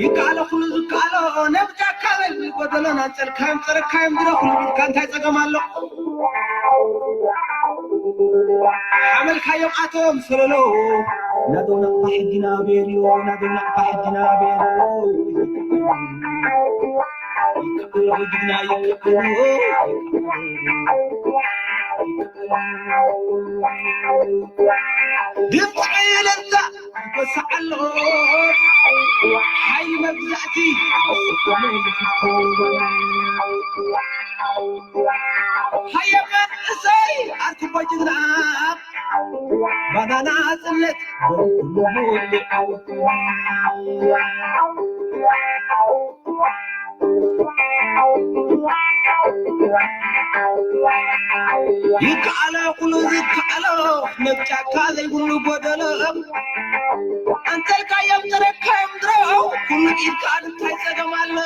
ይከኣሎ ኩሉ ዝከኣሎ ነብጃካ በል ጎደሎን ኣንጸልካዮም ጸረካዮም ድረ ኩሉ ቢልካ እንታይ ጸገም ኣሎ? ሓመልካዮም ኣቶም ሰለሎ ናደው ናቕፋ ሕጊና ቤልዮ ናደው ናቕፋ ሕጊና ቤልዮ ይከኣሎ ጅግና ይከኣሎ ድምፂ ለዛ ይጎሳዓሎ ሓይሊ መግዛእቲ ሃየ መንእሰይ ኣርክቦ ጅግና ባናና ጽነት ይከኣሎ ኩሉ ዝከኣሎ ነብጫካ ዘይብሉ ጎደሎ ኣንተልካዮም ተረካዮም ድሮ ኩሉ ኢድካ እንታይ ጸገም ኣሎ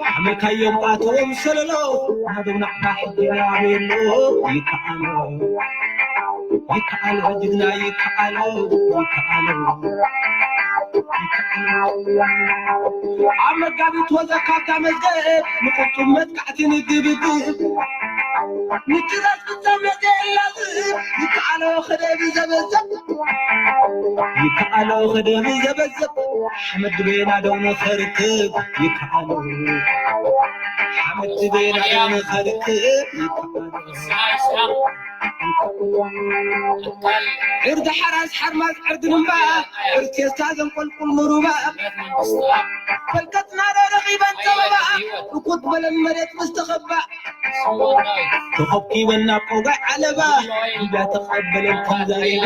ሓመልካዮም ኣቶም ሰለሎ ናደው ናቕፋ ሕጂ ናበሎ ይከኣሎ ይከኣሎ ጅግና ይከኣሎ ይከኣሎ ይከኣሎ ኣብ መጋቢት ወዘ ካብታ መዝገብ ንቁጡብ መጥቃዕቲ ንግብግብ ምጭራስ ፍጻመ የላዝብ ይከኣሎ ከደብ ዘበዘብ ይከኣሎ ከደብ ዘበዘብ ሓመድ ድቤና ደው ንኸርክብ ይከኣሎ ሓመድ ድቤና ደው ንኸርክብ ይከኣሎ ዕርዲ ሓራስ ሓርማዝ ዕርዲ ልምባ ዕርቴስታ ዘንቆልቁል ምሩባ ፈልቀትና ዶ ረኺበን ጸበባ እኩት በለን መሬት ምስ ተኸባ ተኸብኪበን ናብ ቆጋይ ዓለባ ኢዳ ተቐበለን ተዛሪባ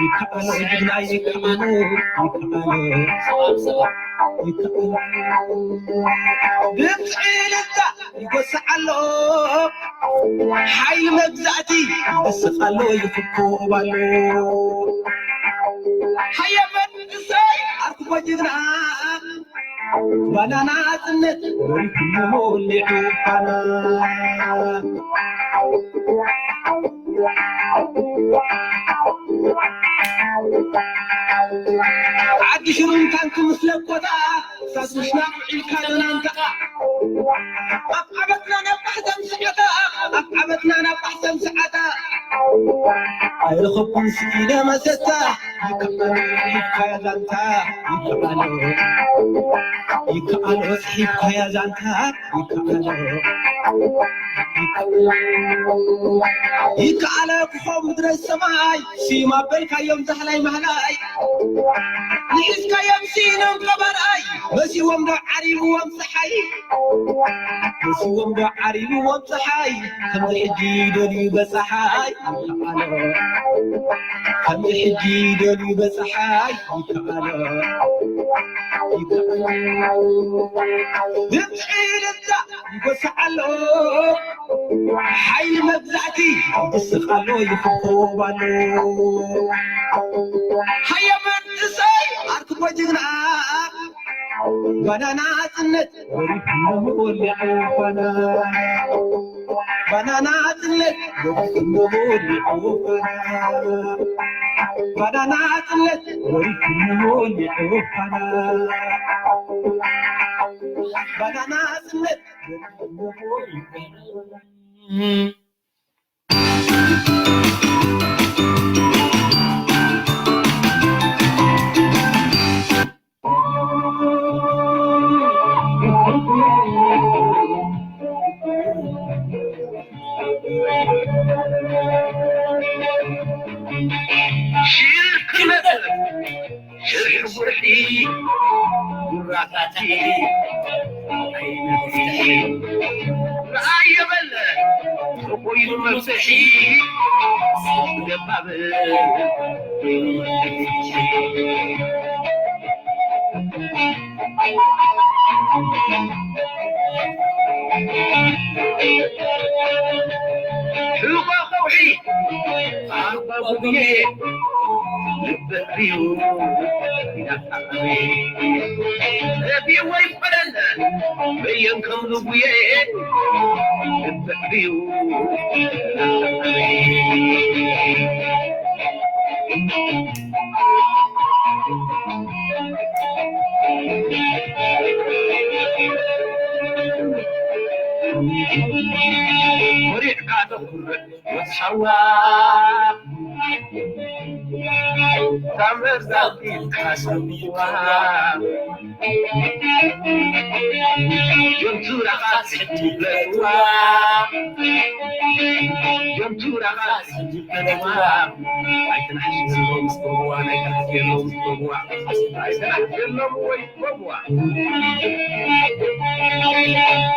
ይከኣሎ ጅግና ይከኣሎ ይከኣሎ ይከኣሎ ድምፂ ልዛ ይጎስዕ ኣሎ ሓይሊ መግዛእቲ ይወስኽ ኣሎ ይፍኮብ ኣሎ ሃየ መንእሰይ ኣርክቦ ጅግና ባናና ጽነት ወሪኩሞ ሊዑ ፋና ዓዲ ሽሩን ታንክ ምስ ለኮታ ሳሱሽና ውዒልካ ደናንታ ኣብ ዓመትና ናብ ባሕተም ስዓታ ኣብ ዓመትና ናብ ባሕተም ስዓታ ኣይረኸብኩን ስኢነ መሰታ ይከኣሎ ይካያ ዛንታ ይከኣሎ ይከኣሎ ጽሒፍካያ ዛንታ ይከኣሎ ይከኣሎ ክኾብ ምድረ ሰማይ ስዩም ኣበልካዮም ዛህላይ ማህላይ ንሒዝካዮም ስኢኖም ቀበርኣይ መሲዎም ዶ ዓሪብዎም ፀሓይ መሲዎም ዶ ዓሪብዎም ፀሓይ ከምዚ ሕጂ ደልዩ በፀሓይ ይከኣሎ ከምዚ ሕጂ ደልዩ በፀሓይ ይከኣሎ ይከኣሎ ድምፂ ልዛ ይጎስዕ ኣሎ ሓይሊ መግዛእቲ ይስቕ ኣሎ ይኽኮብ ኣሎ ሃየ መንእሰይ ኣርክቦ ጅግና ባናና ጽነት ወሪድኩም ወሊዑ ፋና ባናና ጽነት ወሪድኩም ወሊዑ ፋና ባናና ጽነት ወሪድኩም ወሊዑ ፋና ባናና ጽነት ወሪድኩም ወሊዑ ፋና ሽርክነት ሽርሒ ጉርሒ ጉራታቲ ኣይነፍሒ ረኣየ በለ ተኾይኑ መፍትሒ ደባብ ሕቆ ከውሒ ኣባ ጉብዬ ልበ ዕብዩ ረቢዎ ይፈለለ በየን ከም ንጉዬ ልበ ዕብዩ ኮሪዕካ ተኹርዕ ወሳዋ፣ ታምር ዛቲ ተሓሰብዋ። ጆንቱ ራኻስ ሕጂ ፍለጥዋ። ጆንቱ ራኻስ ሕጂ ፍለጥዋ። ኣይትናሕሽ ዘሎ ምስ ጎብዋ፣ ናይ ትናሕሽ ዘሎ ምስ ጎብዋ። ኣይትናሕሽ ዘሎ ወይ ጎብዋ።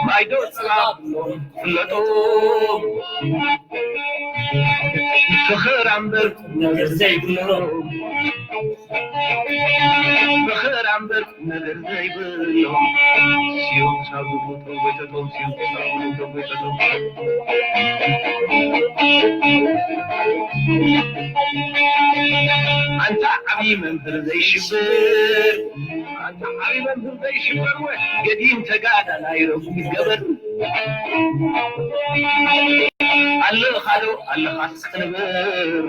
ማይዶ ጸባ ብሎም ፍለጦም። ፍኽር ኣምበር ነገር ዘይብሎም። ፍኽር ኣምበር ነገር ዘይብሎም። ሲዮም ሳቡ ተጎይተቶም፣ ሲዮም ሳቡ ተጎይተቶም። ኣንታ ዓብዪ መምህር ዘይሽብር፣ ኣንታ ዓብዪ መምህር ዘይሽብር፣ ወ ገዲም ተጋዳላይ ረጉም ይገበር። ኣለኻ ዶ ኣለኻስ ክንብር፣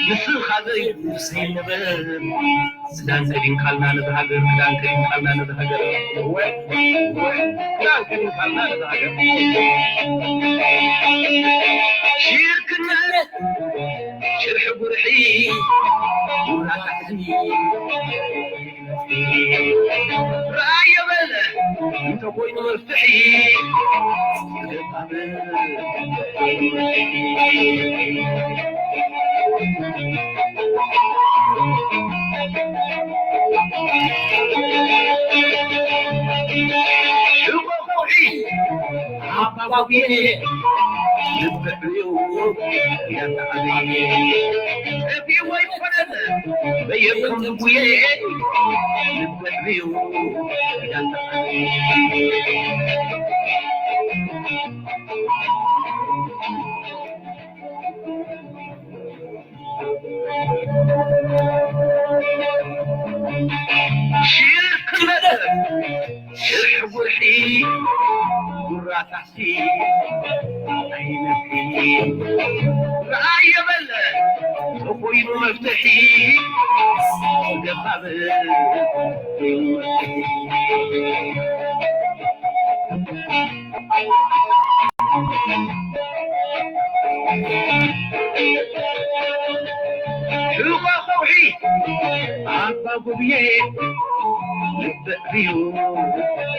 ንስኻ ዘይብሉ ሰይንብር። ክዳን ከዲንካልና ነዚ ሃገር፣ ክዳን ከዲንካልና ነዚ ሃገር። እወ፣ እወ፣ ክዳን ከዲንካልና ነዚ ሃገር። ሽርክነት፣ ሽርሒ ጉርሒ፣ ጉራ ታሕቲ። ራእየ በለ እንተኮይኑ መፍትሒ። ሽኮ ከውሒ ኣባባጉየ ልብዕዩ ያተዓበየ እቲዎ ይኮነን በየኩም ጉየ ልብዕዩ ያተዓበየ ሽርክ መደብ ሽርሒ ጉርሒ ጉራ ታሕሲ ኣይነፍሒ ረኣየ በለ ተኾይኑ መፍትሒ ገባብ ሽባ ከውሒ ኣባ ጉብየ ልብዕብዩ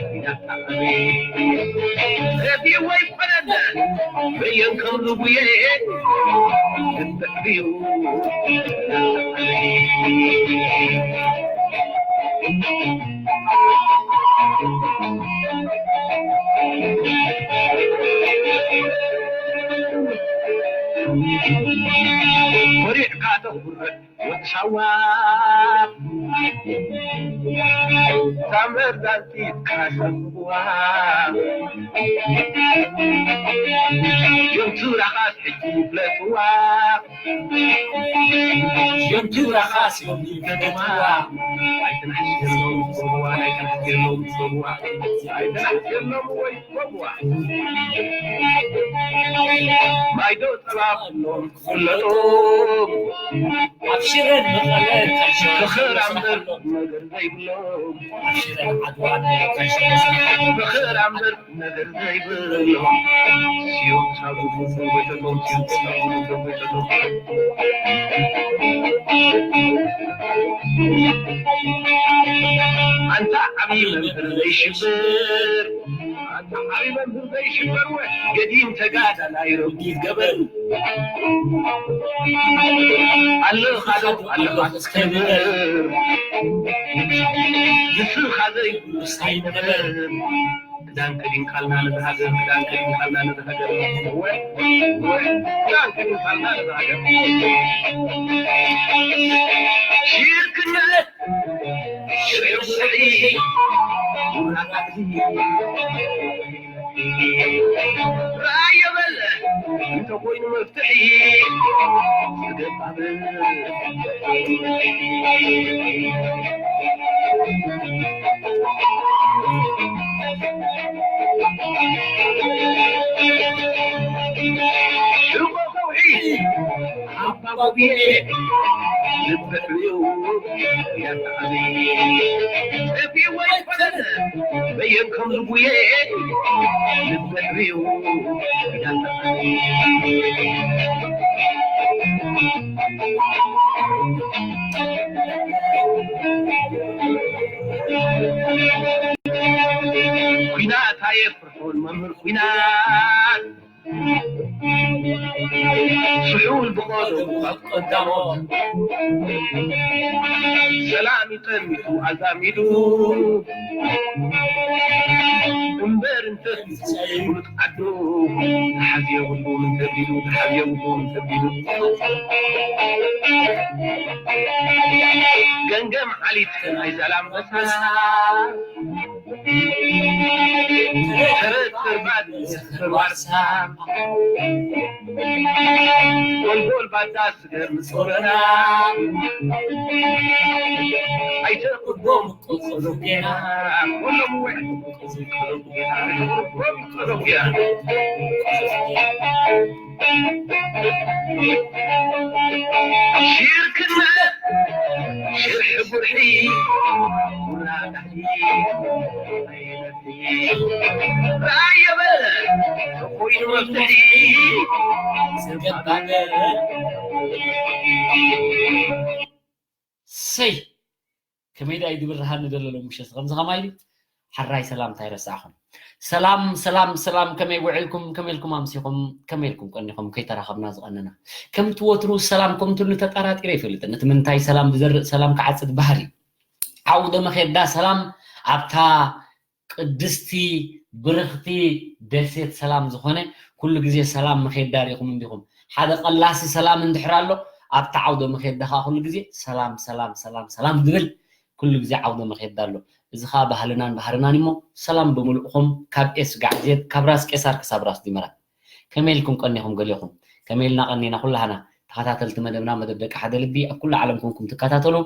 እንዳጣዕሚ ረቢዎ ይኮነን በየን ከም ዝጉየ ልብዕብዩ እንዳጣዕሚ ኮሪዕካ ተኹርዕ ወዲ ሳዋ ታምር ዛንቲት ካሰብዋ ዮም ቱራኻስ ሕጂ ይፍለጥዋ ዮም ቱራኻስ ዮም ይፈለጥዋ ኣይትናሕሽ የሎም ጸብዋ ኣይትናሕሽ የሎም ጸብዋ ኣይትናሕሽ የሎም ወይ ጸብዋ ማይዶ ጸባ ኩሎም ክፍለጡ ኣብ ሽረን መቐለን ዝኽር ኣምበር ነገር ዘይብሎም ኣብ ሽረን ዓድዋን ዝኽር ኣምበር ነገር ዘይብሎም ሲዮም ሳጉ ጎይተቶም ሲዮም ሳጉ ጎይተቶም ኣንታ ዓብዪ መምህር ዘይሽብር ኣንታ ዓብዪ መምህር ዘይሽበር ወ ገዲም ተጋዳላይ ረጒድ ገበር ኣለኻዶ ኣለኻስ ክብር ንስኻ ዘይብሉስ ኣይንበር ክዳን ከዲንካልና ነዚ ሃገር ክዳን ከዲንካልና ነዚ ሃገር ወ ወ ክዳን ከዲንካልና ነዚ ሃገር ሽርክነት ሽርሒ ጉርሒ ጉራ ቃልሲ ረኣዮ በል እንተኾይኑ መፍትሒ ዝገባብ ሽጎ ከውሒ ብየ ልብሕዩ ያተዓቢ እብወይ ፈለነ በየን ከም ዝጉየ ልብሕዩ ያተዓቢ ኩናት ኣየፍርሑን መምህር ኩናት ስሑል ብቐደሙ ካብ ቀዳሞት ሰላም ይጠሚቱ ኣዛሚዱ እምበር እንተስ ዓዱ ተሓዝዮ ብልቡ ምን ተቢሉ ተሓዝዮ ብልቡ ምን ተቢሉ ገንገም ዓሊት ናይ ዛላምበሳ ተረት ተርባድ ተርባርሳ ጎልጎል ባዳ ስገር ምጾረና ኣይተቅቦም ቁጽሩ ጌና ኩሎም ወይ ሽርክና ሽርሒ ጉርሒ ጉራ ዳሕሊ ራየበ ኮይኑ መፍትሒ ዝገባነ ሰይ ከመይ ዳይ ድብርሃኒ ደለሎ ምሸት ከምዚ ከማይ ድዩ? ሓራይ ሰላምታ ይረሳዕኹም። ሰላም ሰላም ሰላም፣ ከመይ ውዕልኩም? ከመይ ኢልኩም ኣምሲኹም? ከመይ ኢልኩም ቀኒኹም? ከይተራኸብና ዝቐነና ከምቲ ወትሩ ሰላም ከምትሉ ተጠራጢረ ይፈልጥን። እቲ ምንታይ ሰላም ዝዘርእ ሰላም ክዓጽድ ባህር እዩ። ዓውደ መኼዳ ሰላም ኣብታ ቅድስቲ ብርኽቲ ደሴት ሰላም ዝኾነ ኩሉ ግዜ ሰላም መኼዳ ሪኢኹም እንዲኹም። ሓደ ቀላሲ ሰላም እንድሕር ኣሎ ኣብታ ዓውደ መኼዳ ከዓ ኩሉ ግዜ ሰላም ሰላም ሰላም ሰላም ዝብል ኩሉ ግዜ ዓውደ መኼዳ ኣሎ። እዚ ከዓ ባህልናን ባህርናን እሞ ሰላም ብምልእኹም ካብ ኤስ ጋዕዜት ካብ ራስ ቄሳር ክሳብ ራስ ዲመራ። ከመይ ኢልኩም ቀኒኹም ገሊኹም? ከመይ ኢልና ቀኒና ኩላህና ተኸታተልቲ መደብና መደብ ደቂ ሓደ ልቢ ኣብ ኩሉ ዓለም ኮንኩም ትከታተሉ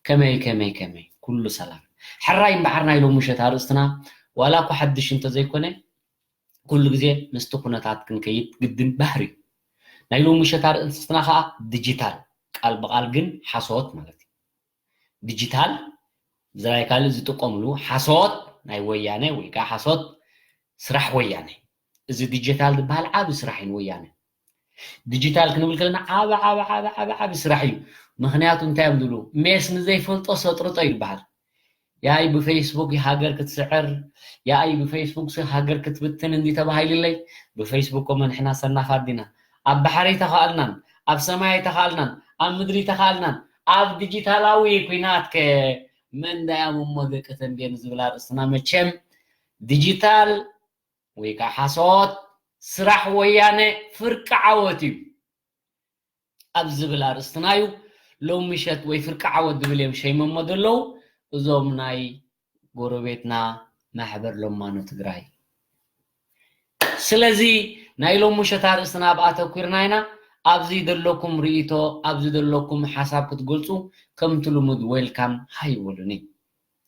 ከመይ ከመይ ከመይ ኩሉ ሰላም? ሕራይ እምበሓር ናይ ሎሚ ምሸት ኣርእስትና ዋላ እኳ ሓድሽ እንተዘይኮነ ኩሉ ግዜ ምስቲ ኩነታት ክንከይድ ግድን ባህር እዩ። ናይ ሎሚ ምሸት ኣርእስትና ከዓ ዲጂታል ቃል ብቃል ግን ሓሶት ማለት እዩ። ዲጂታል ብዝራይ ካልእ ዝጥቀምሉ ሓሶት ናይ ወያነ ወይ ከዓ ሓሶት ስራሕ ወያነ። እዚ ዲጂታል ዝበሃል ዓብ ስራሕ እዩ ንወያነ። ዲጂታል ክንብል ከለና ዓብ ዓብ ዓብ ዓብ ዓብ ስራሕ እዩ። ምክንያቱ እንታይ እዮም ዝብሉ ሜስ ንዘይፈልጦ ሰጥርጦ ይበሃል። ያይ ብፌስቡክ ሃገር ክትስዕር ያይ ብፌስቡክ ሃገር ክትብትን እንዲ ተባሂልለይ ብፌስቡክ ኮመ ንሕና ሰናፋት ዲና ኣብ ባሕሪ ተኻእልናን ኣብ ሰማይ ተኻእልናን ኣብ ምድሪ ተኻእልናን ኣብ ዲጂታላዊ ኩናት ከ መን ዳያም እሞ ደቂ ተንቤን ዝብል ኣርእስትና መቸም ዲጂታል ወይ ከዓ ሓሶት ስራሕ ወያነ ፍርቂ ዓወት እዩ ኣብ ዝብል ኣርእስትና እዩ። ሎም ምሸት ወይ ፍርቂ ዓወት ዝብል እዮም ሸይሞሞ ዘለዉ እዞም ናይ ጎረቤትና ማሕበር ሎማኖ ትግራይ። ስለዚ ናይ ሎም ምሸት ኣርእስትና ኣብ ኣተኩርና ኢና። ኣብዚ ዘለኩም ርእይቶ ኣብዚ ዘለኩም ሓሳብ ክትገልፁ ከምቲ ልሙድ ዌልካም ሃይበሉኒ።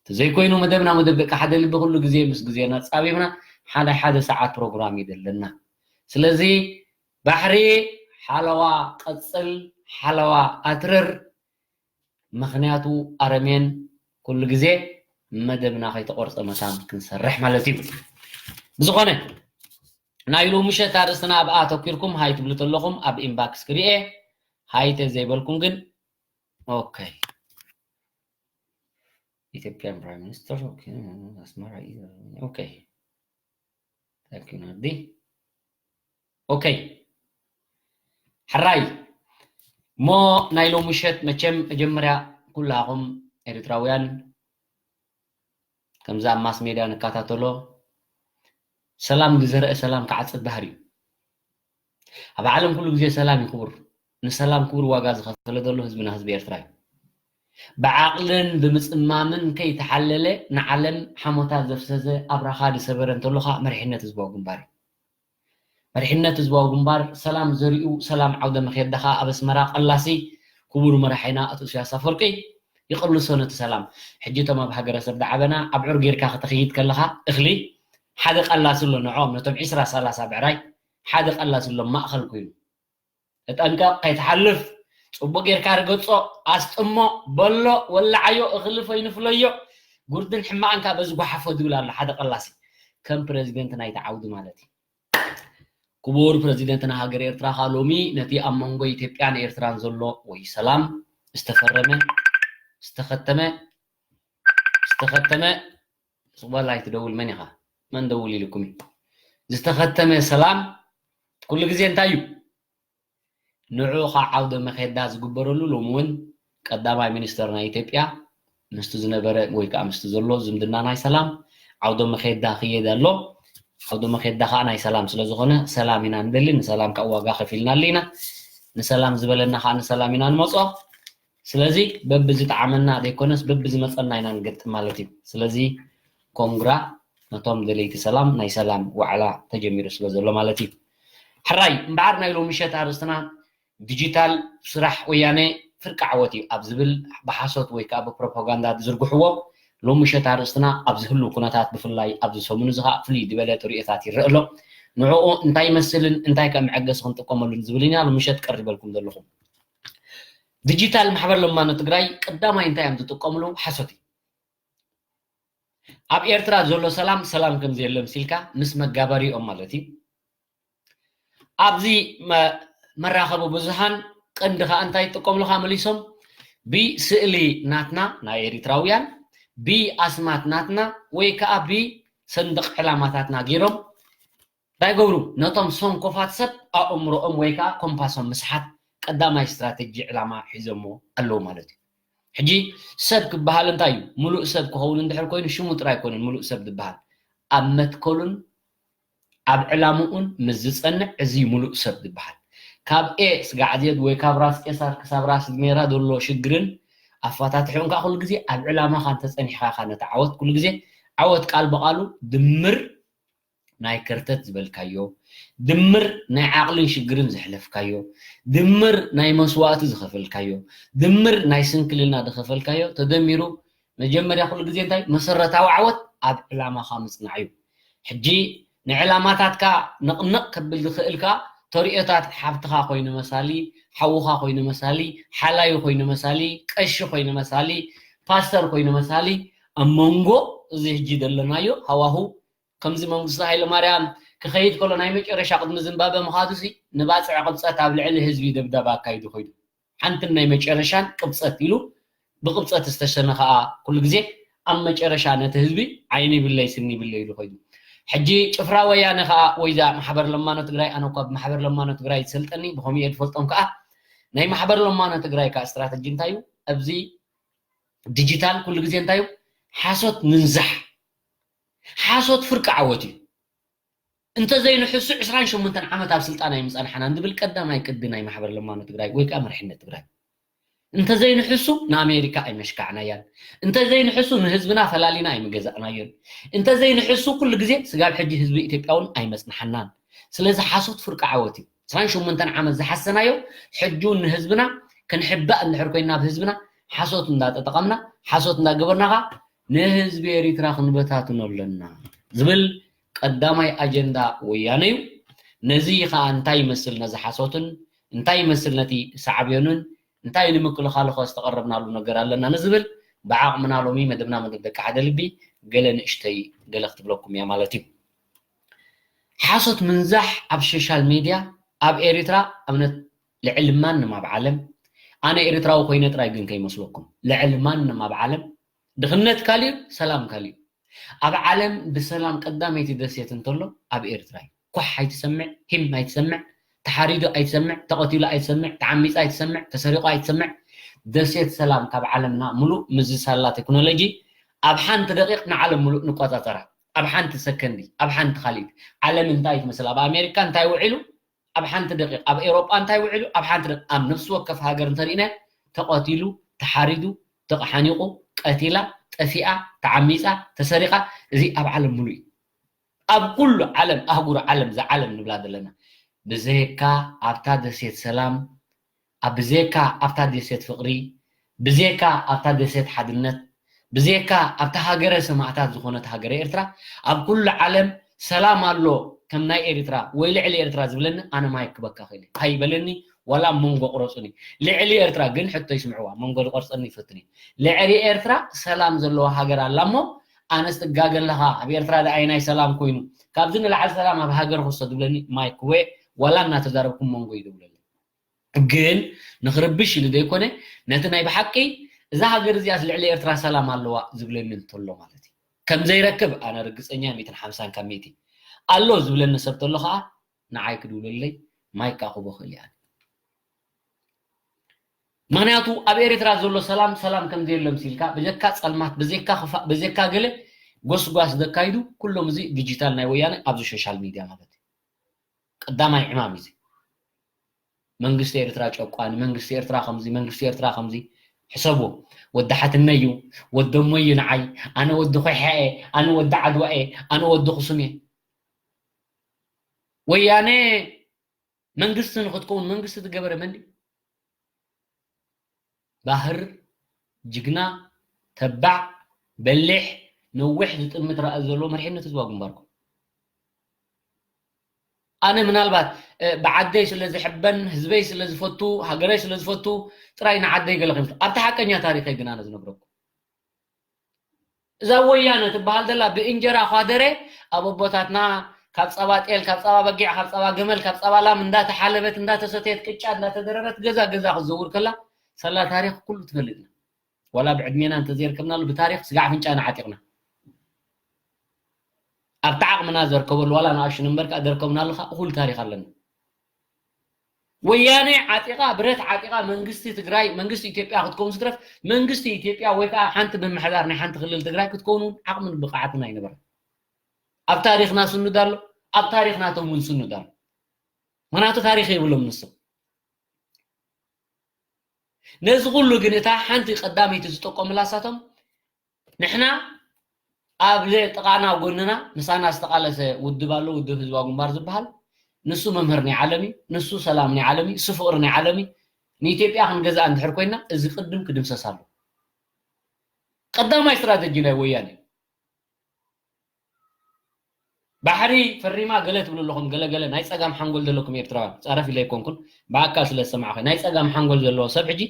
ተዘይኮይኑ መደብና መደብ ደቂ ሓደ ልቢ ኩሉ ግዜ ምስ ግዜና ጻቢብና ሓደ ሓደ ሰዓት ፕሮግራም እዩ ዘለና። ስለዚ ባሕሪ ሓለዋ ቀጽል ሓለዋ ኣትርር ምኽንያቱ ኣረሜን ኩሉ ግዜ መደብና ከይተቆርጸ መታን ክንሰርሕ ማለት እዩ። ብዝኾነ ናይ ሎሚ ምሸት ኣርእስትና ኣብ ኣተኪርኩም ሃይ ትብሉ ተለኹም ኣብ ኢንባክስ ክሪኤ ሃይ ተዘይበልኩም ግን ኦኬ ኢትዮጵያን ፕራይም ሚኒስተር ኣስመራ ኦኬ ታንክ ዩ ናዲ ኦኬ ሕራይ እሞ ናይ ሎም ምሸት መቸም መጀመርያ ኩላኹም ኤርትራውያን ከምዚ ኣብ ማስ ሜድያ ንከታተሎ ሰላም ዝዘርአ ሰላም ክዓጽድ ባህር እዩ ኣብ ዓለም ኩሉ ግዜ ሰላም ይኽቡር ንሰላም ክቡር ዋጋ ዝኸፈለ ዘሎ ህዝብና ህዝቢ ኤርትራ እዩ ብዓቕልን ብምጽማምን ከይተሓለለ ንዓለም ሓሞታት ዘፍሰሰ ኣብራኻ ዝሰበረ እንተሎ ኸዓ መሪሕነት ህዝባዊ ግንባር እዩ መሪሕነት ህዝባዊ ግንባር ሰላም ዘሪኡ ሰላም ዓውደ መኼዳ ኸዓ ኣብ ኣስመራ ቀላሲ ክቡር መራሒና ኣቶ ኢሳያስ ኣፈወርቂ ይቕልሶ ነቲ ሰላም ሕጂ እቶም ኣብ ሃገረሰብ ዝዓበና ኣብዑር ጌርካ ከተኽይድ ከለኻ እኽሊ ሓደ ቀላሲ ኣሎ ንዖም ነቶም ዒስራ ሰላሳ ብዕራይ ሓደ ቀላሲ ኣሎ ማእኸል ኮይኑ ተጠንቀቕ ከይትሓልፍ ጽቡቅ ጌርካ ርገጾ፣ ኣስጥሞ፣ በሎ፣ ወላዓዮ፣ እኽሊ ፈይኑ ፍለዮ፣ ጉርድን ሕማቕን ከኣ በዚ ጓሓፎ ዝብል ኣሎ ሓደ ቀላሲ። ከም ፕረዚደንት ናይቲ ዓውዲ ማለት እዩ። ክቡር ፕረዚደንትና ሃገር ኤርትራ ከኣ ሎሚ ነቲ ኣብ መንጎ ኢትዮጵያን ኤርትራን ዘሎ ወይ ሰላም ዝተፈረመ፣ ዝተኸተመ፣ ዝተኸተመ፣ ጽቡቅ ኣይትደውል፣ መን ኢኻ? መን ደውል ኢልኩም እዩ? ዝተኸተመ ሰላም ኩሉ ግዜ እንታይ እዩ? ንዑ ኸዓ ዓውደ መኼዳ ዝግበረሉ ሎሚ እውን ቀዳማይ ሚኒስተር ናይ ኢትዮጵያ ምስቲ ዝነበረ ወይ ከዓ ምስቲ ዘሎ ዝምድና ናይ ሰላም ዓውደ መኼዳ ክየድ ኣሎ። ዓውደ መኼዳ ከዓ ናይ ሰላም ስለ ዝኾነ ሰላም ኢና ንደሊ፣ ንሰላም ከዓ ዋጋ ከፊልናሉ ኢና። ንሰላም ዝበለና ከዓ ንሰላም ኢና ንመፅኦ። ስለዚ በብዝጠዓመና ዘይኮነስ በብዝመፀና ኢና ንገጥም ማለት እዩ። ስለዚ ኮንግራ ነቶም ደለይቲ ሰላም፣ ናይ ሰላም ዋዕላ ተጀሚሩ ስለ ዘሎ ማለት እዩ። ሕራይ እምበኣር ናይ ሎሚ ምሸት ኣርእስትና ዲጂታል ስራሕ ወያነ ፍርቂ ዓወት እዩ ኣብ ዝብል ብሓሶት ወይ ከዓ ብፕሮፓጋንዳ ዝዝርግሕዎ ሎሚ ምሸት ኣርእስትና ኣብ ዝህሉ ኩነታት ብፍላይ ኣብዚ ሰሙን እዚ ከዓ ፍልይ ዝበለ ተርእዮታት ይረአ ኣሎ። ንዕኡ እንታይ ይመስልን እንታይ ከ መዐገሲ ክንጥቀመሉን ዝብል ኢና ሎሚ ምሸት ቀሪበልኩም ዘለኹ። ዲጂታል ማሕበር ለማኖ ትግራይ ቀዳማይ እንታይ እዮም ዝጥቀምሉ? ሓሶት እዩ። ኣብ ኤርትራ ዘሎ ሰላም ሰላም ከም ዘየለ ምሲልካ ምስ መጋበሪኦም ማለት እዩ። ኣብዚ መ- መራኸቢ ብዙሃን ቀንዲ ከዓ እንታይ ይጥቀምሉኻ መሊሶም? ብስእሊ ናትና ናይ ኤሪትራውያን፣ ብኣስማት ናትና ወይ ከዓ ብሰንደቕ ዕላማታትና ገይሮም እንታይ ይገብሩ? ነቶም ሰንኮፋት ሰብ ኣእምሮኦም ወይ ከዓ ኮምፓሶም ምስሓት ቀዳማይ ስትራተጂ ዕላማ ሒዞሞ ኣለዉ ማለት እዩ። ሕጂ ሰብ ክበሃል እንታይ እዩ? ሙሉእ ሰብ ክኸውን እንድሕር ኮይኑ ሽሙ ጥራይ ኣይኮነን ሙሉእ ሰብ ዝበሃል። ኣብ መትከሉን ኣብ ዕላምኡን ምስ ዝጸንዕ እዚ ሙሉእ ሰብ ዝበሃል። ካብ ኤ ስጋዕ ዜድ ወይ ካብ ራስ ቄሳር ክሳብ ራስ ሜራ ዘሎ ሽግርን ኣፈታትሕኡን ከዓ ኩሉ ግዜ ኣብ ዕላማኻ እንተጸኒሕካ ኢኻ ነቲ ዓወት ኩሉ ግዜ ዓወት ቃል ብቓሉ ድምር ናይ ከርተት ዝበልካዮ፣ ድምር ናይ ዓቕልን ሽግርን ዘሕለፍካዮ፣ ድምር ናይ መስዋእቲ ዝኸፈልካዮ፣ ድምር ናይ ስንክልና ዝኸፈልካዮ ተደሚሩ መጀመርያ ኩሉ ግዜ እንታይ መሰረታዊ ዓወት ኣብ ዕላማኻ ምጽናዕ እዩ። ሕጂ ንዕላማታትካ ነቕነቕ ከብል ዝኽእልካ ተርእዮታት ሓፍትኻ ኮይኑ መሳሊ፣ ሓውኻ ኮይኑ መሳሊ፣ ሓላዩ ኮይኑ መሳሊ፣ ቀሺ ኮይኑ መሳሊ፣ ፓስተር ኮይኑ መሳሊ ኣብ መንጎ እዚ ሕጂ ዘለናዮ ሃዋሁ ከምዚ መንግስቱ ሃይለማርያም ክኸይድ ከሎ ናይ መጨረሻ ቅድሚ ዝምባበ ምኻዱ ሲ ንባፅዕ ቅብፀት ኣብ ልዕሊ ህዝቢ ደብዳብ ኣካይዱ ኮይዱ ሓንትን ናይ መጨረሻን ቅብፀት ኢሉ ብቅብፀት ዝተሸመ ከዓ ኩሉ ግዜ ኣብ መጨረሻ ነቲ ህዝቢ ዓይኒ ይብለይ ስኒ ይብለይ ኢሉ ኮይዱ። ሕጂ ጭፍራ ወያነ ከዓ ወይዛ ማሕበር ለማኖ ትግራይ ኣነ እኳ ብማሕበር ለማኖ ትግራይ ዝሰልጠኒ ብከምኡ እየ ዝፈልጦም ከዓ ናይ ማሕበር ለማኖ ትግራይ ከዓ ስትራተጂ እንታይ እዩ ኣብዚ ዲጂታል ኩሉ ግዜ እንታይ እዩ ሓሶት ምንዛሕ ሓሶት ፍርቂ ዓወት እዩ። እንተዘይንሕሱ ዕስራን ሸሞንተን ዓመት ኣብ ስልጣን ኣይምፀናሕናን ዝብል ቀዳማይ ቅዲ ናይ ማሕበር ለማኖ ትግራይ ወይ ከዓ መርሕነት ትግራይ። እንተዘይንሕሱ ንኣሜሪካ ኣይመሽካዕናያን። እንተዘይንሕሱ ንህዝብና ፈላሊና ኣይምገዛእናዮን። እንተዘይንሕሱ ኩሉ ግዜ ስጋብ ሕጂ ህዝቢ ኢትዮጵያ እውን ኣይመፅናሓናን። ስለዚ ሓሶት ፍርቂ ዓወት እዩ። ዕስራን ሸሞንተን ዓመት ዝሓሰናዮ ሕጂ እውን ንህዝብና ክንሕባእ እንድሕር ኮይና ብህዝብና ሓሶት እንዳተጠቐምና ሓሶት እንዳገበርና ከዓ ንህዝቢ ኤሪትራ ክንበታትኖ ኣለና ዝብል ቀዳማይ ኣጀንዳ ወያነ እዩ። ነዚ ከዓ እንታይ ይመስል ነዚ ሓሶትን እንታይ ይመስል ነቲ ሳዕብዮንን እንታይ ንምክልኻሉ ከ ዝተቐረብናሉ ነገር ኣለና ንዝብል ብዓቕምና ሎሚ መደብና መደብ ደቂ ሓደ ልቢ ገለ ንእሽተይ ገለ ክትብለኩም እያ ማለት እዩ። ሓሶት ምንዛሕ ኣብ ሶሻል ሚድያ ኣብ ኤሪትራ ኣብነት ልዕሊ ማንም ኣብ ዓለም ኣነ ኤሪትራዊ ኮይነ ጥራይ ግን ከይመስለኩም ልዕሊ ማንም ኣብ ዓለም ድኽነት ካሊኡ ሰላም ካሊኡ ኣብ ዓለም ብሰላም ቀዳመይቲ ደሴት እንተሎ ኣብ ኤርትራ እዩ። ኳሕ ኣይትሰምዕ፣ ሂም ኣይትሰምዕ፣ ተሓሪዱ ኣይትሰምዕ፣ ተቐቲሉ ኣይትሰምዕ፣ ተዓሚፁ ኣይትሰምዕ፣ ተሰሪቑ ኣይትሰምዕ። ደሴት ሰላም ካብ ዓለምና ሙሉእ ምዝሳላ ቴክኖሎጂ ኣብ ሓንቲ ደቂቕ ንዓለም ሙሉእ ንቆፃፀራ። ኣብ ሓንቲ ሰከንዲ፣ ኣብ ሓንቲ ካሊት ዓለም እንታይ ትመስል? ኣብ ኣሜሪካ እንታይ ውዒሉ? ኣብ ሓንቲ ደቂቕ ኣብ ኤውሮጳ እንታይ ውዒሉ ኣብ ሓንቲ ደቂቕ ኣብ ነፍሲ ወከፍ ሃገር እንተሪእናዮ ተቐቲሉ ተሓሪዱ ተሓኒቑ ቀቲላ ጠፊኣ ተዓሚፃ ተሰሪቓ እዚ ኣብ ዓለም ሙሉእ እዩ ኣብ ኩሉ ዓለም ኣህጉር ዓለም ዝዓለም ንብላ ዘለና ብዘየካ ኣብታ ደሴት ሰላም ኣብ ብዘየካ ኣብታ ደሴት ፍቕሪ ብዘየካ ኣብታ ደሴት ሓድነት ብዘየካ ኣብታ ሃገረ ሰማእታት ዝኾነት ሃገረ ኤርትራ ኣብ ኩሉ ዓለም ሰላም ኣሎ ከም ናይ ኤርትራ ወይ ልዕሊ ኤርትራ ዝብለኒ ኣነ ማይክ ክበካ ክእል እየ። ኣይበለኒ ዋላ ኣብ መንጎ ቁረፁኒ። ልዕሊ ኤርትራ ግን ሕቶ ይስምዕዋ፣ መንጎ ዝቆርፀኒ ይፈትን እዩ። ልዕሊ ኤርትራ ሰላም ዘለዋ ሃገር ኣላ እሞ፣ ኣነስ ትጋገ ኣለኻ፣ ኣብ ኤርትራ ደኣ ናይ ሰላም ኮይኑ፣ ካብዚ ንላዕሊ ሰላም ኣብ ሃገር ክሶ ዝብለኒ ማይክ ወ ዋላ እናተዛረብኩም መንጎ እዩ ዝብለለይ። ግን ንኽርብሽ ኢሉ ዘይኮነ፣ ነቲ ናይ ብሓቂ እዛ ሃገር እዚኣስ ልዕሊ ኤርትራ ሰላም ኣለዋ ዝብለኒ እንተሎ ማለት እዩ። ከም ዘይረክብ ኣነ ርግጸኛ ሚእትን ሓምሳን ካብ ሚእቲ ኣሎ ዝብለኒ ሰብ ተሎ ኸዓ ንዓይ ክድውለለይ ማይክ ክኣኽቦ ክእል እየ። ምኽንያቱ ኣብ ኤርትራ ዘሎ ሰላም ሰላም ከም ዘየሎ ምሲልካ፣ በጀካ ጸልማት፣ በጀካ ክፋእ፣ በጀካ ገለ ጎስጓስ ዘካይዱ ኩሎም እዚ ዲጂታል ናይ ወያነ ኣብዚ ሶሻል ሚድያ ማለት እዩ። ቀዳማይ ዕማም እዩ እዚ። መንግስቲ ኤርትራ ጨቋኒ፣ መንግስቲ ኤርትራ ከምዚ፣ መንግስቲ ኤርትራ ከምዚ። ሕሰቡ። ወዲ ሓትነ እዩ፣ ወዲ እሞ እዩ ንዓይ፣ ኣነ ወዲ ኮይሓ እየ፣ ኣነ ወዲ ዓድዋ እየ፣ ኣነ ወዲ ክሱም እየ። ወያነ መንግስቲ ንክትከውን መንግስቲ ዝገበረ መን ድዩ? ባህር፣ ጅግና፣ ተባዕ፣ በሊሕ፣ ነዊሕ ዝጥምት ራእሲ ዘለዎ መሪሕነት ህዝባዊ ግንባርኩም። ኣነ ምናልባት፣ እ፣ ብዓደይ ስለ ዝሕበን፣ ህዝበይ ስለ ዝፈቱ፣ ሃገረይ ስለ ዝፈቱ ጥራይ ንዓደይ ገለ ከይመስል። ኣብቲ ሓቀኛ ታሪኸይ ግን ኣነ ዝነግረኩም። እዛ ወያነ ትበሃል ዘላ ብእንጀራ ኳደረ ኣብ ኣቦታትና ካብ ጸባ ጤል፣ ካብ ጸባ በጊዕ፣ ካብ ጸባ ገመል፣ ካብ ጸባ ላም እንዳተሓለበት፣ እንዳተሰተየት፣ ቅጫ እንዳተደረረት፣ ገዛ ገዛ ክትዘውር ከላ፣ ሰላ ታሪኽ ኩሉ ትፈልጥና። ዋላ ብዕድሜና እንተዘይርከብናሉ፣ ብታሪኽ ስጋዕ ኣፍንጫና ዓጢቕና። ኣብቲ ዓቕምና ዘርከበሉ፣ ዋላ ንኣሽቱ እምበር ከኣ ደርከብናሉ ከኣ እኹል ታሪኽ ኣለና። ወያነ ዓጢቓ፣ ብረት ዓጢቓ፣ መንግስቲ ትግራይ፣ መንግስቲ ኢትዮጵያ ክትከውን ዝትረፍ፣ መንግስቲ ኢትዮጵያ ወይ ከኣ ሓንቲ ምምሕዳር ናይ ሓንቲ ክልል ትግራይ ክትከውን እውን ዓቕምን ብቕዓትን ኣይነበረን። ኣብ ታሪኽና ስኑድ ኣሎ፣ ኣብ ታሪኽ ናቶም እውን ስኑድ ኣሎ። ምኽንያቱ ታሪኽ የብሎም ንሶም። ነዚ ኩሉ ግን እታ ሓንቲ ቀዳመይቲ ዝጠቀሙላ እሳቶም፣ ንሕና ኣብ ጥቓና ጎንና ምሳና ዝተቓለሰ ውድብ ኣሎ፣ ውድብ ህዝባዊ ግንባር ዝበሃል። ንሱ መምህር ናይ ዓለም እዩ፣ ንሱ ሰላም ናይ ዓለም እዩ፣ ንሱ ፍቕሪ ናይ ዓለም እዩ። ንኢትዮጵያ ክንገዝኣ እንድሕር ኮይና እዚ ቅድም ክድምሰስ ኣሎ። ቀዳማይ ስትራተጂ ናይ ወያነ እዩ። ባሕሪ ፈሪማ ገለ ትብሉ ኣለኹም፣ ገለ ገለ ናይ ጸጋም ሓንጎል ዘለኩም ኤርትራውያን፣ ጻረፍ ኢለ ኣይኮንኩን፣ ብኣካል ስለ ዝሰማዕኹ። ናይ ጸጋም ሓንጎል ዘለዎ ሰብ ሕጂ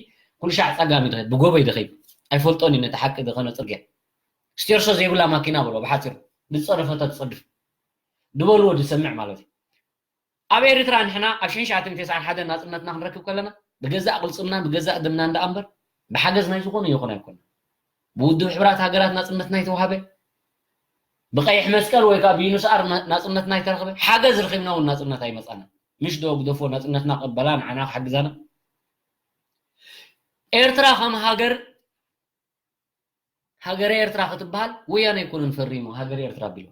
ኩሉ ሻዕ ጸጋም እዩ ዝኸይድ፣ ብጎቦ እዩ ዝኸይድ፣ ኣይፈልጦን እዩ ነቲ ሓቂ ዝኾነ ጽርግያ። ስቴርሶ ዘይብላ ማኪና በሎ፣ ብሓጺሩ፣ ብዝጸረፈቶ ትጸድፍ። ዝበልዎ ዝሰምዕ ማለት እዩ። ኣብ ኤርትራ ንሕና ኣብ ሽሕን ትሽዓተ ሚእትን ተስዓን ሓደን ናጽነትና ክንረክብ ከለና፣ ብገዛእ ቅልጽምናን ብገዛእ ደምናን ደኣ እምበር፣ ብሓገዝ ናይ ዝኾነ ይኹን ኣይኮነን። ብውድብ ሕቡራት ሃገራት ናጽነትና ኣይተዋህበ፣ ብቀይሕ መስቀል ወይ ከኣ ብዩንስኣር ና-፣ ናጽነትና ኣይተረኽበ፣ ሓገዝ ረኺብና እውን ናጽነት ኣይመጻና። ምሽ ዶ ግደፎ፣ ናጽነትና ቅበላ፣ ንዓና ክሕግዛና። ኤርትራ ከም ሃገር፣ ሃገረ ኤርትራ ክትበሃል ወያነ ኣይኮነን ፈሪሙ ሃገረ ኤርትራ ኣቢሉ።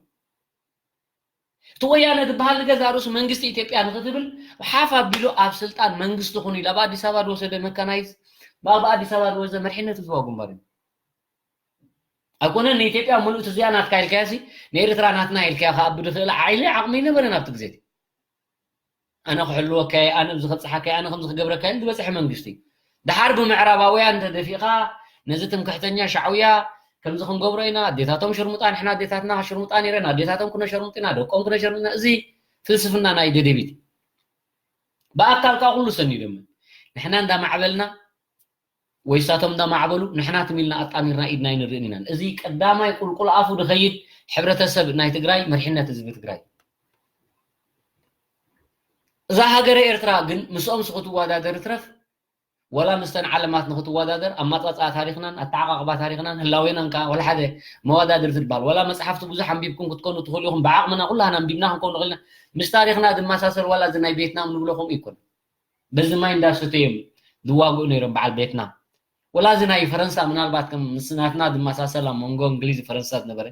እቲ ወያነ ዝበሃል ንገዛእ ርእሱ መንግስቲ ኢትዮጵያ ንክትብል ሓፍ ኣቢሉ ኣብ ስልጣን መንግስቲ ኩን ኢሉ ኣብ ኣዲስ ኣበባ ዝወሰደ መካናይዝ፣ ኣብ ኣዲስ ኣበባ ዝወሰደ መሪሕነት ህዝባዊ ግንባር እዩ። ኣይኮነን ንኢትዮጵያ ምሉእ እዚኣ ናትካ ኢልካያሲ ንኤርትራ ናትና ኢልካያ ክኣቢ ዝኽእል ሓይሊ ዓቕሚ ኣይነበረን ኣብቲ ግዜ እቲ። ኣነ ክሕልወካ እየ፣ ኣነ ኣብዚ ከብጽሓካ እየ፣ ኣነ ከምዚ ክገብረካ እየ ዝበጽሐ መንግስቲ። ደሓር ብምዕራባውያን ተደፊእኻ ነዚ ትምክሕተኛ ሻዕውያ ከምዚ ክንገብሮ ኢና፣ ኣዴታቶም ሽርሙጣ፣ ንሕና ኣዴታትና ሽርሙጣ ነይረን፣ ኣዴታቶም ኩነ ሸርሙጥ ኢና፣ ደቆም ኩነ ሸርሙጥ ኢና። እዚ ፍልስፍና ናይ ደደቢት። ብኣካል ከኣ ኩሉ ሰኒዶም። ንሕና እንዳማዕበልና ወይ እሳቶም እንዳማዕበሉ ንሕና ትም ኢልና ኣጣሚርና ኢድና ኣይንርእን ኢና። እዚ ቀዳማይ ቁልቁል ኣፉ ዝኸይድ ሕብረተሰብ ናይ ትግራይ፣ መሪሕነት ህዝቢ ትግራይ። እዛ ሃገረ ኤርትራ ግን ምስኦምስ ክትወዳደር ትረፍ፣ ዋላ ምስተን ዓለማት ንክትወዳደር ኣመጻጽኣ ታሪኽናን ኣተዓቓቕባ ታሪኽናን ህላዌናን ከኣ ዋላ ሓደ መወዳድርቲ ዝበሃል። ዋላ መጽሓፍቲ ብዙሕ ኣንቢብኩም ክትኮኑ ትኽእሉ ኢኹም፣ ብዓቕምና ኩላህና ኣንቢብና ክንከውን ንኽእል ኢና። ምስ ታሪኽና ዝመሳሰል ዋላ እዚ ናይ ቬትናም ንብሎ ከምኡ ይኮን። በዚ ማይ እንዳሰተዮም ዝዋግኡ ነይሮም በዓል ቬትናም። ወላ እዚ ናይ ፈረንሳ ምናልባት ከም ምስ ናትና ዝመሳሰል ኣብ መንጎ እንግሊዝ ፈረንሳ ዝነበረ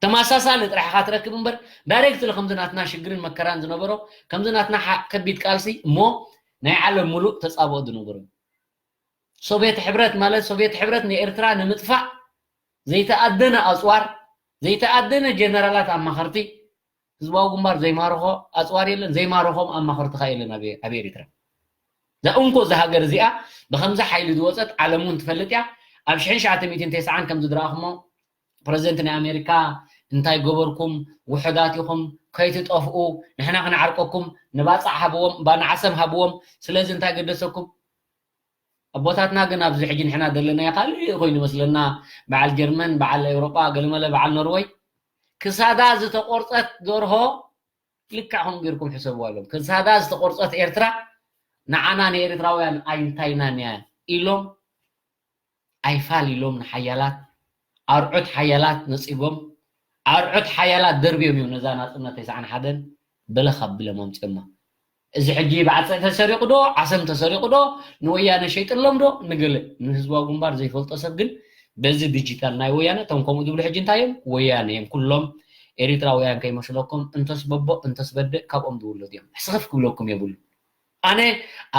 ተመሳሳሊ ጥራሕ ኢኻ ትረክብ እምበር፣ ዳይሬክትሊ ከምዚ ናትና ሽግርን መከራን ዝነበሮ፣ ከምዚ ናትና ሓ-፣ ከቢድ ቃልሲ እሞ ናይ ዓለም ሙሉእ ተጻብኦ ዝነበሮ። ሶቭየት ሕብረት ማለት፣ ሶቭየት ሕብረት ንኤርትራ ንምጥፋእ ዘይተኣደነ ኣጽዋር፣ ዘይተኣደነ ጀነራላት ኣማኸርቲ፣ ህዝባዊ ግንባር ዘይማርኾ ኣጽዋር የለን፣ ዘይማርኾም ኣማኸርቲ ከኣ የለን ኣብ፣ ኣብ ኤሪትራ። እዛ እንኮ እዛ ሃገር እዚኣ ብኸምዚ ሓይሊ ዝወጸት ዓለም እውን ትፈልጥ እያ። ኣብ ሽሕን ትሽዓተ ሚእትን ተስዓን ከም ዝድረኣኹሞ ፕረዚደንት ናይ ኣሜሪካ እንታይ ገበርኩም፣ ውሑዳት ኢኹም፣ ከይትጠፍኡ፣ ንሕና ክንዓርቀኩም፣ ንባጻዕ ሃብዎም፣ ባ ንዓሰብ ሃብዎም። ስለዚ እንታይ ገደሰኩም? ኣቦታትና ግን ኣብዚ ሕጂ ንሕና ዘለናዮ ካልእ ኮይኑ ይመስለና። በዓል ጀርመን፣ በዓል ኤውሮጳ፣ ገለመለ በዓል ኖርወይ፣ ክሳዳ ዝተቆርጸት ደርሆ ልክዕ ከምኡ ጌርኩም ሕሰብዋ ኢሎም። ክሳዳ ዝተቆርጸት ኤርትራ ንዓና ንኤርትራውያን ኣይንታይናን እያ ኢሎም ኣይፋል ኢሎም ንሓያላት ኣርዑት ሓያላት ነጺጎም ኣርዑት ሓያላት ደርብዮም እዮም ነዛ ናጽነት ተስዓን ሓደን በለኽ ኣቢሎም ኣምጺኦማ። እዚ ሕጂ ብዓጸ ተሰሪቑ ዶ ዓሰም ተሰሪቑ ዶ ንወያነ ሸይጥሎም ዶ ንገለ ንህዝባዊ ግንባር ዘይፈልጦ ሰብ ግን በዚ ዲጂታል ናይ ወያነ እቶም ከምኡ ዝብሉ ሕጂ እንታይ እዮም ወያነ እዮም ኩሎም ኤሪትራውያን ከይመስለኩም እንተስ በቦ እንተስ በደ ካብኦም ዝውለዱ እዮም ሕስኽፍ ክብለኩም የብሉ። ኣነ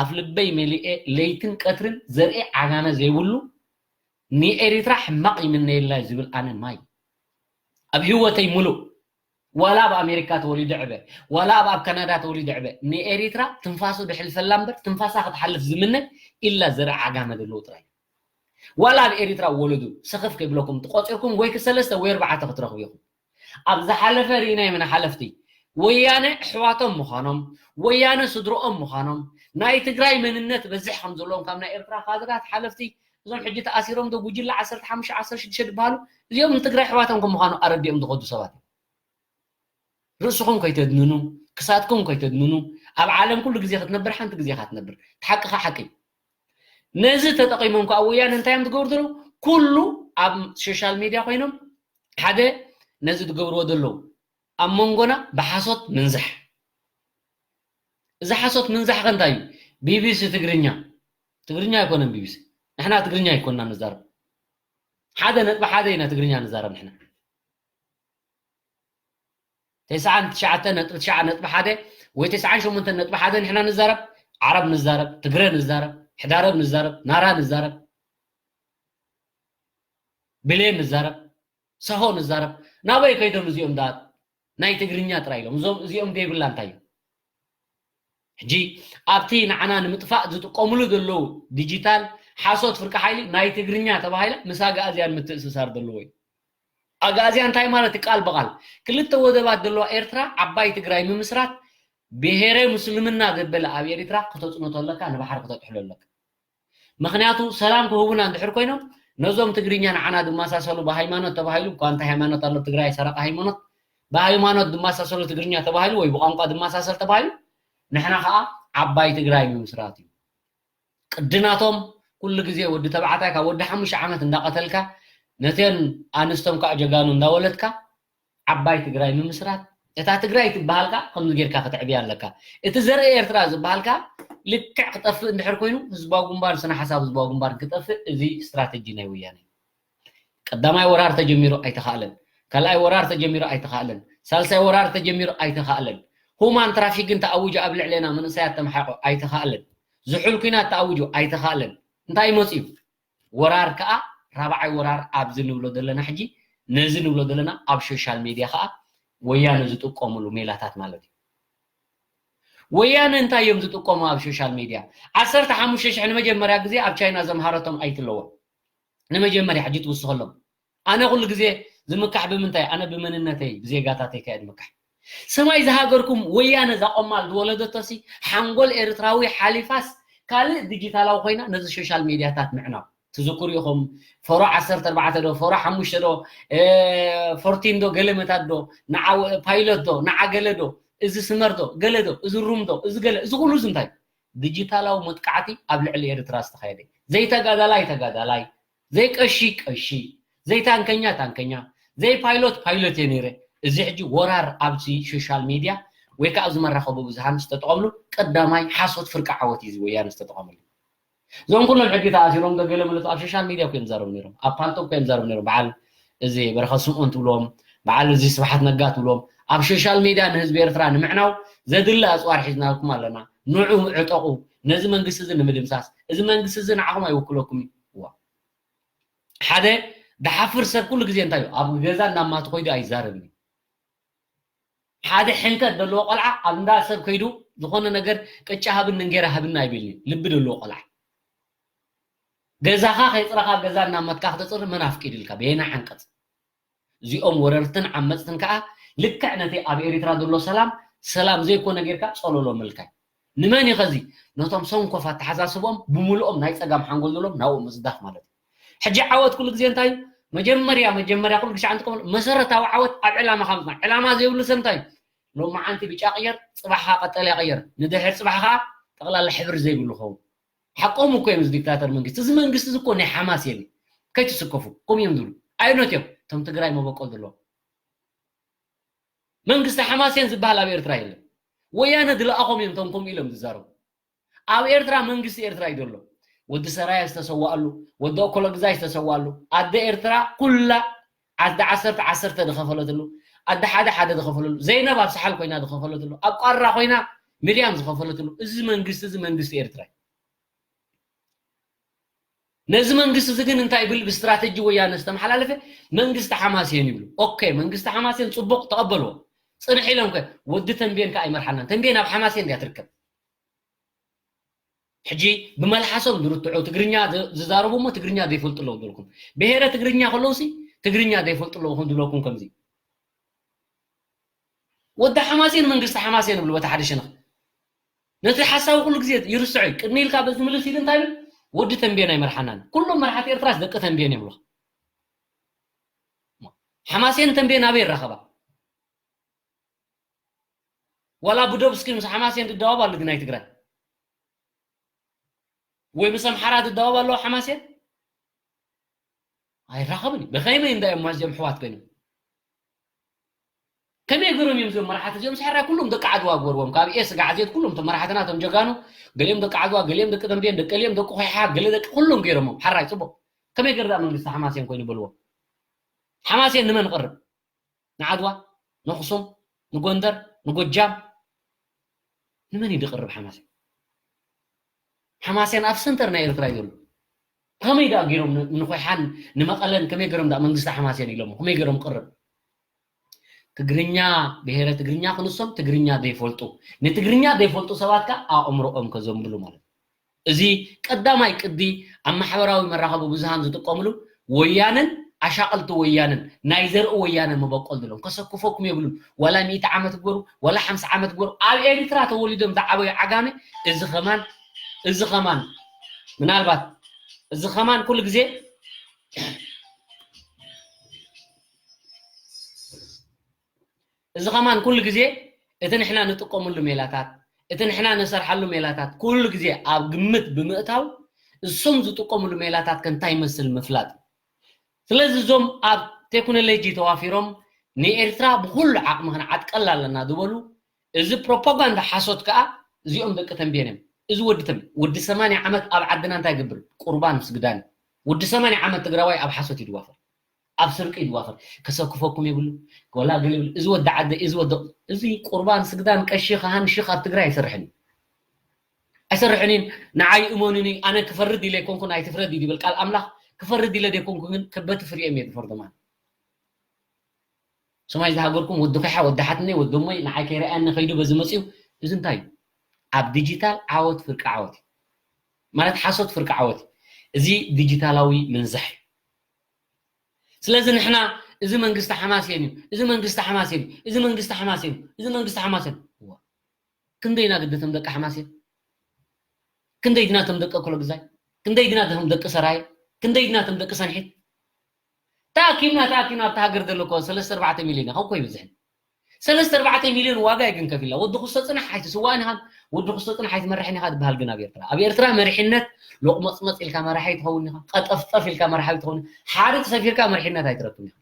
ኣፍ ልበይ መሊኤ ለይትን ቀትርን ዘርኢ ዓጋመ ዘይብሉ ንኤሪትራ ሕማቕ ይምነየላ ዝብል ኣነ ማይ ኣብ ህይወተይ ሙሉእ ዋላ ኣብ ኣሜሪካ ተወሊደ ዕበ ዋላ ኣብ ኣብ ካናዳ ተወሊደ ዕበ ንኤሪትራ ትንፋሱ ድሕልፈላ እምበር ትንፋሳ ክትሓልፍ ዝምነ ኢላ ዘርኢ ዓጋመ ዘለዎ ጥራይ ዋላ ኣብ ኤሪትራ ወለዱ ሰኸፍ ከይብለኩም ትቆፂርኩም ወይ ክሰለስተ ወይ ኣርባዕተ ክትረኽቡ ኢኹም ኣብ ዝሓለፈ ርኢናዮም ኢና ሓለፍቲ ወያነ ኣሕዋቶም ምዃኖም ወያነ ስድርኦም ምዃኖም ናይ ትግራይ መንነት በዝሕ ከም ዘለዎም ካብ ናይ ኤርትራ ካድራት ሓለፍቲ እዞም ሕጂ ተኣሲሮም ዶ ጉጅለ ዓሰርተ ሓሙሽተ ዓሰርተ ሽዱሽተ ዝበሃሉ እዚኦም ንትግራይ ኣሕዋቶም ከም ምዃኑ ኣረዲኦም ዝኸዱ ሰባት እዮም ርእስኹም ከይተድንኑ ክሳትኩም ከይተድንኑ ኣብ ዓለም ኩሉ ግዜ ክትነብር ሓንቲ ግዜ ኢኻ ትነብር ሓቅኻ ሓቂ ነዚ ተጠቒሞም ከዓ ወያነ እንታይ እዮም ዝገብሩ ዘለዉ ኩሉ ኣብ ሶሻል ሚድያ ኮይኖም ሓደ ነዚ ዝገብርዎ ዘለዉ ኣብ መንጎና ብሓሶት ምንዛሕ እዚ ሓሶት ምንዛሕ ከ እንታይ እዩ ቢቢሲ ትግርኛ ትግርኛ ኣይኮነን ቢቢሲ ንሕና ትግርኛ ኣይኮንና ንዛረብ ሓደ ነጥቢ ሓደ ኢና ትግርኛ ንዛረብ ንሕና ተስዓን ትሽዓተ ነጥቢ ትሽዓተ ነጥቢ ሓደ ወይ ተስዓን ሸሞንተን ነጥቢ ሓደ ንሕና ንዛረብ ዓረብ ንዛረብ ትግረ ንዛረብ ሕዳረብ ንዛረብ ናራ ንዛረብ ብሌን ንዛረብ ሰሆ ንዛረብ ናበይ ከይዶም እዚኦም ዳ ናይ ትግርኛ ጥራይ ኢሎም እዞም እዚኦም ደይብላ እንታይ እዩ ሕጂ ኣብቲ ንዓና ንምጥፋእ ዝጥቀምሉ ዘለዉ ዲጂታል ሓሶት ፍርቂ ሓይሊ ናይ ትግርኛ ተባሂላ ምስ ኣግኣዝያን ምትእስሳር ዘለዎ እዩ ኣግኣዝያን እንታይ ማለት እዩ ቃል ብቃል ክልተ ወደባት ዘለዋ ኤርትራ ዓባይ ትግራይ ምምስራት ብሄረ ምስልምና ዘበለ ኣብ ኤሪትራ ክተፅንቶ ኣለካ ንባሕሪ ክተጥሕሎ ኣለካ ምኽንያቱ ሰላም ክህቡና እንድሕር ኮይኖም ነዞም ትግርኛ ንዓና ዝመሳሰሉ ብሃይማኖት ተባሂሉ እኳ እንታይ ሃይማኖት ኣሎ ትግራይ ሰረቂ ሃይማኖት ብሃይማኖት ዝመሳሰሉ ትግርኛ ተባሂሉ ወይ ብቋንቋ ዝመሳሰል ተባሂሉ ንሕና ከዓ ዓባይ ትግራይ ምምስራት እዩ ቅድናቶም ኩሉ ግዜ ወዲ ተባዕታይ ካብ ወዲ ሓሙሽተ ዓመት እንዳቀተልካ ነተን ኣንስቶም ከዓ ጀጋኑ እንዳወለድካ ዓባይ ትግራይ ምምስራት እታ ትግራይ ትበሃል ከዓ ከምዚ ጌርካ ክትዕብያ ኣለካ እቲ ዘርኢ ኤርትራ ዝበሃል ከዓ ልክዕ ክጠፍእ እንድሕር ኮይኑ ህዝባዊ ግንባር ስነ ሓሳብ ህዝባዊ ግንባር ክጠፍእ እዚ ስትራተጂ ናይ ወያነ ቀዳማይ ወራር ተጀሚሩ ኣይተኻእለን ካልኣይ ወራር ተጀሚሩ ኣይተኻእለን ሳልሳይ ወራር ተጀሚሩ ኣይተኻእለን ሁማን ትራፊክን ተኣውጁ ኣብ ልዕሌና መንእሰያት ተመሓቆ ኣይተኻእለን ዝሑል ኩናት ተኣውጁ ኣይተኻእለን እንታይ መፅዩ ወራር ከዓ ራብዓይ ወራር ኣብዚ ንብሎ ዘለና ሕጂ ነዚ ንብሎ ዘለና ኣብ ሶሻል ሜድያ ከዓ ወያነ ዝጥቀምሉ ሜላታት ማለት እዩ ወያነ እንታይ እዮም ዝጥቀሙ ኣብ ሶሻል ሜድያ ዓሰርተ ሓሙሽተ ሽሕ ንመጀመርያ ግዜ ኣብ ቻይና ዘምሃረቶም ኣይትለዎም ንመጀመርያ ሕጂ ትውስኸሎም ኣነ ኩሉ ግዜ ዝምካሕ ብምንታይ ኣነ ብመንነተይ ብዜጋታተይ ከየ ዝምካሕ ሰማይ ዝሃገርኩም ወያነ ዛቆማል ዝወለደቶሲ ሓንጎል ኤርትራዊ ሓሊፋስ ካልእ ዲጂታላዊ ኮይና ነዚ ሶሻል ሜድያታት ምዕናው ትዝክሩ ኢኹም ፈሮ ዓሰርተ ኣርባዕተ ዶ ፈሮ ሓሙሽተ ዶ ፎርቲን ዶ ገለመታት ዶ ንዓ ፓይለት ዶ ንዓ ገለ ዶ እዚ ስመር ዶ ገለ ዶ እዚ ሩም ዶ እዚ ገለ እዚ ኩሉ እዚ እንታይ ዲጂታላዊ መጥቃዕቲ ኣብ ልዕሊ ኤርትራ ዝተኻየደ ዘይተጋዳላይ ተጋዳላይ ዘይቀሺ ቀሺ ዘይታንከኛ ታንከኛ ዘይፓይሎት ፓይሎት እየ ነይረ እዚ ሕጂ ወራር ኣብዚ ሶሻል ሚድያ ወይ ከዓ ኣብዚ መራኸቢ ብዙሃን ዝተጠቐምሉ ቀዳማይ ሓሶት ፍርቂ ዓወት እዩ ወያነ ዝተጠቐመሉ እዞም ኩሎም ሕጂ ተኣሲሮም ገገለ መለቱ ኣብ ሶሻል ሚድያ እኮ እዮም ዘረቡ ነይሮም ኣብ ፓልቶክ እኮ እዮም ዘረቡ ነይሮም በዓል እዚ በረኸ ስምኦን ትብሎም በዓል እዚ ስብሓት ነጋ ትብሎም ኣብ ሶሻል ሚድያ ንህዝቢ ኤርትራ ንምዕናው ዘድሊ ኣፅዋር ሒዝናልኩም ኣለና ንዑ ዕጠቑ ነዚ መንግስቲ እዚ ንምድምሳስ እዚ መንግስቲ እዚ ንዓኹም ኣይውክለኩም እዩ ሓደ ድሓፍር ሰብ ኩሉ ግዜ እንታይ እዩ ኣብ ገዛ እናማት ኮይዱ ኣይዛረብን እዩ ሓደ ሕንከት ዘለዎ ቆልዓ ኣብ እንዳ ሰብ ከይዱ ዝኾነ ነገር ቅጫ ሃብን እንጌራ ሃብን ኣይብልን እዩ ልቢ ዘለዎ ቆልዓ ገዛኻ ከይፅረኻ ገዛ እናመትካ ክተፅሪ መን ኣፍቂድልካ በየና ዓንቀፅ እዚኦም ወረርትን ዓመፅትን ከዓ ልክዕ ነቲ ኣብ ኤሪትራ ዘሎ ሰላም ሰላም ዘይኮነ ጌርካ ጸሎሎ ምልካይ። ንመን እዩ ኸዚ? ነቶም ሰንኮፍ ኣተሓሳስቦም ብምልኦም ናይ ጸጋም ሓንጎል ዘለዎም ናብኡ ምዝዳፍ ማለት እዩ። ሕጂ ዓወት ኩሉ ግዜ እንታይ እዩ? መጀመርያ መጀመርያ ኩሉ ግዜ ኣንትከም መሰረታዊ ዓወት ኣብ ዕላማ ከምጽና ዕላማ ዘይብሉ ሰብ እንታይ እዩ? ሎማዓንቲ ብጫ ቅየር፣ ጽባሕኻ ቀጠልያ ቅየር፣ ንድሕር ጽባሕ ኸዓ ጠቕላላ ሕብሪ ዘይብሉ ኸውን። ሓቆም እኮ እዮም እዚ ዲክታተር መንግስቲ። እዚ መንግስቲ እዚ እኮ ናይ ሓማስ የለ። ከይትስከፉ። ከምኡ እዮም ዝብሉ። ኣይኖት እዮም። እቶም ትግራይ መበቆል ዘለዎም። መንግስቲ ሓማሴን ዝበሃል ኣብ ኤርትራ የለን። ወያነ ዝለኣኾም እዮም እቶም ከምኡ ኢሎም ዝዛረቡ። ኣብ ኤርትራ መንግስቲ ኤርትራ እዩ ዘሎ። ወዲ ሰራየ ዝተሰዋኣሉ፣ ወዲ ኦኮሎግዛይ ዝተሰዋኣሉ፣ ኣደ ኤርትራ ኩላ ኣደ ዓሰርተ ዓሰርተ ዝኸፈለትሉ፣ ኣደ ሓደ ሓደ ዝኸፈለሉ፣ ዘይነብ ኣብ ሰሓል ኮይና ዝኸፈለትሉ፣ ኣብ ቋራ ኮይና ሚድያም ዝኸፈለትሉ፣ እዚ መንግስቲ እዚ መንግስቲ ኤርትራ እዩ። ነዚ መንግስቲ እዚ ግን እንታይ ይብል? ብስትራተጂ ወያነ ዝተመሓላለፈ መንግስቲ ሓማሴን ይብሉ። ኦኬ፣ መንግስቲ ሓማሴን ጽቡቕ ተቐበልዎ። ጽንሕ ኢሎም ከ ወዲ ተንቤን ከ ኣይመርሓናን። ተንቤን ኣብ ሓማሴን ድያ ትርከብ? ሕጂ ብመልሓሶም ዝርትዑ ትግርኛ ዝ-፣ ዝዛረቡ እሞ ትግርኛ ዘይፈልጡ ኣለዉ ዝብልኩም። ብሄረ ትግርኛ ከለውሲ ትግርኛ ዘይፈልጡ ኣለዉ ከም ዝብለኩም ከምዚ። ወዲ ሓማሴን መንግስቲ ሓማሴን ይብሉ በታ ሓደ ሸነኽ። ነቲ ሓሳዊ ኩሉ ግዜ ይርስዖ እዩ። ቅድሚ ኢልካ በዚ ምልስ ኢሉ እንታይ ይብል? ወዲ ተንቤን ኣይመርሓናን። ኩሎም መራሕቲ ኤርትራስ ደቂ ተንቤን እዮም ይብሉኻ። ሓማሴን ተንቤን ኣበይ ይራኸባ? ዋላ ብዶብ እስኪ ምስ ሓማሴን ዝደዋብ ኣሎ ግን ናይ ትግራይ? ወይ ምስ ኣምሓራ ዝደዋብ ኣለዎ ሓማሴን? ኣይራኸብን እዩ። ብኸመይ እንዳ እዮም እዚኦም ኣሕዋት ኮይኖም? ከመይ ገይሮም እዮም እዚኦም መራሕቲ እዚኦም? ስሕራይ ኩሎም ደቂ ዓድዋ ግበርዎም። ካብ ኤ ስጋዕ ዜት ኩሎም እቶም መራሕትና እቶም ጀጋኑ፣ ገሊኦም ደቂ ዓድዋ፣ ገሊኦም ደቂ ተንቤን፣ ደቂ ገሊኦም ደቂ ኮይሓ፣ ገለ ደቂ ኩሎም ገይሮሞም። ሓራይ ጽቡቕ። ከመይ ገይሩ ደኣ መንግስቲ ሓማሴን ኮይኑ በልዎ? ሓማሴን ንመን ይቐርብ? ንዓድዋ፣ ንኣኽሱም፣ ንጎንደር፣ ንጎጃም፣ ንመን እዩ ዝቕርብ ሓማሴን? ሓማሴን ኣብ ሰንተር ናይ ኤርትራ እዩ ዘሎ። ከመይ ደኣ ገይሮም ን-፣ ንኾይሓን ንመቐለን ከመይ ገይሮም ደኣ መንግስቲ ሓማሴን ኢሎሞ? ከመይ ገይሮም ቅርብ? ትግርኛ፣ ብሄረ ትግርኛ ክንሶም ትግርኛ ዘይፈልጡ፣ ንትግርኛ ዘይፈልጡ ሰባት ከኣ ኣእምሮኦም ከዘንብሉ ማለት እዩ። እዚ ቀዳማይ ቅዲ ኣብ ማሕበራዊ መራኸቢ ብዙሃን ዝጥቀምሉ ወያነን ኣሻቐልቲ ወያነን ናይ ዘርኢ ወያነ መበቆል ዘለዎም ከሰክፈኩም የብሉን። ዋላ ሚእቲ ዓመት ግበሩ፣ ዋላ ሓምሳ ዓመት ግበሩ፣ ኣብ ኤሪትራ ተወሊዶም ዝዓበዩ ዓጋመ እዚ ኸማን፣ እዚ ኸማን ምናልባት እዚ ኸማን ኩሉ ግዜ እዚ ኸማን ኩሉ ግዜ እቲ ንሕና ንጥቀመሉ ሜላታት፣ እቲ ንሕና ንሰርሓሉ ሜላታት ኩሉ ግዜ ኣብ ግምት ብምእታው እሶም ዝጥቀምሉ ሜላታት ከ እንታይ ይመስል ምፍላጥ። ስለዚ እዞም ኣብ ቴክኖሎጂ ተዋፊሮም ንኤርትራ ብኹሉ ዓቕሚ ክንዓጥቀላ ኣለና ዝበሉ እዚ ፕሮፓጋንዳ ሓሶት ከኣ እዚኦም ደቂ ተንቤን እዮም። እዚ ወዲ ተንቤን ወዲ ሰማንያ ዓመት ኣብ ዓድና እንታይ ይገብር? ቁርባን ስግዳን። ወዲ ሰማንያ ዓመት ትግራዋይ ኣብ ሓሶት ይድዋፈር። ኣብ ስርቂ ይድዋፈር። ከሰክፈኩም የብሉ። ወላ ገለ ይብሉ። እዚ ወዲ ዓደ፣ እዚ ወዲ፣ እዚ ቁርባን ስግዳን ቀሺ ካህን ሽኽ ኣብ ትግራይ ኣይሰርሕን እዩ። ኣይሰርሕን እዩ። ንዓይ እመኑኒ፣ ኣነ ክፈርድ ኢለ ኣይኮንኩን ኣይትፍረድ እዩ ዝብል ቃል ኣምላኽ። ክፈርድ ኢለ ዘይኮንኩ ግን ከበቲ ፍሪኦም እየ ዝፈርዶም ኣነ። ሰማይ ዝሃገርኩም ወዲ ኸሓ፣ ወዲ ሓትነይ፣ ወዲ እሞይ ንዓይ ከይረኣየኒ ከይዱ በዚ መፅዩ። እዚ እንታይ እዩ? ኣብ ዲጂታል ዓወት ፍርቂ ዓወት እዩ። ማለት ሓሶት ፍርቂ ዓወት እዩ። እዚ ዲጂታላዊ ምንዛሕ እዩ። ስለዚ ንሕና እዚ መንግስቲ ሓማሴን እዩ፣ እዚ መንግስቲ ሓማሴን እዩ፣ እዚ መንግስቲ ሓማሴን እዩ፣ እዚ መንግስቲ ሓማሴን እዩ። እዋ፣ ክንደይ ኢና ግዲ እቶም ደቂ ሓማሴን? ክንደይ ዲና እቶም ደቂ ኣኮሎግዛይ? ክንደይ ዲና እቶም ደቂ ሰራየ? ክንደይ ዲና እቶም ደቂ ሰንሒት? ተኣኪብና፣ ተኣኪብና ኣብታ ሃገር ዘሎ እኮ ሰለስተ ኣርባዕተ ሚልዮን እዩ፣ ካብ እኮ ይበዝሕን። ሰለስተ ኣርባዕተ ሚልዮን ዋጋ እዩ ግን ከፊልና። ወዲ ክስቶ ጽናሕ ኣይትስዋእን ኢኻ፣ ወዲ ክስቶ ጽናሕ ኣይትመርሕን ኢኻ ዝበሃል ግን ኣብ ኤርትራ። ኣብ ኤርትራ መሪሕነት ሎቕመጽመጽ ኢልካ መራሒ ኣይትኸውን ኢኻ፣ ቀጠፍጠፍ ኢልካ መራሒ ኣይትኸውን። ሓርጭ ሰፊርካ መሪሕነት ኣይትረክብን ኢኻ።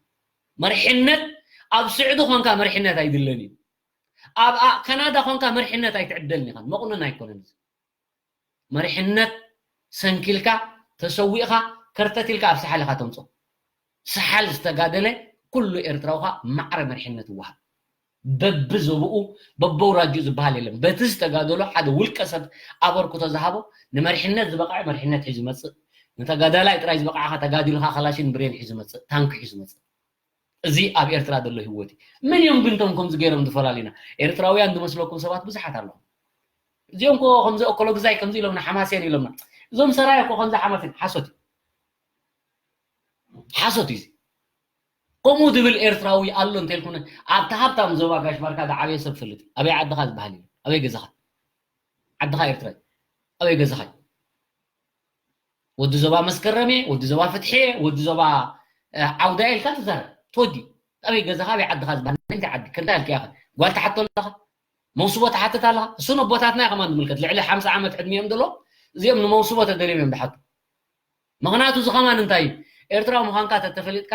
መሪሕነት ኣብ ስዑዲ ኾንካ መሪሕነት ኣይድለን እዩ። ኣብ ኣ-፣ ካናዳ ኾንካ መሪሕነት ኣይትዕደልን ኢኻ። መቑነን ኣይኮነን እዚ። መሪሕነት ሰንኪልካ፣ ተሰዊእኻ፣ ከርተት ኢልካ ኣብ ሰሓል ኢኻ ተምጽኦ። ሰሓል ዝተጋደለ ኩሉ ኤርትራዊ ኸኣ ማዕረ መሪሕነት ይወሃብ። በብዞብኡ፣ በበውራጅኡ ዝበሃል የለን። በቲ ዝተጋደሎ ሓደ ውልቀ ሰብ ኣበርክቶ ዝሃቦ ንመሪሕነት ዝበቕዐ መሪሕነት ሒዙ ይመጽእ። ንተጋዳላይ ጥራይ ዝበቕዓኻ ተጋዲልካ ካላሽን ብሬን ሒዙ ይመጽእ፣ ታንኪ ሒዙ ይመጽእ። እዚ ኣብ ኤርትራ ዘሎ ህይወት እዩ። መን እዮም ግን እቶም ከምዚ ገይሮም ዝፈላልዩና? ኤርትራውያን ዝመስለኩም ሰባት ብዙሓት ኣለኹም። እዚኦም እኮ ከምዚ ኦኮሎግዛይ ከምዚ ኢሎምና፣ ሓማሴን ኢሎምና። እዞም ሰራየ እኮ ከምዚ ሓማሴን፣ ሓሶት እዩ። ሓሶት እዩ እዚ። ከምኡ ዝብል ኤርትራዊ ኣሎ እንተልኩነ ኣብቲ ሃብታም ዞባ ጋሽ ባርካ ዝዓበየ ሰብ ፈልጥ ኣበይ ዓድኻ ዝበሃል እዩ ኣበይ ገዛኻ ዓድኻ ኤርትራ ኣበይ ገዛኻ ወዲ ዞባ መስከረም እየ ወዲ ዞባ ፍትሒ እየ ወዲ ዞባ ዓውዳ ኢልካ ትዛረብ ተወዲ ኣበይ ገዛኻ ኣበይ ዓድኻ ዝበሃል ናይ ዓዲ ከንታ ኢልካ ኢኻ ጓል ትሓቶ ኣለኻ መውስቦ ትሓትት ኣለኻ እሱ ነቦታትና ከማን ዝምልከት ልዕሊ ሓምሳ ዓመት ዕድሚኦም ዘሎ እዚኦም ንመውስቦ ተደልዮም እዮም ዝሓቱ ምኽንያቱ እዚ ከማን እንታይ እዩ ኤርትራዊ ምዃንካ ተተፈሊጥካ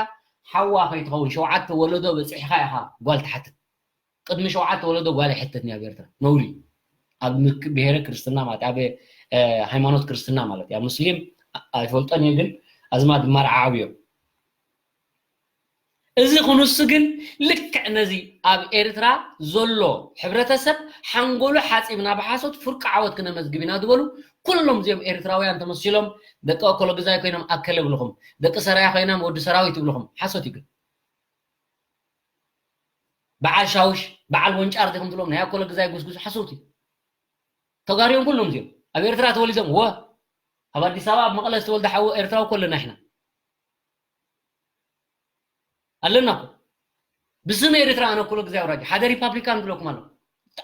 ሓዋ ከይትኸውን ሸውዓተ ወለዶ በፂሕኻ ኢኻ ጓል ትሓትት ቅድሚ ሸውዓተ ወለዶ ጓል ኣይሕተትን ኣብ ኤርትራ ነውሪ ኣብ ብሄረ ክርስትና ማለት ኣብ ሃይማኖት ክርስትና ማለት ያ ሙስሊም ኣይፈልጦን እየ ግን ኣዝማድ ማርዓ ዓብዮም እዚ ክንሱ ግን ልክዕ ነዚ ኣብ ኤርትራ ዘሎ ሕብረተሰብ ሓንጎሉ ሓፂብና ብሓሶት ፍርቂ ዓወት ክነመዝግብ ኢና ዝበሉ ኩሎም እዚኦም ኤርትራውያን ተመሲሎም ደቂ ኣኮሎግዛይ ኮይኖም ኣከለ ብልኹም ደቂ ሰራያ ኮይኖም ወዲ ሰራዊት ይብልኹም ሓሶት እዩ ግን በዓል ሻውሽ በዓል ወንጫር ዲኹም ትብሎም ናይ ኣኮሎግዛይ ጉስጉስ ሓሰውቲ ተጋሪዮም ኩሎም እዚኦም ኣብ ኤርትራ ተወሊዶም ወ ኣብ ኣዲስ ኣበባ ኣብ መቐለ ዝተወልደ ሓዊ ኤርትራዊ ኮለና ኢሕና ኣለና እኮ ብስም ኤርትራ ኣነ ኩሉ ግዜ ኣውራጅ ሓደ ሪፓብሊካን ብለኩም ኣሎ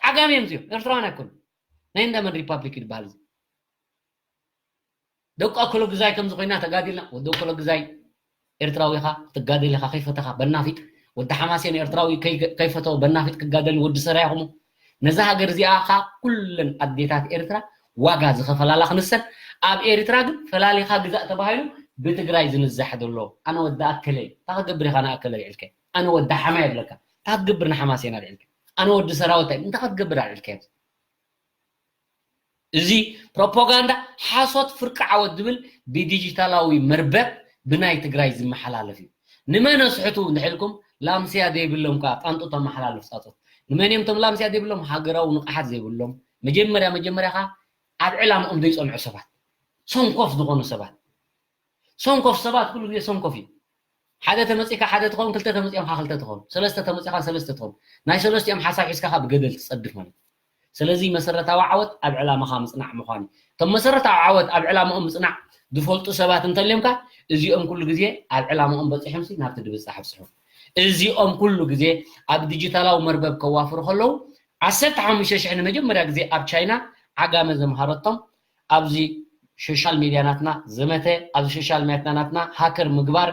ዓጋም እዮም እዚኦም ኤርትራውያን ኣይኮኑ ናይ እንዳመን ሪፓብሊክ ይበሃል እዚ ደቂ ኣኮሎ ግዛይ ከምዚ ኮይና ተጋዲልና ወዲ ኣኮሎ ግዛይ ኤርትራዊ ኢኻ ትጋደል ኢኻ ከይፈተኻ በናፊጥ ወዲ ሓማሴን ኤርትራዊ ከይፈተው በናፊጥ ክጋደል ወዲ ሰራይ ኢኹም ነዛ ሃገር እዚኣ ኸዓ ኩለን ኣዴታት ኤርትራ ዋጋ ዝኸፈላላ ክንሰን ኣብ ኤርትራ ግን ፈላሊኻ ግዛእ ተባሂሉ ብትግራይ ዝንዛሕ ዘሎ ኣነ ወዲ ኣከለ እዩ እንታይ ክገብር ኢኻ ንኣከለ ልዕልከ ኣነ ወዲ ሓማ የብለካ እንታይ ክትገብር ንሓማሴን ኣልዕልከ ኣነ ወዲ ሰራዊት እንታይ ክትገብር ኣልዕልከ እዚ ፕሮፓጋንዳ ሓሶት ፍርቂ ዓወት ዝብል ብዲጂታላዊ መርበብ ብናይ ትግራይ ዝመሓላለፍ እዩ። ንመን ኣስሕቱ እንድሕልኩም ላምስያ ዘይብሎም ከዓ ጣንጡ ተመሓላልፍ ፃፆት። ንመን እዮም እቶም ላምስያ ዘይብሎም? ሃገራዊ ንቕሓት ዘይብሎም መጀመርያ መጀመርያ ከዓ ኣብ ዕላምኦም ዘይፀንዑ ሰባት ሰንኮፍ ዝኾኑ ሰባት ሰንኮፍ ሰባት ኩሉ ግዜ ሰንኮፍ እዩ። ሓደ ተመፂካ ሓደ ትኸውን ክልተ ተመፂኦም ከዓ ክልተ ትኸውን ሰለስተ ተመፂካ ሰለስተ ትኸውን ናይ ሰለስቲኦም ሓሳብ ሒዝካ ከዓ ብገደል ትፀድፍ ማለት እዩ። ስለዚ መሰረታዊ ዓወት ኣብ ዕላማኻ ምፅናዕ ምዃን እዩ። እቶም መሰረታዊ ዓወት ኣብ ዕላምኦም ምፅናዕ ዝፈልጡ ሰባት እንተልዮምካ እዚኦም ኩሉ ግዜ ኣብ ዕላምኦም በፂሖምሲ ናብቲ ድብፃሕ ኣብፅሑ። እዚኦም ኩሉ ግዜ ኣብ ዲጂታላዊ መርበብ ከዋፍሩ ከለዉ ዓሰርተ ሓሙሽተ ሽሕ ንመጀመርያ ግዜ ኣብ ቻይና ዓጋመ ዘምሃረቶም ኣብዚ ሶሻል ሜድያ ናትና ዘመተ ኣብዚ ሶሻል ሜድያ ናትና ሃከር ምግባር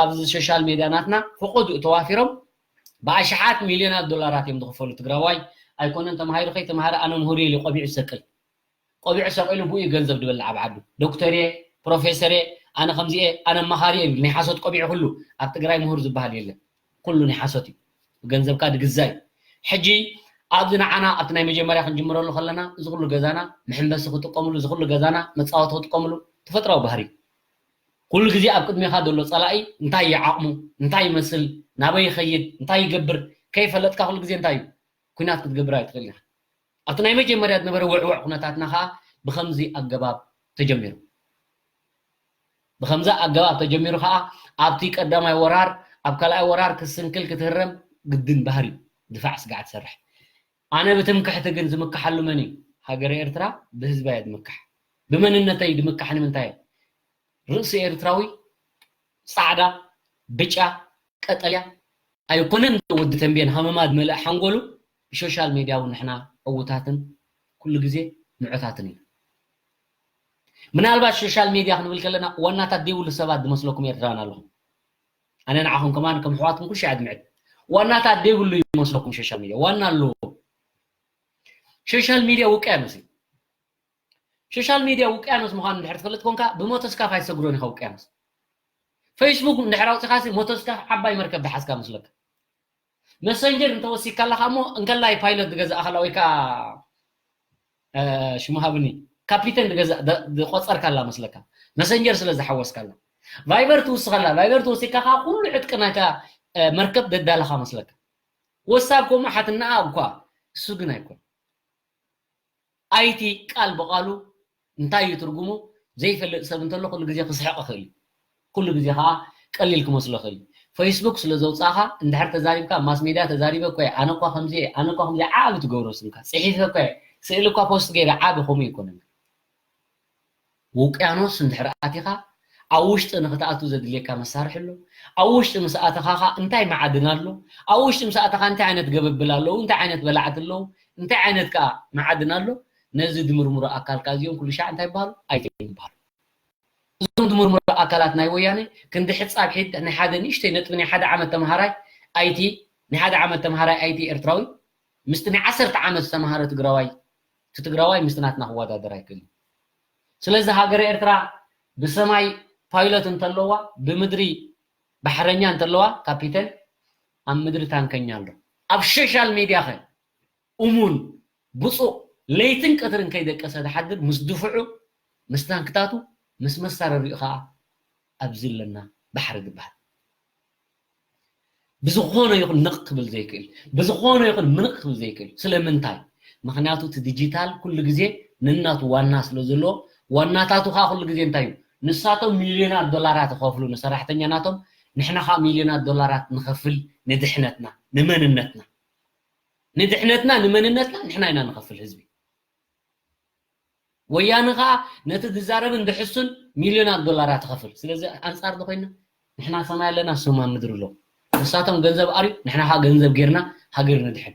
ኣብዚ ሶሻል ሜድያ ናትና ፈቐድኡ ተዋፊሮም ብኣሽሓት ሚልዮናት ዶላራት እዮም ዝኽፈሉ ትግራዋይ ኣይኮነን ተምሃሪ ከይተምሃረ ኣነ ምሁር ኢሉ ቆቢዑ ዝሰቅል ቆቢዑ ሰቂሉ ብኡ ገንዘብ ዝበልዕ ኣብ ዓዱ ዶክተር እየ ፕሮፌሰር እየ ኣነ ከምዚ እየ ኣነ ኣማኻሪ እየ ናይ ሓሶት ቆቢዑ ኩሉ ኣብ ትግራይ ምሁር ዝበሃል የለን ኩሉ ናይ ሓሶት እዩ ብገንዘብካ ድግዛእ እዩ ሕጂ ኣብዚ ንዓና ኣብቲ ናይ መጀመርያ ክንጅምረሉ ከለና እዚ ኩሉ ገዛና መሐንበሲ ክጥቀምሉ እዚ ኩሉ ገዛና መፃወቲ ክጥቀምሉ ተፈጥራዊ ባህሪ ኩሉ ግዜ ኣብ ቅድሜኻ ዘሎ ጸላኢ እንታይ እዩ ዓቕሙ እንታይ ይመስል ናበይ ይኸይድ እንታይ ይገብር ከይፈለጥካ ኩሉ ግዜ እንታይ እዩ ኲናት ክትገብር ኣይትኽእል ኢኻ ኣብቲ ናይ መጀመርያ ዝነበረ ውዕውዕ ኩነታትና ኸዓ ብኸምዚ ኣገባብ ተጀሚሩ ብኸምዚ ኣገባብ ተጀሚሩ ኸዓ ኣብቲ ቀዳማይ ወራር ኣብ ካልኣይ ወራር ክስንክል ክትህረም ግድን ባህሪ ድፋዕ ስጋዕ ትሰርሕ ኣነ ብትምክሕቲ ግን ዝምክሓሉ መን እዩ ሃገረ ኤርትራ ብህዝባ እየ ዝምካሕ ብመንነተይ ዝምካሕ ንምንታይ እየ ርእሲ ኤርትራዊ ጻዕዳ ብጫ ቀጠልያ ኣይኮነን ወዲ ተንቤን ሃመማ ዝመልእ ሓንጎሉ ብሶሻል ሜድያ እውን ንሕና ዕዉታትን ኩሉ ግዜ ምዑታትን ኢና ምናልባት ሶሻል ሜድያ ክንብል ከለና ዋናታት ዘይብሉ ሰባት ዝመስለኩም ኤርትራውያን ኣለኹም ኣነ ንዓኹም ከማን ከም ኣሕዋትኩም ኩሻ ዕድምዕት ዋናታት ዘይብሉ ይመስለኩም ሶሻል ሜድያ ዋና ኣለዎ ሶሻል ሜድያ ውቅያኖስ እዩ ሶሻል ሜድያ ውቅያኖስ ምዃኑ እንድሕር ትፈልጥ ኮንካ ብሞተስካፍ ኣይትሰግሮን ኢኻ ውቅያኖስ ፌስቡክ እንድሕር ኣውፂኻሲ ሞተስካፍ ዓባይ መርከብ ዝሓዝካ መስለካ መሰንጀር እንተወሲካ ኣለካ እሞ እንከላይ ፓይለት ዝገዛእካላ ወይ ከዓ ሽሙ ሃብኒ ካፒተን ዝቆፀርካላ መስለካ መሰንጀር ስለ ዝሓወስካላ ቫይበር ትውስኸላ ቫይበር ትወሲካ ከዓ ኩሉ ዕጥቂ ናይታ መርከብ ደዳለካ መስለካ ወሳብ ከምኡ ሓትናኣ እኳ እሱ ግን ኣይኮን ኣይቲ ቃል ብቓሉ እንታይ እዩ ትርጉሙ ዘይፈልጥ ሰብ እንተሎ ኩሉ ግዜ ክስሕቕ ይኽእል እዩ ኩሉ ግዜ ከዓ ቀሊል ክመስሎ ይኽእል እዩ ፌስቡክ ስለ ዘውፃእኻ እንድሕር ተዛሪብካ ማስ ሜድያ ተዛሪበ እኮ ኣነ እኳ ከምዚ ኣነ እኳ ከምዚ ዓብ ትገብሮ ስምካ ፅሒፈ እኮ ስእሊ እኳ ፖስት ገይረ ዓብ ከምኡ ይኮነና ውቅያኖስ እንድሕር ኣቲኻ ኣብ ውሽጢ ንክትኣቱ ዘድልየካ መሳርሒ ኣሎ። ኣብ ውሽጢ ምስ ኣተኻ ኸዓ እንታይ መዓድን ኣሎ፣ ኣብ ውሽጢ ምስ ኣተኻ እንታይ ዓይነት ገበብል ኣለዉ፣ እንታይ ዓይነት በላዕቲ ኣለዉ፣ እንታይ ዓይነት ከኣ መዓድን ኣሎ። ነዚ ድምርምሮ ኣካልካ እዚኦም ኩሉ ሻዕ እንታይ ይበሃሉ? ኣይቴ ይበሃሉ። እዞም ድምርምሮ ኣካላት ናይ ወያነ ክንዲ ሕጻብ ሒድ ናይ ሓደ ንእሽተይ ነጥቢ ናይ ሓደ ዓመት ተምሃራይ ኣይቲ ናይ ሓደ ዓመት ተምሃራይ ኣይቲ ኤርትራዊ ምስቲ ናይ ዓሰርተ ዓመት ዝተምሃረ ትግራዋይ እቲ ትግራዋይ ምስቲ ናትና ክወዳደር ኣይክእልን። ስለዚ ሃገረ ኤርትራ ብሰማይ ፓይሎት እንተለዋ፣ ብምድሪ ባሕረኛ እንተለዋ፣ ካፒተን፣ ኣብ ምድሪ ታንከኛ ኣሎ። ኣብ ሶሻል ሚድያ ኸ እሙን ብፁዕ ለይትን ቀትርን ከይደቀሰ ዝሓድር ምስ ድፍዑ ምስ ታንክታቱ ምስ መሳረሪኡ ኸዓ ኣብዚ ኣለና ባሕሪ ዝበሃል ብዝኾነ ይኹን ንቕ ክብል ዘይክእል፣ ብዝኾነ ይኹን ምንቕ ክብል ዘይክእል። ስለምንታይ? ምኽንያቱ እቲ ዲጂታል ኩሉ ግዜ ንናቱ ዋና ስለ ዘለዎ፣ ዋናታቱ ኸዓ ኩሉ ግዜ እንታይ እዩ? ንሳቶም ሚልዮናት ዶላራት ይኸፍሉ ንሰራሕተኛ ናቶም፣ ንሕና ኸዓ ሚልዮናት ዶላራት ንኸፍል ንድሕነትና፣ ንመንነትና። ንድሕነትና፣ ንመንነትና ንሕና ኢና ንኸፍል ህዝቢ። ወያነ ኸዓ ነቲ ዝዛረብን ዝሕሱን ሚልዮናት ዶላራት ይኸፍል። ስለዚ ኣንጻር ዶ ኮይና? ንሕና ሰማይ ኣለና፣ ንሶም ኣብ ምድሪ ኣለዉ። ንሳቶም ገንዘብ ኣርዩ፣ ንሕና ኸዓ ገንዘብ ጌርና ሃገር ንድሕን።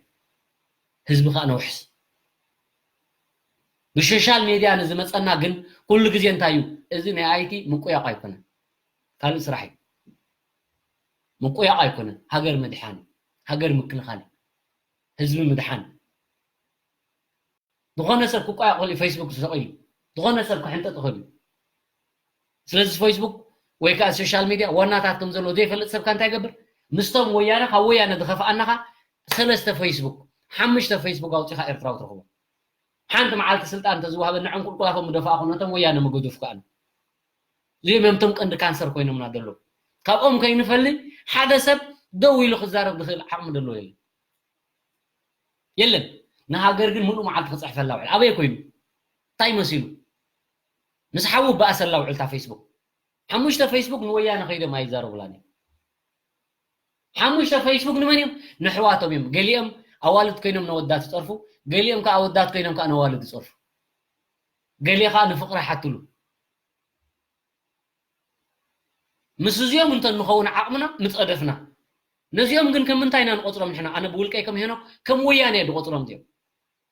ህዝቢ ኸዓ ነውሕስ። ብሶሻል ሜድያ ንዝመጸና ግን ኩሉ ግዜ እንታይ እዩ? እዚ ናይ ኣይቲ ምቁያቕ ኣይኮነን። ካልእ ስራሕ እዩ። ምቁያቕ ኣይኮነን። ሃገር ምድሓን እዩ። ሃገር ምክልኻል እዩ። ህዝቢ ምድሓን እዩ። ዝኾነ ሰብ ክቋየቕ ይኽእል እዩ፣ ፌስቡክ ተሰቒሉ። ዝኾነ ሰብ ክሕንጥጥ ይኽእል እዩ። ስለዚ ፌስቡክ ወይ ከዓ ሶሻል ሚድያ ዋናታት ከም ዘለዎ ዘይፈልጥ ሰብካ እንታይ ይገብር? ምስቶም ወያነ፣ ካብ ወያነ ዝኸፍኣናኻ ሰለስተ ፌስቡክ፣ ሓሙሽተ ፌስቡክ ኣውፂኻ ኤርትራዊ ትረኽቦ። ሓንቲ መዓልቲ ስልጣን እንተዝወሃበ ንዕንቁልቁላፎም ምደፋእኹ ነቶም ወያነ ምገደፍኩ ኣነ። እዚኦም እዮም እቶም ቀንዲ ካንሰር ኮይኖምና ዘለዉ። ካብኦም ከይንፈሊ ሓደ ሰብ ደው ኢሉ ክዛረብ ዝኽእል ዓቕሚ ዘለዎ የለን። የለን። ንሃገር ግን ምሉእ መዓልቲ ክጽሕፈላ ውዕል። ኣበይ ኮይኑ? እንታይ መሲሉ? ምስ ሓዉ በኣሰላ ውዕልታ ፌስቡክ። ሓሙሽተ ፌስቡክ ንወያነ ከይዶም ኣይዛረቡላን እዮም። ሓሙሽተ ፌስቡክ ንመን እዮም? ንሕዋቶም እዮም። ገሊኦም ኣዋልድ ኮይኖም ነወዳት ይጸርፉ፣ ገሊኦም ከኣ ኣወዳት ኮይኖም ከኣ ነዋልድ ይጸርፉ። ገሊኦም ከኣ ንፍቕሪ ሓትሉ። ምስ እዚኦም እንተ ንኸውን ዓቕምና ምጸደፍና። ነዚኦም ግን ከም ምንታይ ኢና ንቆጽሮም ንሕና? ኣነ ብውልቀይ ከም ሄኖክ ከም ወያነ እየ ዝቆጽሮም እዚኦም።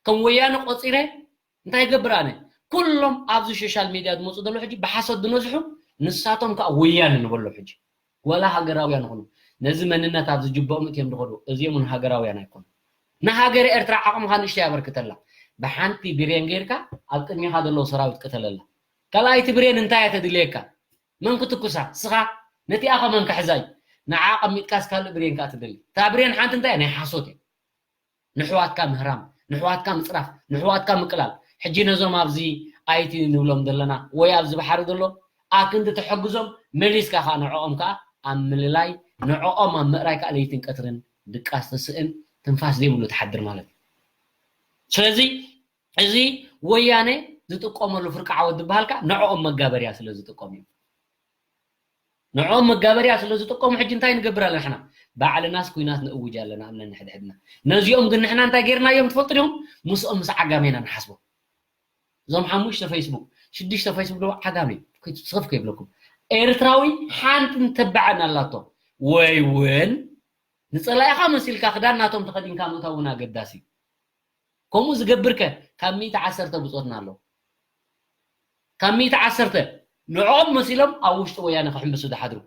ከም ወያነ ቆጺረ እንታይ ይገብር ኣነ? ኩሎም ኣብዚ ሶሻል ሚድያ ዝመጹ ዘለዉ ሕጂ ብሓሶት ዝነዝሑ ንሳቶም ከኣ ወያነ ንበሎ ሕጂ። ወላ ሃገራውያን ይኹኑ ነዚ መንነት ኣብ ዝጅበኦም እትዮም ዝኸዱ እዚኦም እውን ሃገራውያን ኣይኮኑ። ንሃገረ ኤርትራ ዓቕምኻ ንእሽተይ ኣበርክተላ። ብሓንቲ ብሬን ጌርካ ኣብ ቅድሚኻ ዘለዉ ሰራዊት ቅተለላ። ካልኣይቲ ብሬን እንታይ እያ ተድልየካ? መን ክትኩሳ? ስኻ። ነቲኣ ከ መን ክሕዛ እዩ? ንዓ ኣቐሚጥካስ ካልእ ብሬን ከኣ ትደሊ። እታ ብሬን ሓንቲ እንታይ እያ? ናይ ሓሶት እያ። ንሕዋትካ ምህራም፣ ንሕዋትካ ምጽራፍ፣ ንሕዋትካ ምቅላል። ሕጂ ነዞም ኣብዚ ኣይቲ ንብሎም ዘለና ወይ ኣብዚ ባሕሪ ዘሎ ኣክንዲ ትሕግዞም፣ መሊስካ ከኣ ንዕኦም ከኣ ኣብ ምልላይ፣ ንዕኦም ኣብ ምእራይ ከኣ ለይትን ቀትርን ድቃስ ትስእን ትንፋስ ዘይብሉ ትሓድር ማለት እዩ። ስለዚ እዚ ወያነ ዝጥቀመሉ ፍርቂ ዓወት ዝበሃል ከኣ ንዕኦም መጋበርያ ስለ ዝጥቀሙ እዩ። ንዕኦም መጋበርያ ስለ ዝጥቀሙ ሕጂ እንታይ ንገብር ኣለና ንሕና? ባዕልናስ ኲናት ንእውጅ ኣለና ኣብ ነንሕድሕድና። ነዚኦም ግን ንሕና እንታይ ጌርናዮም ትፈልጡ ዲኹም? ምስኦም ምስ ዓጋመ ኢና ንሓስቦም። እዞም ሓሙሽተ ፌስቡክ፣ ሽዱሽተ ፌስቡክ ዶ ዓጋመ እዩ። ከይትስኸፍ ከይብለኩም። ኤርትራዊ ሓንትን ተባዕን ኣላቶ። ወይ እውን ንጸላኢኻ መሲልካ ክዳን ናቶም ተኸዲንካ ምእታው እውን ኣገዳሲ እዩ። ከምኡ ዝገብር ከ ካብ ሚእቲ ዓሰርተ ብጾትና ኣለዉ። ካብ ሚእቲ ዓሰርተ ንዕኦም መሲሎም ኣብ ውሽጢ ወያነ ክሕምብሱ ዝሓድሩ፣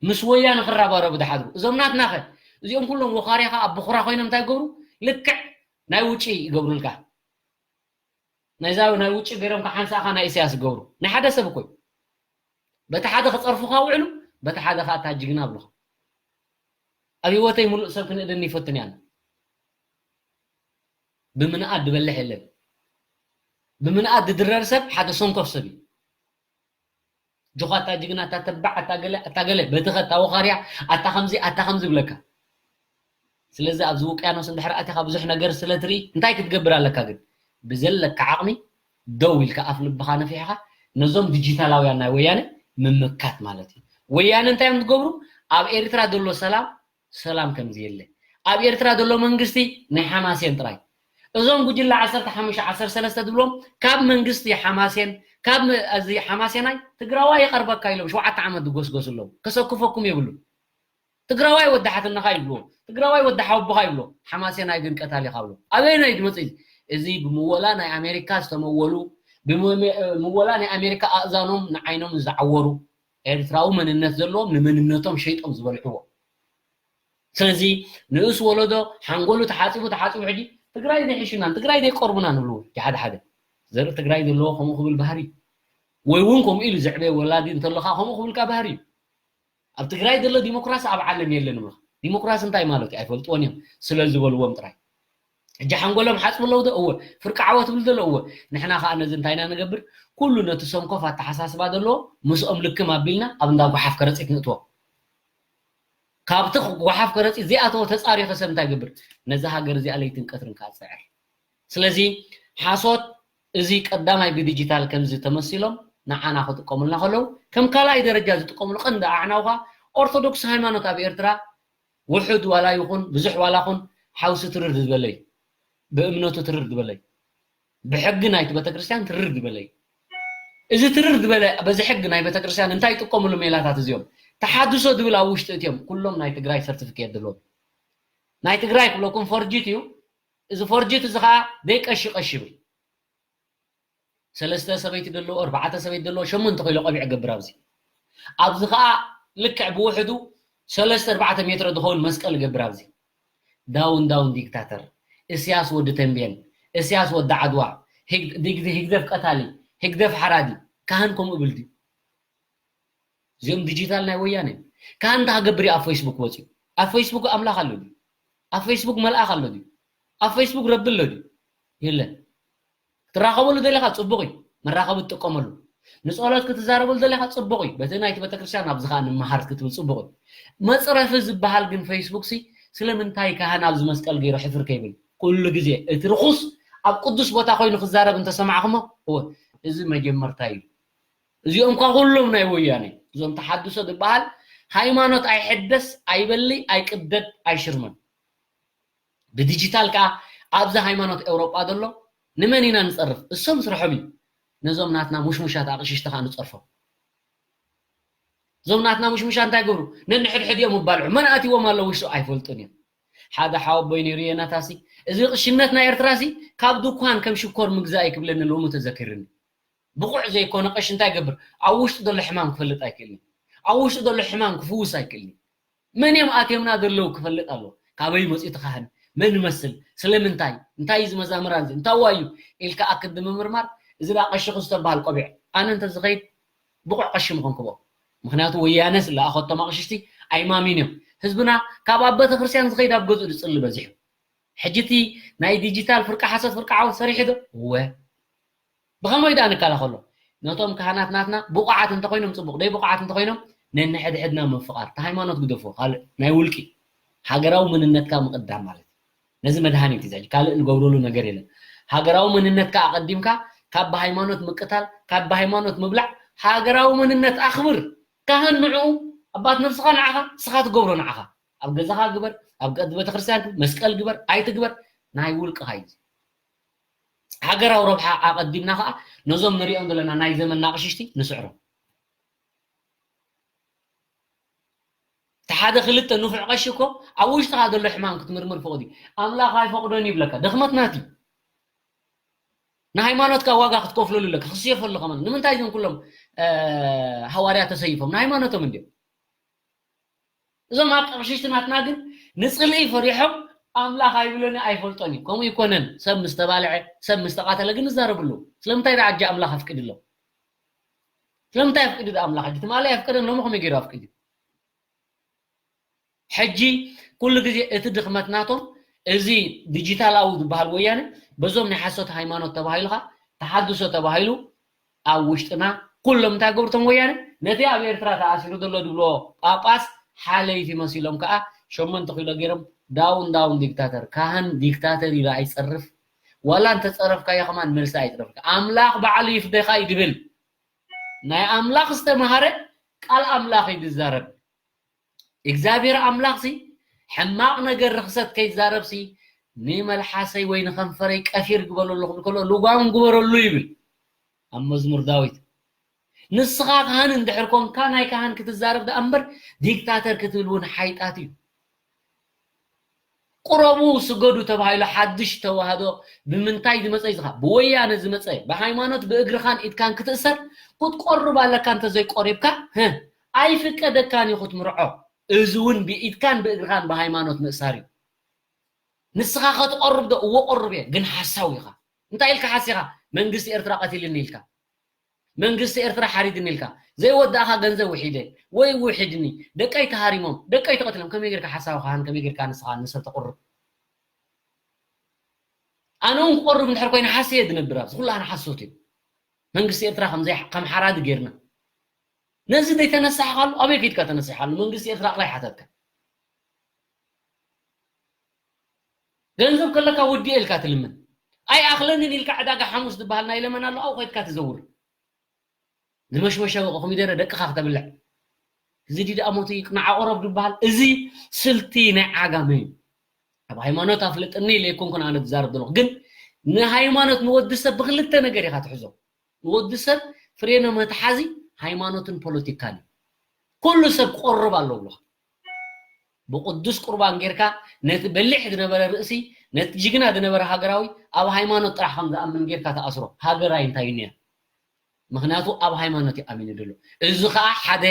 ምስ ወያነ ክረባረቡ ዝሓድሩ፣ እዞም ናትና ከ? እዚኦም ኩሎም ወኻርያ ከኣ ኣብ ብኹራ ኮይኖም እንታይ ይገብሩ? ልክዕ ናይ ውጪ ይገብሩልካ። ናይዛ ናይ ውጪ ገይሮም ከ ሓንሳእኻ ናይ ኢሳያስ ይገብሩ። ናይ ሓደ ሰብ እኮ እዩ። በቲ ሓደ ክጸርፉኻ ውዕሉ፣ በቲ ሓደ ከኣ እታ ጅግና ኣብሉኻ። ኣብ ህይወተይ ምሉእ ሰብ ክንእደኒ ይፈትን እየ ኣነ። ብምንኣድ ዝበልሕ የለን። ብምንኣድ ዝድረር ሰብ ሓደ ሰንኮፍ ሰብ እዩ። ጆኻ፣ ኣታ ጅግና፣ ኣታ ተባዕ፣ ኣታ ገለ፣ ኣታ ገለ፣ በቲ ኸ፣ ኣታ ወኻርያ፣ ኣታ ከምዚ፣ ኣታ ከምዚ ይብለካ። ስለዚ ኣብዚ ውቅያኖስ እንድሕር ኣቲኻ ብዙሕ ነገር ስለ ትርኢ እንታይ ክትገብር ኣለካ ግን? ብዘለካ ዓቕሚ ደው ኢልካ ኣፍ ልብኻ ነፊሕኻ ነዞም ዲጂታላውያን ናይ ወያነ ምምካት ማለት እዩ። ወያነ እንታይ እዮም ዝገብሩ? ኣብ ኤርትራ ዘሎ ሰላም፣ ሰላም ከምዚ የለ። ኣብ ኤርትራ ዘሎ መንግስቲ ናይ ሓማሴን ጥራይ። እዞም ጉጅለ ዓሰርተ ሓሙሽተ ዓሰርተ ሰለስተ ዝብሎም ካብ መንግስቲ ሓማሴን፣ ካብ ም- እዚ ሓማሴናይ ትግራዋይ ይቐርበካ ኢሎም ሸውዓተ ዓመት ዝጎስጎሱ ኣለዉ። ከሰክፈኩም የብሉ። ትግራዋይ ወዲ ሓትነኻ ይብልዎ፣ ትግራዋይ ወዲ ሓወቦኻ ይብልዎ። ሓማሴናይ ግን ቀታሊ ይኻብሎ። ኣበየናይ ዝመፅእ እዚ? እዚ ብምወላ ናይ ኣሜሪካ ዝተመወሉ፣ ብምወላ ናይ ኣሜሪካ ኣእዛኖም ንዓይኖም ዝዓወሩ ኤርትራዊ መንነት ዘለዎም ንመንነቶም ሸይጦም ዝበልዕዎ። ስለዚ ንእስ ወለዶ ሓንጎሉ ተሓፂቡ ተሓፂቡ ሕጂ ትግራይ ዘይሕሹናን ትግራይ ዘይቀርቡና ንብሉ ሓደ ሓደ ዘርኢ ትግራይ ዘለዎ ከምኡ ክብል ባህሪ ወይ እውን ከምኡ ኢሉ ዘዕበየ ወላዲ እንተለካ ከምኡ ክብልካ ባህሪ እዩ። ኣብ ትግራይ ዘሎ ዲሞክራሲ ኣብ ዓለም የለን ይብልካ። ዲሞክራሲ እንታይ ማለት እዩ ኣይፈልጥዎን እዮም ስለ ዝበልዎም ጥራይ። ሕጂ ሓንጎሎም ሓፅቡ ኣለዉ ዶ? እወ። ፍርቂ ዓወት ብል ዘሎ? እወ። ንሕና ከዓ ነዚ እንታይ ኢና ንገብር? ኩሉ ነቲ ሰንኮፍ ኣተሓሳስባ ዘለዎ ምስኦም ልክም ኣቢልና ኣብ እንዳ ጓሓፍ ከረፂት ንእትዎ። ካብቲ ጓሓፍ ከረፂት ዘይኣተዎ ተፃሪዮ ከሰብ እንታይ ይገብር? ነዛ ሃገር እዚኣ ለይትን ቀትርን ከዓ ፀዕር። ስለዚ ሓሶት እዚ ቀዳማይ ብዲጂታል ከምዚ ተመሲሎም ንዓና ክጥቀሙልና ከለዉ ከም ካልኣይ ደረጃ ዝጥቀሙሉ ቀንዲ ኣዕናውኻ ኦርቶዶክስ ሃይማኖት ኣብ ኤርትራ ውሑድ ዋላ ይኹን ብዙሕ ዋላ ኹን ሓውሲ ትርር ዝበለይ ብእምነቱ ትርር ዝበለይ ብሕጊ ናይቲ ቤተክርስትያን ትርር ዝበለይ እዚ ትርር ዝበለ በዚ ሕጊ ናይ ቤተክርስትያን እንታይ ይጥቀሙሉ ሜላታት እዚኦም ተሓድሶ ድብል ኣብ ውሽጢ እትዮም ኩሎም ናይ ትግራይ ሰርቲፊኬት ዘለዎም ናይ ትግራይ ክብለኩም ፎርጅት እዩ እዚ ፎርጅት እዚ ከዓ ደይቀሺ ቀሺ ይብል ሰለስተ ሰበይቲ ደለዎ ኣርባዕተ ሰበይቲ ደለዎ ሸሞንተ ኮይሎ ቆቢዕ ገብር ኣብዚ ኣብዚ ከዓ ልክዕ ብውሕዱ ሰለስተ ኣርባዕተ ሜትሮ ዝኸውን መስቀል ገብር ኣብዚ ዳውን ዳውን ዲክታተር እስያስ ወዲ ተንቤን እስያስ ወዲ ዓድዋ ህግደፍ ቀታሊ ህግደፍ ሓራዲ ካህን ከምኡ ብል ድዩ እዚኦም ዲጂታል ናይ ወያነ ካህን እንታይ ክገብር እዩ ኣብ ፌስቡክ ወፂኡ ኣብ ፌስቡክ ኣምላኽ ኣሎ ድዩ ኣብ ፌስቡክ መልኣኽ ኣሎ ድዩ ኣብ ፌስቡክ ረቢ ኣሎ ድዩ የለን ክትራኸበሉ ደለኻ ፅቡቕ እዩ መራኸቢ ትጥቀመሉ ንፀሎት ክትዛረበሉ ደለኻ ፅቡቕ እዩ በቲ ናይቲ ቤተክርስትያን ኣብዚ ከዓ ንመሃር ክትብል ፅቡቕ እዩ መፅረፊ ዝበሃል ግን ፌስቡክ ሲ ስለምንታይ ካህን ኣብዚ መስቀል ገይሩ ሕፍር ከይብል ኩሉ ግዜ እቲ ርኹስ ኣብ ቅዱስ ቦታ ኮይኑ ክዛረብ እንተሰማዕኹሞ እወ እዚ መጀመርታ እዩ እዚኦም ኳ ኩሎም ናይ ወያነ እዞም ተሓድሶ ዝበሃል ሃይማኖት ኣይሕደስ ኣይበሊ ኣይቅደድ ኣይሽርመን ብዲጂታል ከዓ ኣብዚ ሃይማኖት ኤውሮጳ ዘሎ ንመን ኢና ንፀርፍ እሶም ስርሖም እዩ ነዞም ናትና ሙሽሙሻት ኣቕሽሽቲ ከዓ ንፀርፎም እዞም ናትና ሙሽሙሻ እንታይ ገብሩ ነንሕድሕድ እዮም ይባልዑ መን ኣትዎም ኣለዉ ውሽጡ ኣይፈልጡን እዮም ሓደ ሓወቦይ ነይሩ የናታሲ እዚ ቅሽነት ናይ ኤርትራሲ ካብ ድኳን ከም ሽኮር ምግዛእ ይክብለኒ ሎሚ ተዘኪርኒ ብቑዕ ዘይኮነ ቀሺ እንታይ ይገብር ኣብ ውሽጡ ዘሎ ሕማም ክፈልጥ ኣይክእልን ኣብ ውሽጡ ዘሎ ሕማም ክፍውስ ኣይክእልን መን እዮም ኣትዮምና ዘለዉ ክፈልጥ ኣለዎ ካበይ መፂኡ ትካህን መን ይመስል ስለምንታይ እንታይ እዩ ዝመዛምራን እንታይ ዋዩ ኢልካ ኣክድ ምምርማር እዚ ዳ ቀሺ ክዝተበሃል ቆቢዕ ኣነ እንተዝኸይድ ብቑዕ ቀሺ ምኾንክዎ ምክንያቱ ወያነ ስለኣኸቶም ኣቕሽሽቲ ኣይማሚን እዮም ህዝብና ካብ ኣብ ቤተክርስትያን ዝኸይድ ኣብ ገዝኡ ዝፅሊ በዚሑ ሕጂ እቲ ናይ ዲጂታል ፍርቂ ሓሶት ፍርቂ ዓወት ሰሪሑ ዶ? እወ። ብኸመይ ደኣ ንከላኸሎ? ነቶም ካህናት ናትና ብቑዓት እንተኾይኖም ጽቡቕ፣ ደይ ብቑዓት እንተኾይኖም ነንሕድሕድና ምፍቓር፣ እቲ ሃይማኖት ግደፎ፣ ካልእ ናይ ውልቂ፣ ሃገራዊ መንነትካ ምቕዳም ማለት እዩ። ነዚ መድሃኒት እዩ፣ ሕጂ ካልእ ንገብረሉ ነገር የለን። ሃገራዊ መንነትካ ኣቐዲምካ ካብ ብሃይማኖት ምቅታል፣ ካብ ብሃይማኖት ምብላዕ፣ ሃገራዊ መንነት ኣኽብር። ካህን ንዕኡ፣ ኣባት ነብስኻ ንዓኻ፣ ንስኻ ትገብሮ ንዓኻ። ኣብ ገዛኻ ግበር፣ ኣብ ቀዲ ቤተክርስትያን መስቀል ግበር ኣይትግበር ናይ ውልቅኻ እዩ። ሃገራዊ ረብሓ ኣቐዲምና ከዓ ነዞም ንሪኦም ዘለና ናይ ዘመንና ኣቕሽሽቲ ንስዕሮም። እቲ ሓደ ክልተ ንፉዕ ቀሺ እኮ ኣብ ውሽጥኻ ዘሎ ሕማም ክትምርምር ፍቕድ እዩ። ኣምላኽ ኣይፈቕዶን ይብለካ። ድኽመት ናት እዩ። ንሃይማኖትካ ዋጋ ክትከፍለሉ ኣለካ። ክስየፈሉ ከመን ንምንታይ እዞም ኩሎም ሃዋርያ ተሰይፎም ንሃይማኖቶም እንዲዮም። እዞም ኣቅሽሽቲ ናትና ግን ንፅልኢ ፈሪሖም ኣምላኽ ኣይብሎን ኣይፈልጦን እዩ። ከምኡ ይኮነን። ሰብ ምስ ተባልዐ፣ ሰብ ምስ ተቃተለ ግን ይዛረቡ ኣለዉ። ስለምንታይ ደኣ ኣጀ ኣምላኽ ኣፍቅድሎም? ስለምንታይ ኣፍቅዱ ደኣ ኣምላኽ? ሕጂ ትማሊ ኣፍቀደን ሎሚ ከመይ ገይሩ ኣፍቅዱ? ሕጂ ኩሉ ግዜ እቲ ድኽመት ናቶም እዚ ዲጂታላዊ ዝበሃል ወያነ በዞም ናይ ሓሶት ሃይማኖት ተባሂሉኻ ተሓድሶ ተባሂሉ ኣብ ውሽጥና ኩሎም እንታይ ገብርቶም ወያነ ነቲ ኣብ ኤርትራ ተኣሲሩ ዘሎ ዝብሎ ጳጳስ ሓለይቲ መሲሎም ከዓ ሸሞንተ ኪሎ ገይሮም ዳውን ዳውን ዲክታተር ካህን ዲክታተር ኢሉ ኣይፀርፍ ዋላ እንተፀረፍካዮ ከማን መልሲ ኣይፅረፍካ ኣምላኽ ባዕሉ ይፍደኻ እዩ ድብል ናይ ኣምላኽ ዝተምሃረ ቃል ኣምላኽ እዩ ዝዛረብ እግዚኣብሔር ኣምላኽሲ ሕማቕ ነገር ርኽሰት ከይዛረብሲ ንመልሓሰይ ወይ ንኸንፈረይ ቀፊር ግበረሉ ክብል ከሎ ልጓም ግበረሉ ይብል ኣብ መዝሙር ዳዊት። ንስኻ ካህን እንድሕር ኮንካ፣ ናይ ካህን ክትዛረብ ደኣ እምበር፣ ዲክታተር ክትብል እውን ሓይጣት እዩ። ቁረቡ ስገዱ ተባሂሉ ሓድሽ ተዋህዶ ብምንታይ ዝመጸ እዩ ዝኻ? ብወያነ ዝመጸ። ብሃይማኖት ብእግርኻን ኢድካን ክትእሰር ክትቆርብ ኣለካ። እንተዘይቆሪብካ፣ ህ፣ ኣይፍቀደካን እዩ ክትምርዖ። እዚ እውን ብኢድካን ብእግርኻን ብሃይማኖት ምእሳር እዩ። ንስኻ ክትቆርብ ዶ? እዎ ቆርብ እየ፣ ግን ሓሳዊ ኢኻ። እንታይ ኢልካ ሓሲኻ? መንግስቲ ኤርትራ ቀቲልኒ ኢልካ። መንግስቲ ኤርትራ ሓሪድኒ ኢልካ። ዘይወዳእኻ ገንዘብ ውሒደ ወይ ውሒድኒ፣ ደቀይ ተሃሪሞም፣ ደቀይ ተቐቲሎም፣ ከመይ ጌርካ ሓሳዊ ካህን፣ ከመይ ጌርካ ንስኻ ንሰብ ተቑርብ? ኣነ እውን ክቆርብ እንድሕር ኮይነ ሓስየ ዝነብር ኣብዚ ኩሉ ኣነ ሓሶት እዩ። መንግስቲ ኤርትራ ከም ዘይ-፣ ከም ሓራዲ ጌርና። ነዚ ዘይተነሳሕኻሉ ኣበይ ከይድካ ተነሲሓሉ? መንግስቲ ኤርትራ ጥራይ ሓተትካ። ገንዘብ ከለካ ወዲኤ ኢልካ ትልምን። ኣይ ኣኽለንን ኢልካ ዕዳጋ ሓሙስ ዝበሃል ናይ ለመን ኣሎ፣ ኣብኡ ከይድካ ትዘውር። ዝመሽመሸ ኮሚደረ ደቅኻ ክተብልዕ። እዚ ድዩ ደኣ ሞት እዩ? ቅናዕ ቆረብ ዝበሃል። እዚ ስልቲ ናይ ዓጋመ እዩ። ኣብ ሃይማኖት ኣፍልጥኒ ኢለ ኣይኮንኩን ኣነ ዝዛረብ ዘለኹ። ግን ንሃይማኖት ንወዲ ሰብ ብክልተ ነገር ኢኻ ትሕዞ። ንወዲ ሰብ ፍሬነ መትሓዚ ሃይማኖትን ፖለቲካን እዩ። ኩሉ ሰብ ቆርብ ኣለዎ ብሎኻ። ብቅዱስ ቁርባን ጌርካ ነቲ በሊሕ ዝነበረ ርእሲ፣ ነቲ ጅግና ዝነበረ ሃገራዊ ኣብ ሃይማኖት ጥራሕ ከም ዝኣምን ጌርካ ተኣስሮ። ሃገራይ እንታይ እዩ ነያ? ምኽንያቱ ኣብ ሃይማኖት እዩ ኣሚኑ ዘሎ። እዚ ኸኣ ሓደ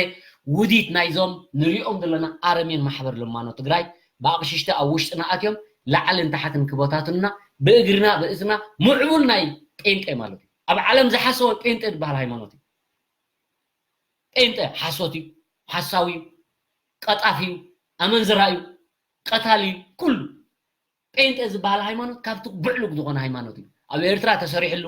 ውዲት ናይዞም ንሪኦም ዘለና ኣረሜን ማሕበር ለማኖ ትግራይ፣ ብኣቕሽሽቲ ኣብ ውሽጥና ኣትዮም ላዕልን ታሕትን ክበታትኑና፣ ብእግርና ብእዝና ምዕቡል ናይ ጴንጤ ማለት እዩ። ኣብ ዓለም ዝሓሰወ ጴንጤ ዝበሃል ሃይማኖት እዩ። ጴንጤ ሓሶት እዩ፣ ሓሳዊ እዩ፣ ቀጣፊ እዩ፣ ኣመንዝራ እዩ፣ ቀታሊ እዩ። ኩሉ ጴንጤ ዝበሃል ሃይማኖት ካብቲ ብዕሉግ ዝኾነ ሃይማኖት እዩ። ኣብ ኤርትራ ተሰሪሕሉ፣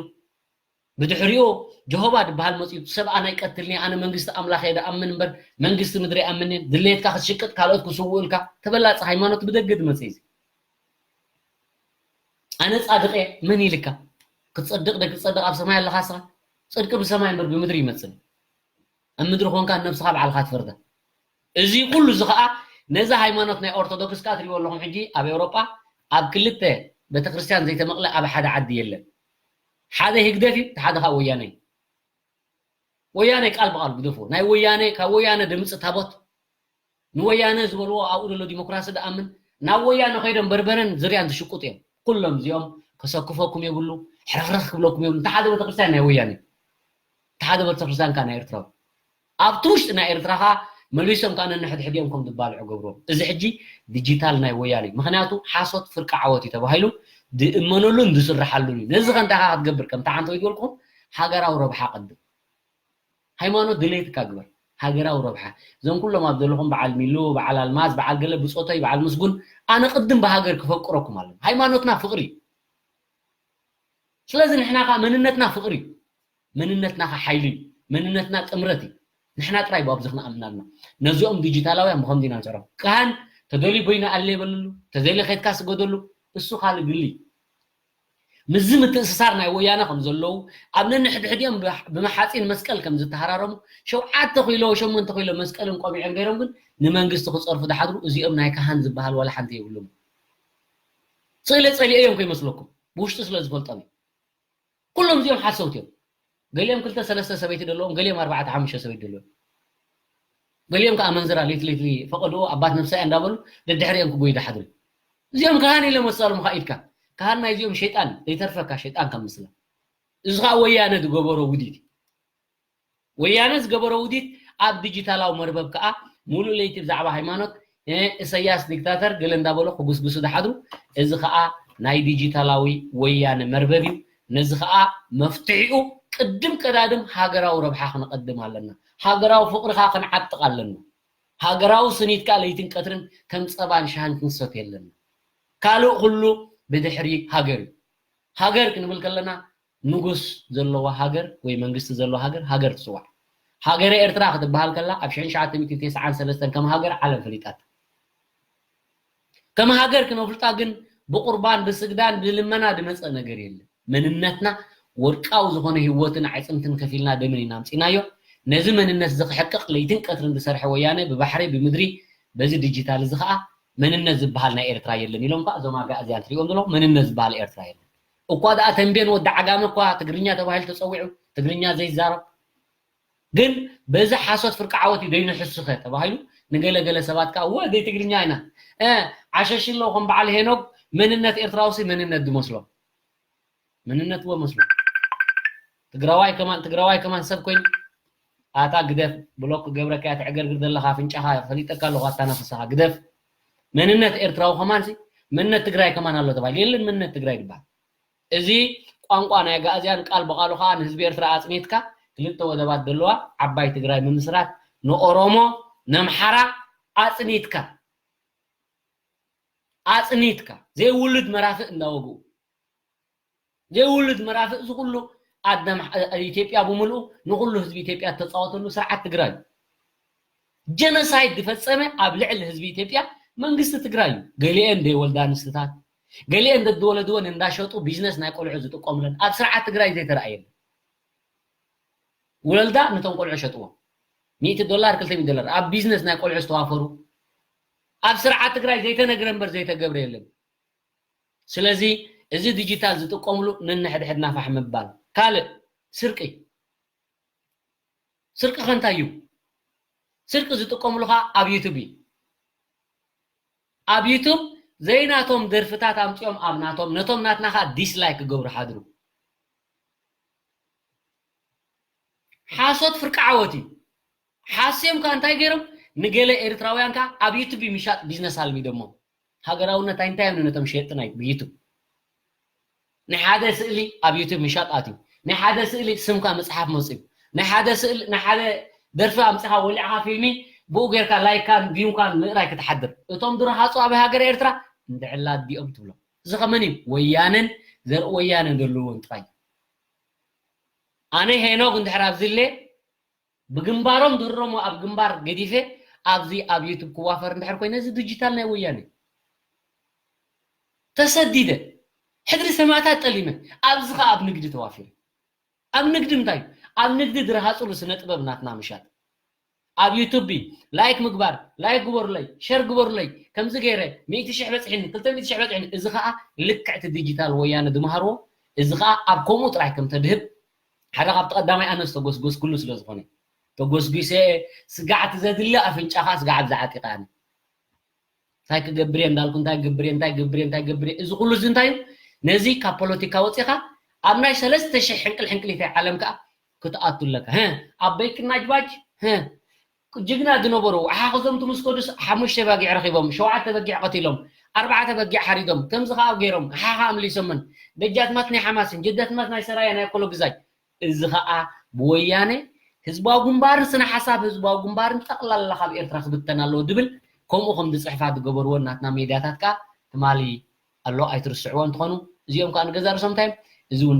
ብድሕሪኡ ጀሆባ ዝበሃል መፅዩ፣ ሰብ ኣነ ኣይቀትልኒ፣ ኣነ መንግስቲ ኣምላኽ እየ ዝኣምን እምበር መንግስቲ ምድሪ ኣይኣምንን፣ ድሌትካ ክትሽቅጥ ካልኦት ክስውኡልካ። ተበላፂ ሃይማኖት ብደገ ዝመፅእ እዩ። ኣነ ጻድቕ እየ፣ መን ኢልካ? ክትጸድቕ ዶ ክትጸድቕ ኣብ ሰማይ ኣለኻ ንስኻ? ጽድቂ ብሰማይ እምበር ብምድሪ ይመጽእ። ኣብ ምድሪ ኾንካ ነብስኻ ባዕልኻ ትፈርዳ። እዚ ኩሉ እዚ ኸኣ ነዚ ሃይማኖት ናይ ኦርቶዶክስ ከኣ ትሪእዎ ኣለኹም። ሕጂ ኣብ ኤውሮጳ ኣብ ክልተ ቤተክርስትያን ዘይተመቕለ ኣብ ሓደ ዓዲ የለን። ሓደ ህግደፍ እዩ፣ እቲ ሓደ ኸኣ ወያነ እዩ። ወያነ ቃል ብቓል ግደፍዎ። ናይ ወያነ፣ ካብ ወያነ ድምፂ ታቦት ንወያነ ዝበልዎ ኣብኡ ዘሎ ዲሞክራሲ ድኣምን ናብ ወያነ ከይዶም በርበረን ዝርያን ዝሽቁጡ እዮም። ኩሎም እዚኦም ከሰክፈኩም የብሉ፣ ሕርኽርኽ ክብለኩም የብሉ። እንተ ሓደ ቤተክርስትያን ናይ ወያነ፣ እንተ ሓደ ቤተክርስትያን ከኣ ናይ ኤርትራዊ። ኣብቲ ውሽጢ ናይ ኤርትራ ከኣ መሊሶም ከኣ ነንሕድሕዲኦም ከም ዝባልዑ ገብርዎም። እዚ ሕጂ ዲጂታል ናይ ወያነ እዩ። ምኽንያቱ ሓሶት ፍርቂ ዓወት እዩ ተባሂሉ ዝእመነሉን ዝስርሓሉን እዩ። ነዚ ከ እንታይ ከ ክትገብር ከም ተዓንተው ይበልኩም ሃገራዊ ረብሓ ቅድም። ሃይማኖት ድሌትካ ግበር። ሃገራዊ ረብሓ። እዞም ኩሎም ኣብ ዘለኹም በዓል ሚሉ፣ በዓል ኣልማዝ፣ በዓል ገለ ብጾተይ፣ በዓል ምስጉን፣ ኣነ ቅድም ብሃገር ክፈቅረኩም ኣለኒ። ሃይማኖትና ፍቕሪ እዩ። ስለዚ ንሕና ከኣ መንነትና ፍቕሪ እዩ። መንነትና ከኣ ሓይሊ እዩ። መንነትና ጥምረት እዩ። ንሕና ጥራይ ብኣብዚ ክንኣምን ኣለና። ነዚኦም ዲጂታላውያን ብኸምዚ ኢና ንስዕሮም። ካህን ተደልዩ በይኑ ኣለ ይበልሉ፣ ተዘይለ ከድካ ስገደሉ፣ እሱ ካልእ ግሊ። ምስዚ ምትእስሳር ናይ ወያነ ከም ዘለዉ፣ ኣብ ነንሕድሕዲኦም ብሕ-፣ ብመሓጺን መስቀል ከም ዝተሃራረሙ፣ ሸውዓተ ኪሎ፣ ሸሞንተ ኪሎ መስቀልን ቆቢዕን ገይሮም ግን ንመንግስቲ ክጸርፉ ዝሓድሩ፣ እዚኦም ናይ ካህን ዝበሃል ዋላ ሓንቲ የብሎም። ስእለ ጸሊኤ እዮም ከይመስለኩም፣ ብውሽጢ ስለ ዝፈልጦም እዩ። ኩሎም እዚኦም ሓሰውቲ እዮም። ገሊኦም ክልተ ሰለስተ ሰበይቲ ዘለዎም፣ ገሊኦም ኣርባዕተ ሓሙሽተ ሰበይቲ ዘለዎም። ገሊኦም ከኣ ኣመንዝራ፣ ሌት ሌት ፈቐድኦ ኣባት ነብሳ እያ እንዳበሉ ደድሕሪኦም ክጎዩ ዝሓድሩ። እዚኦም ካህን ኢለ መሳሎም ከኣ ኢድካ። ካህን ናይ እዚኦም ሸይጣን፣ ዘይተርፈካ ሸይጣን ካብ ምስላ። እዚ ከኣ ወያነ ዝገበሮ ውዲት እዩ። ወያነ ዝገበሮ ውዲት ኣብ ዲጂታላዊ መርበብ ከኣ ሙሉእ ለይቲ ብዛዕባ ሃይማኖት፣ እ፣ እሰያስ ዲክታተር ገለ እንዳበሉ ክጉስጉሱ ዝሓድሩ። እዚ ከኣ ናይ ዲጂታላዊ ወያነ መርበብ እዩ። ነዚ ከኣ መፍትሒኡ ቅድም ቀዳድም ሃገራዊ ረብሓ ክንቐድም ኣለና። ሃገራዊ ፍቕሪ ከኣ ክንዓጥቕ ኣለና። ሃገራዊ ስኒት ከኣ ለይትን ቀትርን ከም ጸባን ሻህን ክንሰትዮ ኣለና። ካልእ ኩሉ ብድሕሪ ሃገር እዩ። ሃገር ክንብል ከለና ንጉስ ዘለዋ ሃገር ወይ መንግስቲ ዘለዋ ሃገር፣ ሃገር ትጽዋዕ። ሃገረ ኤርትራ ክትበሃል ከላ ኣብ ሽሕን ትሽዓተ ሚእትን ተስዓን ሰለስተን ከም ሃገር ዓለም ፈሊጣታ። ከም ሃገር ክነፍልጣ ግን ብቁርባን፣ ብስግዳን፣ ብልመና ዝመጸ ነገር የለን። መንነትና ወርቃዊ ዝኾነ ህይወትን ኣዕጽምትን ከፊልና ደምን ኢና ኣምጺናዮ። ነዚ መንነት እዚ ክሕቅቕ ለይትን ቀትርን ዝሰርሐ ወያነ ብባሕሪ፣ ብምድሪ፣ በዚ ዲጂታል እዚ ከኣ መንነት ዝበሃል ናይ ኤርትራ የለን ኢሎም ከኣ እዞም ኣጋእዝያን ትሪኦም ዘለኹም መንነት ዝበሃል ኤርትራ የለን። እኳ ደኣ ተንቤን ወዲ ዓጋመ እኳ ትግርኛ ተባሂሉ ተጸዊዑ፣ ትግርኛ ዘይዛረብ ግን በዚ ሓሶት ፍርቂ ዓወት እዩ ዘይንሕስኸ ተባሂሉ ንገለገለ ሰባት ከዓ እወ ዘይትግርኛ ኢና እ ዓሸሽ ኣለዉ ከም በዓል ሄኖግ መንነት ኤርትራውሲ መንነት ዝመስሎም መንነት እወ መስሎ ትግራዋይ ከማን ትግራዋይ ከማን ሰብ ኮይኑ ኣታ ግደፍ ብሎክ ገብረካ ትዕገርግር ዘለካ ኣፍንጫኻ ፈሊጠካ ኣለኹ ኣታናፍሳኻ ግደፍ መንነት ኤርትራዊ ከማን መንነት ትግራይ ከማን ኣሎ ተባሂሉ የለን መንነት ትግራይ ይባሃል እዚ ቋንቋ ናይ ኣጋእዝያን ቃል ብቓሉ ኸኣ ንህዝቢ ኤርትራ ኣጽኒትካ ክልተ ወደባት ዘለዋ ዓባይ ትግራይ ምምስራት ንኦሮሞ ነምሓራ ኣጽኒትካ ኣጽኒትካ ዘይውሉድ መራፍእ እንዳወግኡ ዘይውሉድ መራፍእ እዚ ኩሉ ኣደ ኢትዮጵያ ብምልኡ ንኩሉ ህዝቢ ኢትዮጵያ ተፃወተሉ ስርዓት ትግራይ ጀኖሳይድ ዝፈጸመ ኣብ ልዕሊ ህዝቢ ኢትዮጵያ መንግስቲ ትግራይ እዩ። ገሊአን ዘይወልዳ ኣንስትታት፣ ገሊአን ዘዝወለድወን እንዳሸጡ ቢዝነስ ናይ ቆልዑ ዝጥቀሙለን ኣብ ስርዓት ትግራይ ዘይተረኣየ የለን። ወለዳ ነቶም ቆልዑ ሸጥዎም። ሚእቲ ዶላር፣ ክልተ ሚእቲ ዶላር ኣብ ቢዝነስ ናይ ቆልዑ ዝተዋፈሩ ኣብ ስርዓት ትግራይ ዘይተነግረ እምበር ዘይተገብረ የለን። ስለዚ እዚ ዲጂታል ዝጥቀምሉ ነንሕድሕድና ፋሕ ምባል። ካልእ ስርቂ ስርቂ ከ እንታይ እዩ? ስርቂ ዝጥቀምሉ ኸዓ ኣብ ዩቱብ እዩ። ኣብ ዩቱብ ዘይናቶም ደርፍታት ኣምፂኦም ኣብ ናቶም ነቶም ናትና ኸዓ ዲስላይክ ክገብሩ ሓድሩ። ሓሶት ፍርቂ ዓወት እዩ። ሓስዮም ከ እንታይ ገይሮም? ንገለ ኤርትራውያን ከ ኣብ ዩቱብ ምሻጥ ቢዝነስ ኣልሚዶሞ። ሃገራውነት እንታይ እንታይ እዮም ነቶም ሸየጥቲ ናይ ብዩቱብ? ናይ ሓደ ስእሊ ኣብ ዩቱብ ምሻጥ ኣትዩ። ናይ ሓደ ስእሊ ስምካ ምጽሓፍ መጽዩ። ናይ ሓደ ስእሊ ናይ ሓደ ደርፊ ኣምጽኻ ወሊዕኻ ፊልሚ ብኡ ጌርካ ላይካን ቪውካን ምእራይ ክትሓድር። እቶም ድረሃጹ ኣብ ሃገር ኤርትራ እንድዕላ ኣዲኦም ትብሎ። እዚ ከመን እዩ? ወያነን ዘርኢ ወያነን ዘለዎም ጥራይ። ኣነ ሄኖግ እንድሕር ኣብዚለ ብግንባሮም ድሮሞ ኣብ ግንባር ገዲፈ ኣብዚ ኣብ ዩቱብ ክዋፈር እንድሕር ኮይነ እዚ ዲጂታል ናይ ወያነ ተሰዲደ ሕድሪ ሰማእታት ጠሊመ ኣብዚ ኸዓ ኣብ ንግዲ ተዋፊረ ኣብ ንግዲ እንታይ ኣብ ንግዲ ድረሃፅሉ ስነ ጥበብ ናትና ምሻጥ ኣብ ዩቱብ ላይክ ምግባር ላይክ ግበሩለይ ሸር ግበሩለይ ከምዚ ገይረ ሚእቲ ሽሕ በፅሒኒ ክልተ ሚእቲ ሽሕ በፅሒኒ እዚ ኸዓ ልክዕቲ ዲጂታል ወያነ ዝመሃርዎ እዚ ኸዓ ኣብ ከምኡ ጥራይ ከም ተድህብ ሓደ ካብቲ ቀዳማይ ኣነ ዝተጎስጎስኩሉ ስለ ዝኾነ ተጎስጒሰ ስጋዕ እቲ ዘድሊ ኣፍንጫኻ ስጋዕ ኣብዚ ዓጢቐ ኣነ እንታይ ክገብር እየ እንዳልኩ እንታይ ክገብር እየ እንታይ ክገብር እየ እንታይ ክገብር እየ እዚ ኩሉ እዚ እንታይ እዩ ነዚ ካብ ፖለቲካ ወፂኻ ኣብ ናይ ሰለስተ ሽሕ ሕንቅል ሕንቅሊተይ ዓለም ከዓ ክትኣቱ ኣለካ ኣበይ ክናጅባጅ ጅግና ዝነበሩ ሓሓኽዞም ትምስከዱስ ሓሙሽተ በጊዕ ረኺቦም ሸውዓተ በጊዕ ቀቲሎም ኣርባዕተ በጊዕ ሓሪዶም ከምዚ ከዓ ገይሮም ሓሓ ኣምሊሶምን ደጃትማት ናይ ሓማስን ጀዳትማት ናይ ሰራየ ናይ ኮሎ ግዛይ እዚ ከዓ ብወያነ ህዝባዊ ግንባርን ስነ ሓሳብ ህዝባዊ ግንባርን ጠቕላላ ካብ ኤርትራ ክብተን ኣለዎ ዝብል ከምኡ ከም ዝፅሕፋ ዝገበርዎን ናትና ሜድያታት ከዓ ትማሊ ኣሎ ኣይትርስዕዎ እንትኾኑ እዚኦም ከዓ ንገዛ ርእሶም እንታይ እዚ እውን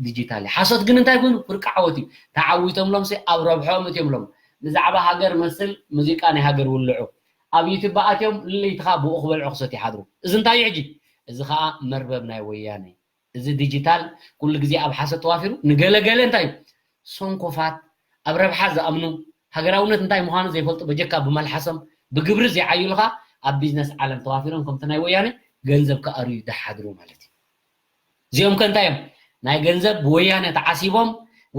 ዲጂታል እዩ ሓሶት ግን እንታይ ኮይኑ ፍርቂ ዓወት እዩ ተዓዊቶምሎም ሲ ኣብ ረብሖም እትዮምሎም ብዛዕባ ሃገር መስል ሙዚቃ ናይ ሃገር ውልዑ ኣብ ዩቱብ ኣትዮም ልለይትኻ ብኡ ክበልዑ ክሰት ይሓድሩ እዚ እንታይ እዩ ሕጂ እዚ ከዓ መርበብ ናይ ወያነ እዚ ዲጂታል ኩሉ ግዜ ኣብ ሓሶት ተዋፊሩ ንገለገለ እንታይ እዩ ሰንኮፋት ኣብ ረብሓ ዝኣምኑ ሃገራውነት እንታይ ምዃኑ ዘይፈልጡ በጀካ ብመልሓሶም ብግብሪ ዘይዓይሉኻ ኣብ ቢዝነስ ዓለም ተዋፊሮም ከምቲ ናይ ወያነ ገንዘብ ክኣርዩ ዝሓድሩ ማለት እዩ። እዚኦም ከ እንታይ እዮም? ናይ ገንዘብ ብወያነ ተዓሲቦም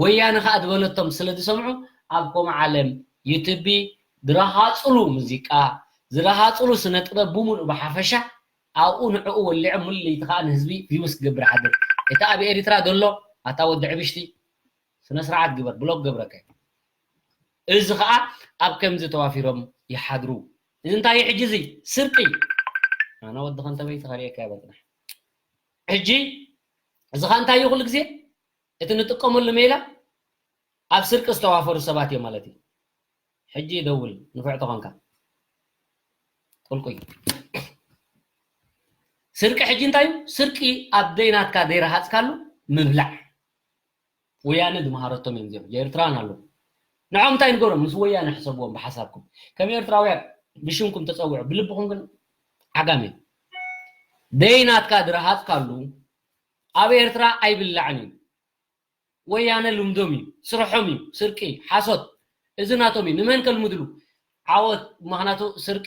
ወያነ ከዓ ዝበለቶም ስለ ዝሰምዑ ኣብ ከምኡ ዓለም ዩቱቢ ዝረሃፅሉ ሙዚቃ ዝረሃፅሉ ስነ ጥበብ ብሙሉእ ብሓፈሻ ኣብኡ ንዕኡ ወሊዖም ሙሉ ለይቲ ከዓ ንህዝቢ ቪውስ ክገብር ሓድር እቲ ኣብ ኤሪትራ ዘሎ ኣታ ወዲ ዕብሽቲ ስነ ስርዓት ግበር ብሎክ ገብረከ እዚ ከዓ ኣብ ከምዚ ተዋፊሮም ይሓድሩ እዚ እንታይ እዩ ሕጂ እዚ ስርቂ ኣነ ወዲ ከንተበይቲ ከርእየካ ይበልጥና ሕጂ እዚ ከዓ እንታይ እዩ ኩሉ ግዜ እቲ ንጥቀመሉ ሜላ ኣብ ስርቂ ዝተዋፈሩ ሰባት እዮም ማለት እዩ ሕጂ ደውል ንፍዕ ተኾንካ ቁልቁይ ስርቂ ሕጂ እንታይ እዩ ስርቂ ኣብ ደይናትካ ዘይረሃፅካሉ ምብላዕ ወያነ ዝመሃረቶም እዮም እዚኦም ኤርትራን ኣለዉ ንዖም እንታይ ንገሮም ምስ ወያነ ሕሰብዎም ብሓሳብኩም ከም ኤርትራውያን ብሽምኩም ተፀውዑ ብልብኹም ግን ዓጋም እዮም ደይናትካ ዝረሃፅካሉ ኣብ ኤርትራ ኣይብላዕን እዩ ወያነ ልምዶም እዩ ስርሖም እዩ ስርቂ ሓሶት እዚ ናቶም እዩ ንመን ከልምድሉ ዓወት ምክንያቱ ስርቂ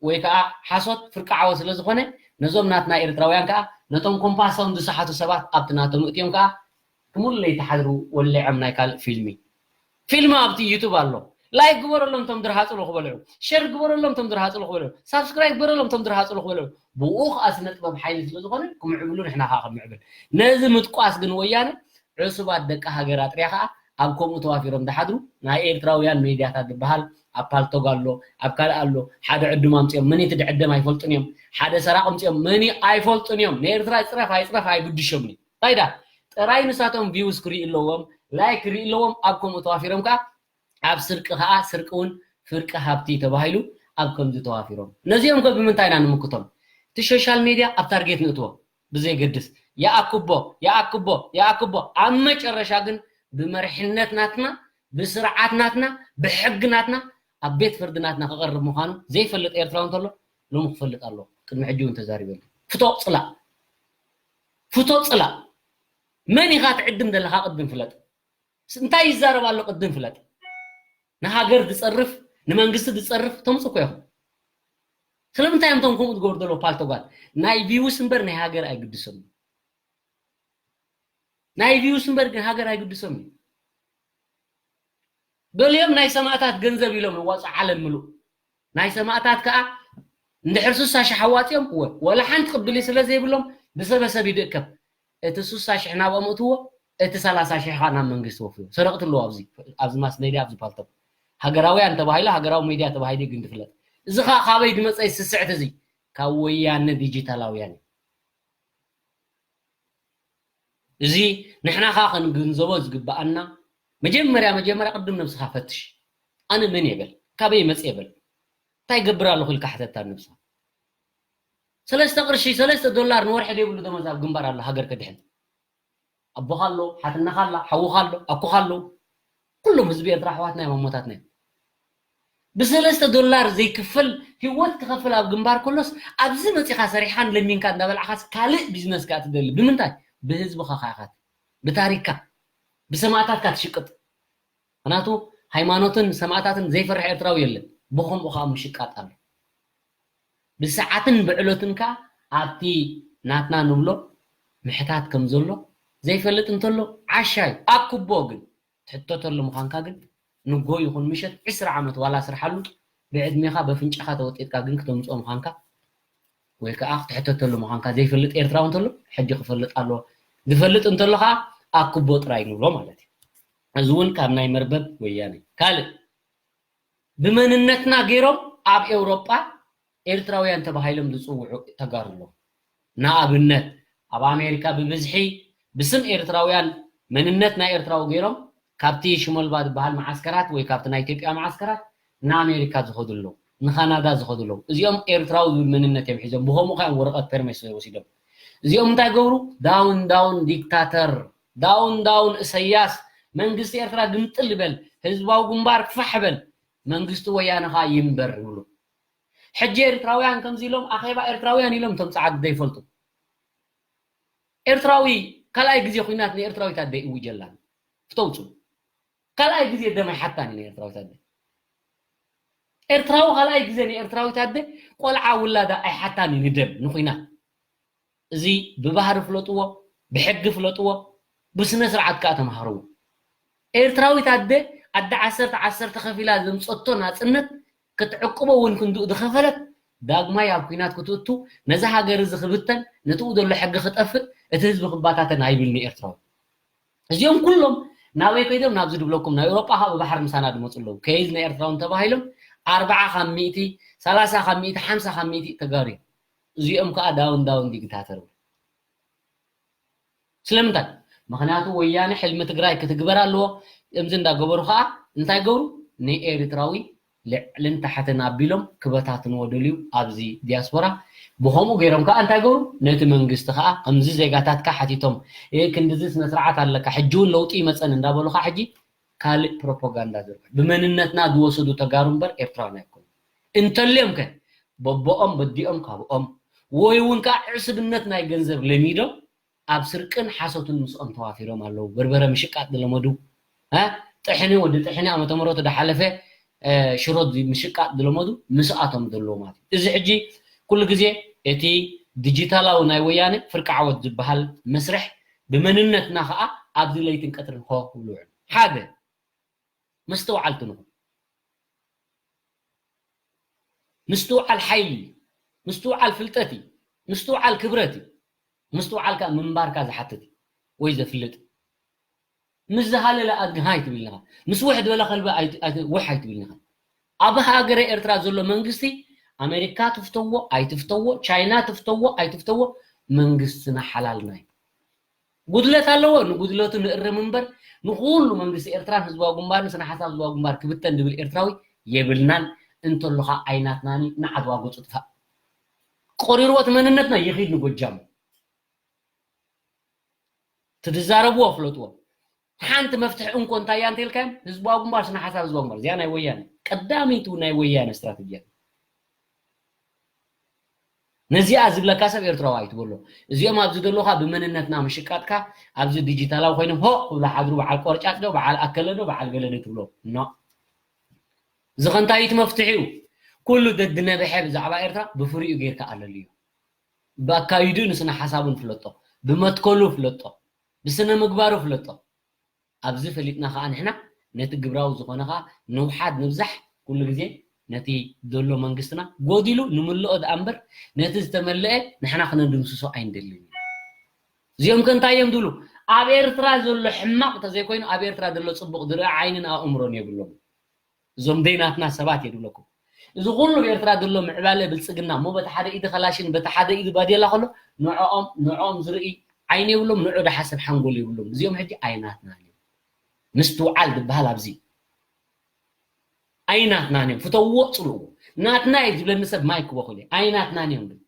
ወይ ከዓ ሓሶት ፍርቂ ዓወት ስለ ዝኾነ ነዞም ናትና ኤርትራውያን ከዓ ነቶም ኮምፓሶም ዝሰሓቱ ሰባት ኣብቲ ናቶም እትዮም ከዓ ክሙሉ ለይቲ ሓድሩ ወሊዖም ናይ ካልእ ፊልሚ። ፊልሚ ኣብቲ ዩቱብ ኣሎ። ላይክ ግበረሎም ቶም ድርሃጽሉ ክበልዑ፣ ሸር ግበረሎም ቶም ድርሃጽሉ ክበልዑ፣ ሳብስክራይብ ግበረሎም ቶም ድርሃጽሉ ክበልዑ። ብኡ ከዓ ስነ ጥበብ ሓይሊ ስለ ዝኾነ ክምዕብሉ ንሕና ከዓ ክንምዕብል። ነዚ ምጥቋስ ግን ወያነ ዕሱባት ደቂ ሃገር ኣጥርያ ከዓ ኣብ ከምኡ ተዋፊሮም ዝሓድሩ ናይ ኤርትራውያን ሜድያታት ዝበሃል ኣብ ፓልቶግ ኣሎ፣ ኣብ ካልእ ኣሎ። ሓደ ዕዱም ኣምፅኦም መን እቲ ድዕደም ኣይፈልጡን እዮም። ሓደ ሰራቕ ኣምፅኦም መን ኣይፈልጡን እዮም። ንኤርትራ ይፅረፍ ኣይፅረፍ ኣይግድሾምን እዩ። እንታይ ዳ ጥራይ ንሳቶም ቪውስ ክርኢ ኣለዎም፣ ላይክ ክርኢ ኣለዎም። ኣብ ከምኡ ተዋፊሮም ከዓ ኣብ ስርቂ ከዓ ስርቂ እውን ፍርቂ ሃብቲ ተባሂሉ ኣብ ከምዚ ተዋፊሮም። ነዚኦም ከ ብምንታይ ኢና ንምክቶም? እቲ ሶሻል ሜድያ ኣብ ታርጌት ንእትዎ ብዘይገድስ ይኣክቦ ይኣክቦ ይኣክቦ። ኣብ መጨረሻ ግን ብመርሕነት ናትና፣ ብስርዓት ናትና፣ ብሕጊ ናትና ኣብ ቤት ፍርዲ ናትና ክቐርብ ምዃኑ ዘይፈልጥ ኤርትራዊ እንተሎ ሎሚ ክፈልጥ ኣለዎ። ቅድሚ ሕጂ እውን ተዛሪበሉ። ፍቶ ፅላእ ፍቶ ፅላእ። መን ኢኻ ትዕድም ዘለኻ ቅድም ፍለጥ። እንታይ ይዛረብ ኣሎ ቅድም ፍለጥ። ንሃገር ዝፀርፍ ንመንግስቲ ዝፀርፍ ተምፅእ እኮ ኢኹም። ስለምንታይ እዮም እቶም ከምኡ ዝገብሩ ዘለዉ ፓልቶጋት? ናይ ቪውስ እምበር ናይ ሃገር ኣይግድሶም። ናይ ቪውስ እምበር ግን ሃገር ኣይግድሶም እዩ። ገሊኦም ናይ ሰማእታት ገንዘብ ኢሎም ይዋፁ ዓለም ምሉእ። ናይ ሰማእታት ከዓ እንድሕር ስሳ ሽሕ ኣዋፂኦም እወ ወላ ሓንቲ ቅብሊ ስለ ዘይብሎም ብሰበሰብ ይድእከብ። እቲ ስሳ ሽሕ ናብኦም እትዎ እቲ ሰላሳ ሽሕ ከዓ ናብ መንግስቲ ወፍዮ። ሰረቕቲ ኣለዎ ኣብዚ ኣብዚ ማስ ሜድያ ኣብዚ ፓልቶክ ሃገራውያን ተባሂሉ ሃገራዊ ሜድያ ተባሂሉ ግን ድፍለጥ። እዚ ከዓ ካበይ ድመፀ ስስዕት እዚ ካብ ወያነ ዲጂታላውያን እዩ። እዚ ንሕና ኸዓ ክንግንዘቦ ዝግብኣና መጀመርያ መጀመርያ ቅድም ነብስኻ ፈትሽ። ኣነ መን እየ በል፣ ካበይ መፅእ እየ በል፣ እንታይ ገብር ኣለኹ ኢልካ ሕተታ ንነብስኻ። ሰለስተ ቅርሺ ሰለስተ ዶላር ንወርሒ ዘይብሉ ደሞዝ ኣብ ግንባር ኣሎ ሃገር ከድሕን። ኣቦኻ ኣሎ፣ ሓትነኻ ኣላ፣ ሓውኻ ኣሎ፣ ኣኮኻ ኣሎ። ኩሎም ህዝቢ ኤርትራ ኣሕዋትና እዮም ኣሞታትና እዮም። ብሰለስተ ዶላር ዘይክፈል ህይወት ክኸፍል ኣብ ግንባር ከሎስ ኣብዚ መፂኻ ሰሪሕኻን ለሚንካ እንዳበላዕኻስ ካልእ ቢዝነስ ከኣ ትደሊ ብምንታይ? ብህዝብኻ ከኣ ኢኻ ብታሪክካ ብሰማእታትካ ትሽቅጥ። ምክንያቱ ሃይማኖትን ሰማእታትን ዘይፈርሕ ኤርትራዊ የለን። ብኸምኡ ከኣ ምሽቃጥ ኣሎ። ብሰዓትን ብዕለትን ከኣ ኣብቲ ናትና ንብሎ ምሕታት ከም ዘሎ ዘይፈልጥ እንተሎ ዓሻ እዩ። ኣክቦ ግን ትሕተተሉ ምዃንካ ግን ንጎ ይኹን ምሸት ዕስራ ዓመት ዋላ ስርሓሉ ብዕድሜኻ በፍንጫኻ ተወጢጥካ ግን ክተምፅኦ ምዃንካ ወይ ከዓ ክትሕተተሉ ምዃንካ ዘይፈልጥ ኤርትራዊ እንተሎ ሕጂ ክፈልጥ ኣለዎ። ዝፈልጥ እንተሎ ከዓ ኣክቦ ጥራይ ንብሎ ማለት እዩ። እዚ እውን ካብ ናይ መርበብ ወያነ ካልእ ብመንነትና ገይሮም ኣብ ኤውሮጳ ኤርትራውያን ተባሂሎም ዝፅውዑ ተጋሩ ኣለዉ። ንኣብነት ኣብ ኣሜሪካ ብብዝሒ ብስም ኤርትራውያን መንነት ናይ ኤርትራዊ ገይሮም ካብቲ ሽመልባ ዝበሃል መዓስከራት ወይ ካብቲ ናይ ኢትዮጵያ መዓስከራት ንኣሜሪካ ዝኸዱ ኣለዉ፣ ንካናዳ ዝኸዱ ኣለዉ። እዚኦም ኤርትራዊ ዝብል መንነት እዮም ሒዞም፣ ብኸምኡ ከ እዮም ወረቐት ፐርሜት ወሲዶም። እዚኦም እንታይ ገብሩ? ዳውን ዳውን ዲክታተር፣ ዳውን ዳውን እሰያስ፣ መንግስቲ ኤርትራ ግምጥል ይበል፣ ህዝባዊ ግንባር ፋሕ በል፣ መንግስቲ ወያነ ኸዓ ይንበር ይብሉ። ሕጂ ኤርትራውያን ከምዚ ኢሎም ኣኼባ ኤርትራውያን ኢሎም እቶም ጸዓዱ ዘይፈልጡ። ኤርትራዊ ካልኣይ ግዜ ኹናት ንኤርትራዊት ኣደ እዩ ጀላን ፍተውፁ። ካልኣይ ግዜ ደም ኣይሓታን እዩ ንኤርትራዊት ኣደ። ኤርትራዊ ካልኣይ ግዜ ንኤርትራዊት ኣደ ቆልዓ ውላዳ ኣይሓታን እዩ ንደም ንኹናት። እዚ ብባህሪ ፍለጥዎ፣ ብሕጊ ፍለጥዎ፣ ብስነ ስርዓት ከኣ ተማሃርዎ። ኤርትራዊት ኣደ ኣደ ዓሰርተ ዓሰርተ ከፊላ ዘምጸቶ ናጽነት ክትዕቅቦ እውን ክንድኡ ዝኸፈለት ዳግማይ ኣብ ኲናት ክትእቱ ነዚ ሃገር እዚ ክብተን ነትኡ ዘሎ ሕጊ ክጠፍእ እቲ ህዝቢ ክባታተን ኣይብልኒ ኤርትራዊ። እዚኦም ኩሎም ናበይ ከይዶም ናብዚ ድብለኩም ናይ ኤውሮጳ ካብ ብባሕሪ ምሳና ድመፁ ኣለዉ ከይድ ናይ ኤርትራውን ተባሂሎም ኣርባዓ ካብ ሚእቲ ሰላሳ ካብ ሚእቲ ሓምሳ ካብ ሚእቲ ተጋሩ እዮም። እዚኦም ከዓ ዳውን ዳውን ዲክታተር ስለምንታይ? ምክንያቱ ወያነ ሕልሚ ትግራይ ክትግበር ኣለዎ። እምዚ እንዳገበሩ ከዓ እንታይ ገብሩ? ንኤርትራዊ ልዕልን ታሕትን ኣቢሎም ክበታትንዎ ደልዩ ኣብዚ ዲያስፖራ። ብኸምኡ ገይሮም ከዓ እንታይ ገብሩ? ነቲ መንግስቲ ከዓ ከምዚ ዜጋታትካ ሓቲቶም፣ እ፣ ክንድዚ ስነ ስርዓት ኣለካ፣ ሕጂ እውን ለውጢ ይመፀን እንዳበሉ ከዓ ሕጂ ካልእ ፕሮፓጋንዳ ዘርግሑ። ብመንነትና ዝወሰዱ ተጋሩ እምበር ኤርትራውያን ኣይኮኑ። እንተልዮም ከ በቦኦም በዲኦም ካብኦም ወይ እውን ከዓ ዕስብነት ናይ ገንዘብ ለሚዶም ኣብ ስርቅን ሓሶትን ምስኦም ተዋፊሮም ኣለዉ። በርበረ ምሽቃጥ ዝለመዱ፣ እ፣ ጥሕኒ ወዲ ጥሕኒ ዓመተ ምህረቱ ዝሓለፈ፣ እ፣ ሽሮ ምሽቃጥ ዝለመዱ ምስኣቶም ዘለዉ ማለት እዩ። እዚ ሕጂ ኩሉ ግዜ እቲ ዲጂታላዊ ናይ ወያነ ፍርቂ ዓወት ዝበሃል መስርሕ ብመንነትና ከዓ ኣብዚ ለይትን ቀትርን ሆ ክብሉ ይውዕሉ። ሓደ፣ ምስትውዓል ትንኹ። ምስትውዓል ሓይሊ እዩ። ምስትውዓል ፍልጠት እዩ። ምስትውዓል ክብረት እዩ። ምስትውዓል ከዓ ምንባርካ ዝሓትት እዩ ወይ ዘፍልጥ። ምስ ዝሃለለ ኣድጊ ሃይ ትብል ኢኻ። ምስ ውሕ ዝበለ ከልቢ ኣይ-፣ ኣይ-፣ ውሕ ኣይትብል ኢኻ። ኣብ ሃገረ ኤርትራ ዘሎ መንግስቲ ኣሜሪካ ትፍተዎ ኣይትፍተዎ፣ ቻይና ትፍተዎ ኣይትፍተዎ፣ መንግስትና ሓላልና እዩ። ጉድለት ኣለዎ፣ ንጉድለቱ ንእርም እምበር፣ ንኹሉ መንግስቲ ኤርትራን ህዝባዊ ግንባርን ስነ ሓሳብ ህዝባዊ ግንባር ክብተን ዝብል ኤርትራዊ የብልናን። እንተሎ ኸኣ ኣይናትናን እዩ፣ ንዓድዋ ገጹ ጥፋእ። ቆሪርዎ እቲ መንነትና ይኺድ ንጎጃም። እቲ ትዛረብዎ ፍለጥዎ። ሓንቲ መፍትሒ እንኮ እንታይ እያ እንተኢልካዮም፣ ህዝባዊ ግንባር ስነ ሓሳብ ህዝባዊ ግንባር፣ እዚኣ ናይ ወያነ፣ ቀዳመይቲ ናይ ወያነ ስትራተጂ እያ። ነዚኣ ዝብለካ ሰብ ኤርትራዊ ኣይትበሎ። እዚኦም ኣብዚ ዘለኻ ብመንነትና ምሽቃጥካ፣ ኣብዚ ዲጂታላዊ ኮይኖም ሆ ክብሉ ሓድሩ፣ በዓል ቆርጫጭ ዶ፣ በዓል ኣከለ ዶ፣ በዓል ገለ ዶ ትብሎ። ኖ። እዚ ከ እንታይ እዩ እቲ መፍትሒኡ? ኩሉ ደድነበሐ ብዛዕባ ኤርትራ ብፍሪኡ ጌርካ ኣለልዮ። ብኣካይድኡ ንስነ ሓሳቡ ንፍለጦ፣ ብመትከሉ ፍለጦ፣ ብስነ ምግባሩ ፍለጦ። ኣብዚ ፈሊጥና ኸዓ ንሕና ነቲ ግብራዊ ዝኾነ ኸዓ ንውሓድ ንብዛሕ ኩሉ ግዜ ነቲ ዘሎ መንግስትና ጎዲሉ ንምልኦ ደኣ እምበር ነቲ ዝተመልአ ንሕና ክነድምስሶ ኣይንደልን ኢና። እዚኦም ከ እንታይ እዮም ዝብሉ? ኣብ ኤርትራ ዘሎ ሕማቕ እንተዘይኮይኑ ኣብ ኤርትራ ዘሎ ጽቡቕ ዝርኢ ዓይንን ኣእምሮን የብሎም። እዞም ደይ ናትና ሰባት እየ ዝብለኩም። እዚ ኩሉ ኣብ ኤርትራ ዘሎ ምዕባለ ብልጽግና እሞ በቲ ሓደ ኢድ ኸላሽን በቲ ሓደ ኢድ ባዴላ ከሎ ንዕኦም ንዕኦም ዝርኢ ዓይኒ የብሎም፣ ንዑ ዝሓስብ ሓንጎል የብሎም። እዚኦም ሕጂ ኣይናትናን እዮም። ምስትውዓል ዝበሃል ኣብዚ ኣይናትናን እዮም። ፍተውዎ፣ ጽልእዎ። ናትና እዩ ዝብለኒ ሰብ ማይክ ክበኹል እየ። ኣይናትናን እዮም ግን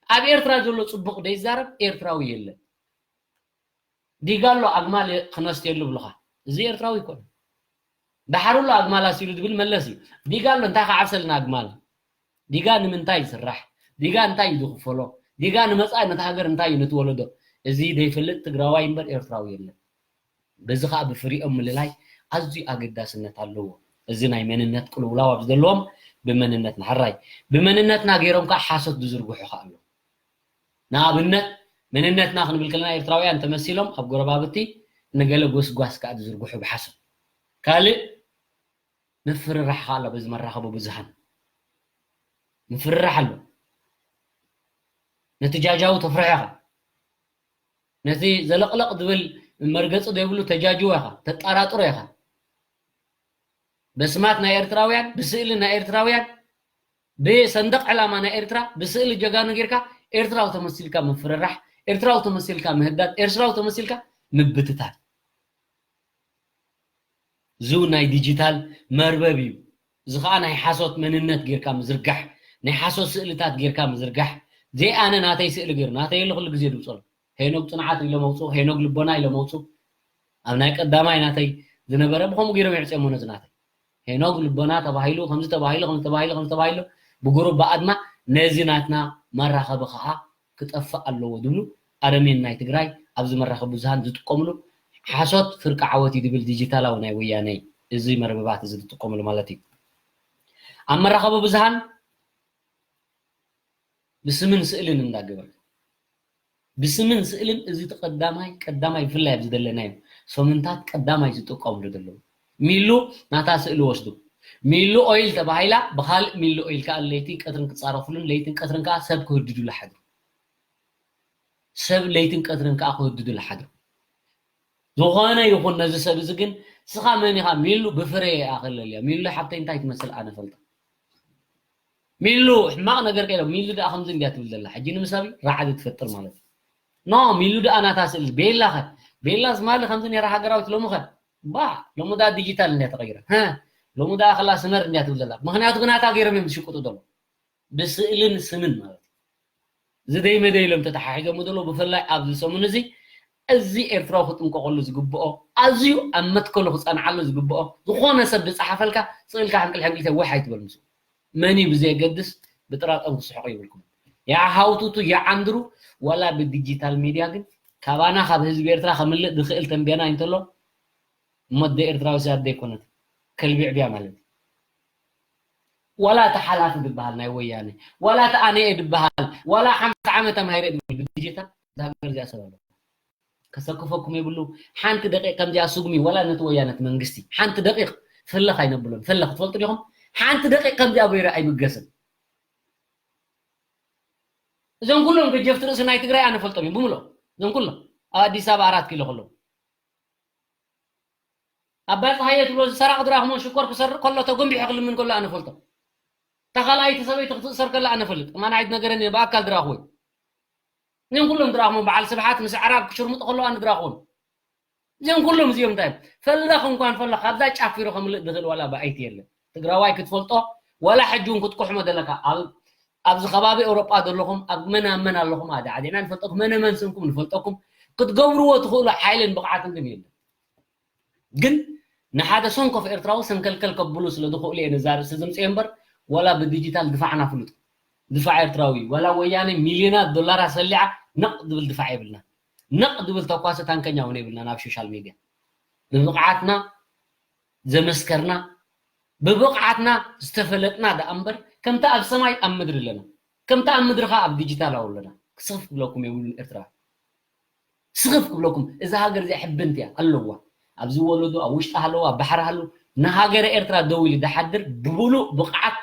ኣብ ኤርትራ ዘሎ ጽቡቕ ዘይዛረብ ኤርትራዊ የለን። ዲጋ ኣሎ ኣግማል ክነስትየሉ ብልኻ። እዚ ኤርትራዊ ይኮነ። ባሕሪ ኣሎ ኣግማል ኣስይሉ ዝብል መለስ እዩ። ዲጋ ኣሎ እንታይ ክዓብሰልና ኣግማል? ዲጋ ንምንታይ ይስራሕ? ዲጋ እንታይ እዩ ዝኽፈሎ? ዲጋ ንመጻኢ ነቲ ሃገር እንታይ እዩ ነቲ ወለዶ? እዚ ዘይፈልጥ ትግራዋይ እምበር ኤርትራዊ የለን። በዚ ኸኣ ብፍሪኦም ምልላይ ኣዝዩ ኣገዳስነት ኣለዎ። እዚ ናይ መንነት ቅልውላው ኣብ ዘለዎም ብመንነትና ሕራይ ብመንነትና ገይሮም ከኣ ሓሶት ዝዝርግሑ ከኣ ኣለዉ። ንኣብነት መንነትና ክንብል ከለና ኤርትራውያን ተመሲሎም ኣብ ጎረባብቲ ንገለ ጎስጓስ ከኣ ዝዝርግሑ ብሓሶት። ካልእ ምፍርራሕ ከኣ ኣሎ። በዚ መራኸቢ ብዙሃን ምፍርራሕ ኣሎ። ነቲ ጃጃዊ ተፍርሖ ኢኻ። ነቲ ዘለቕለቕ ዝብል መርገጺ ዘይብሉ ተጃጅዎ ኢኻ፣ ተጠራጥሮ ኢኻ። በስማት ናይ ኤርትራውያን፣ ብስእሊ ናይ ኤርትራውያን፣ ብሰንደቕ ዕላማ ናይ ኤርትራ፣ ብስእሊ ጀጋኑ ጌርካ ኤርትራዊ ተመሲልካ ምፍርራሕ፣ ኤርትራዊ ተመሲልካ ምህዳድ፣ ኤርትራዊ ተመሲልካ ምብትታን። እዚ እውን ናይ ዲጂታል መርበብ እዩ። እዚ ኸዓ ናይ ሓሶት መንነት ጌርካ ምዝርጋሕ፣ ናይ ሓሶት ስእልታት ጌርካ ምዝርጋሕ። ዘይኣነ ናተይ ስእሊ ገይሩ፣ ናተይ የለ ኩሉ ግዜ ድምፆ ኣሎ። ሄኖግ ፅንዓት ኢሎም ኣውፅኡ፣ ሄኖግ ልቦና ኢሎም ኣውፅኡ። ኣብ ናይ ቀዳማይ ናተይ ዝነበረ ብኸምኡ ገይሮም የዕፅዮሞ ነዚ ናተይ። ሄኖግ ልቦና ተባሂሉ፣ ከምዚ ተባሂሉ፣ ከምዚ ተባሂሉ፣ ከምዚ ተባሂሉ፣ ብጉሩብ ብኣድማ ነዚ ናትና መራኸቢ ኸዓ ክጠፍእ ኣለዎ ዝብሉ ኣረሜን ናይ ትግራይ ኣብዚ መራኸቢ ብዙሃን ዝጥቀምሉ ሓሶት ፍርቂ ዓወት እዩ ዝብል ዲጂታላዊ ናይ ወያነ እዩ። እዚ መርበባት እዚ ዝጥቀምሉ ማለት እዩ። ኣብ መራኸቢ ብዙሃን ብስምን ስእልን እንዳገበርካ፣ ብስምን ስእልን እዚ እቲ ቀዳማይ፣ ቀዳማይ ብፍላይ ኣብዚ ዘለናዮ ሰሙንታት ቀዳማይ ዝጥቀምሉ ዘለዉ። ሚሉ ናታ ስእሊ ወስዱ። ሚሉ ኦይል ተባሂላ ብኻልእ ሚሉ ኦይል ከኣ ለይቲ ቀትርን ክጻረፉሉን ለይትን ቀትርን ከኣ ሰብ ክህድዱሉ ሓድሩ። ሰብ ለይትን ቀትርን ከኣ ክህድዱሉ ሓድሩ። ዝኾነ ይኹን ነዚ ሰብ እዚ ግን ስኻ መን ኢኻ? ሚሉ ብፍረ ይኣኸለል እያ። ሚሉ ሓብተይ እንታይ ትመስል ኣነ ፈልጣ። ሚሉ ሕማቕ ነገር ከ የለን። ሚሉ ደኣ ከምዚ እንድያ ትብል ዘላ። ሕጂ ንምሳብ ራዕዲ ትፈጥር ማለት እዩ። ኖ፣ ሚሉ ደኣ ናታ ስእሊ። ቤላ ኸ? ቤላ ዝማሊ ከምዚ ነይራ ሃገራዊት ሎሚ ኸ? ባ፣ ሎሚ ደኣ ዲጂታል እንድያ ተቐይራ። ሀ፣ ሎሚ ደኣ ከላ ስመር እንድያ ትብል ዘላ። ምኽንያቱ ግን ናታ ገይሮም እዮም ዝሽቅጡ ዘለዉ። ብስእልን ስምን ማለት እዩ። እዚ ደይ መደይ ኢሎም ተተሓሒዞም ዘለዉ ብፍላይ ኣብዚ ሰሙን እዚ፣ እዚ ኤርትራዊ ክጥንቀቐሉ ዝግብኦ፣ ኣዝዩ ኣብ መትከሉ ክጸንዓሉ ዝግብኦ፣ ዝኾነ ሰብ ዝጸሓፈልካ ስእልካ ሕንቅል ሕንቅል ተይ፣ ዋሕ ኣይትበል ምስኡ። መን እዩ ብዘየገድስ ብጥራጦም ክስሕቑ ይብልኩም። ይዓሃውትቱ፣ ይዓንድሩ፣ ዋላ ብዲጂታል ሚድያ ግን ካባና ካብ ህዝቢ ኤርትራ ከምልእ ዝኽእል ተንቤናይ እንተሎ፣ እሞ ኣደ ኤርትራዊ ስያት ዘይኮነት፣ ከልቢ ኣዕብያ ማለት እዩ። ዋላ እቲ ሓላፊ ዝበሃል ናይ ወያነ፣ ዋላ እቲ ኣነ እየ ዝበሃል፣ ዋላ ሓምሳ ዓመት ተማሂረ እየ ዝብል ብዲጂታል እዛ ሃገር እዚኣ ሰብ ኣለዋ። ከሰክፈኩም የብሉ። ሓንቲ ደቂቕ ከምዚኣ ስጉሚ፣ ወላ ነቲ ወያነት መንግስቲ ሓንቲ ደቂቕ ፍልኽ ኣይነብሉን። ፍልኽ ትፈልጡ ዲኹም? ሓንቲ ደቂቕ ከምዚኣ በይሩ ኣይብገስን። እዞም ኩሎም ገጀፍቲ ርእሲ ናይ ትግራይ ኣነ ፈልጦም እዮም ብምሎ። እዞም ኩሎም ኣብ ኣዲስ ኣበባ ኣራት ኪሎ ከለዉ ኣባይ ፀሃየ ትብሎ ዝሰራቕ ድራኽሞ ሽኮር ክሰርቕ ከሎ ተጎንቢሑ ክልምን ከሎ ኣነ ፈልጦ። እታ ካልኣይቲ ሰበይቲ ክትእሰር ከላ ኣነ ፈልጥ። እማን ኣይትነገረኒ ብኣካል ድራኽዎ። እዚኦም ኩሎም ድራኽሞ በዓል ስብሓት ምስ ኣዕራብ ክሽርምጡ ከለዉ ኣነ ድራኽዎም። እዚኦም ኩሎም እዚኦም እንታይ እዮም? ፈለኽ እንኳን ፈለኽ ካብዛ ጫፍ ፊሮ ከምልእ ዝኽእል ዋላ ብኣይቲ የለን። ትግራዋይ ክትፈልጦ ዋላ ሕጂ እውን ክትቁሕሞ ዘለካ ኣብ ኣብዚ ከባቢ ኤውሮጳ ዘለኹም ኣብ መን ኣብ መን ኣለኹም ኣዳዕዲዕና ንፈልጠኩም መነ መን ስምኩም ንፈልጠኩም ክትገብርዎ ትኽእሉ ሓይልን ብቕዓትን ግን የለን። ግን ንሓደ ሰንኮፍ ኤርትራዊ ሰንከልከል ከብሉ ስለ ዝኽእሉ እየ ነዛ ርእሲ ዝምፅእ እምበር ዋላ ብዲጂታል ድፋዕና ፍሉጥ ድፋዕ ኤርትራዊ ዋላ ወያነ ሚልዮናት ዶላራት ሰሊዓ ነቕ ዝብል ድፋዕ የብልና። ነቕ ዝብል ተኳሲ ታንከኛ እውን የብልና ናብ ሶሻል ሚድያ ብብቕዓትና ዘመስከርና ብብቕዓትና ዝተፈለጥና ደኣ እምበር ከምቲ ኣብ ሰማይ ኣብ ምድሪ ኣለና ከምቲ ኣብ ምድሪ ኸዓ ኣብ ዲጂታል ኣለና ክስኽፍ ክብለኩም የብሉን ኤርትራ ስኽፍ ክብለኩም እዛ ሃገር እዚኣ ሕብንቲ እያ ኣለዋ ኣብዚ ወለዶ ኣብ ውሽጢ ሃለዋ ኣብ ባሕሪ ሃሉ ንሃገረ ኤርትራ ደው ኢሉ ዝሓድር ብብሉእ ብቕዓት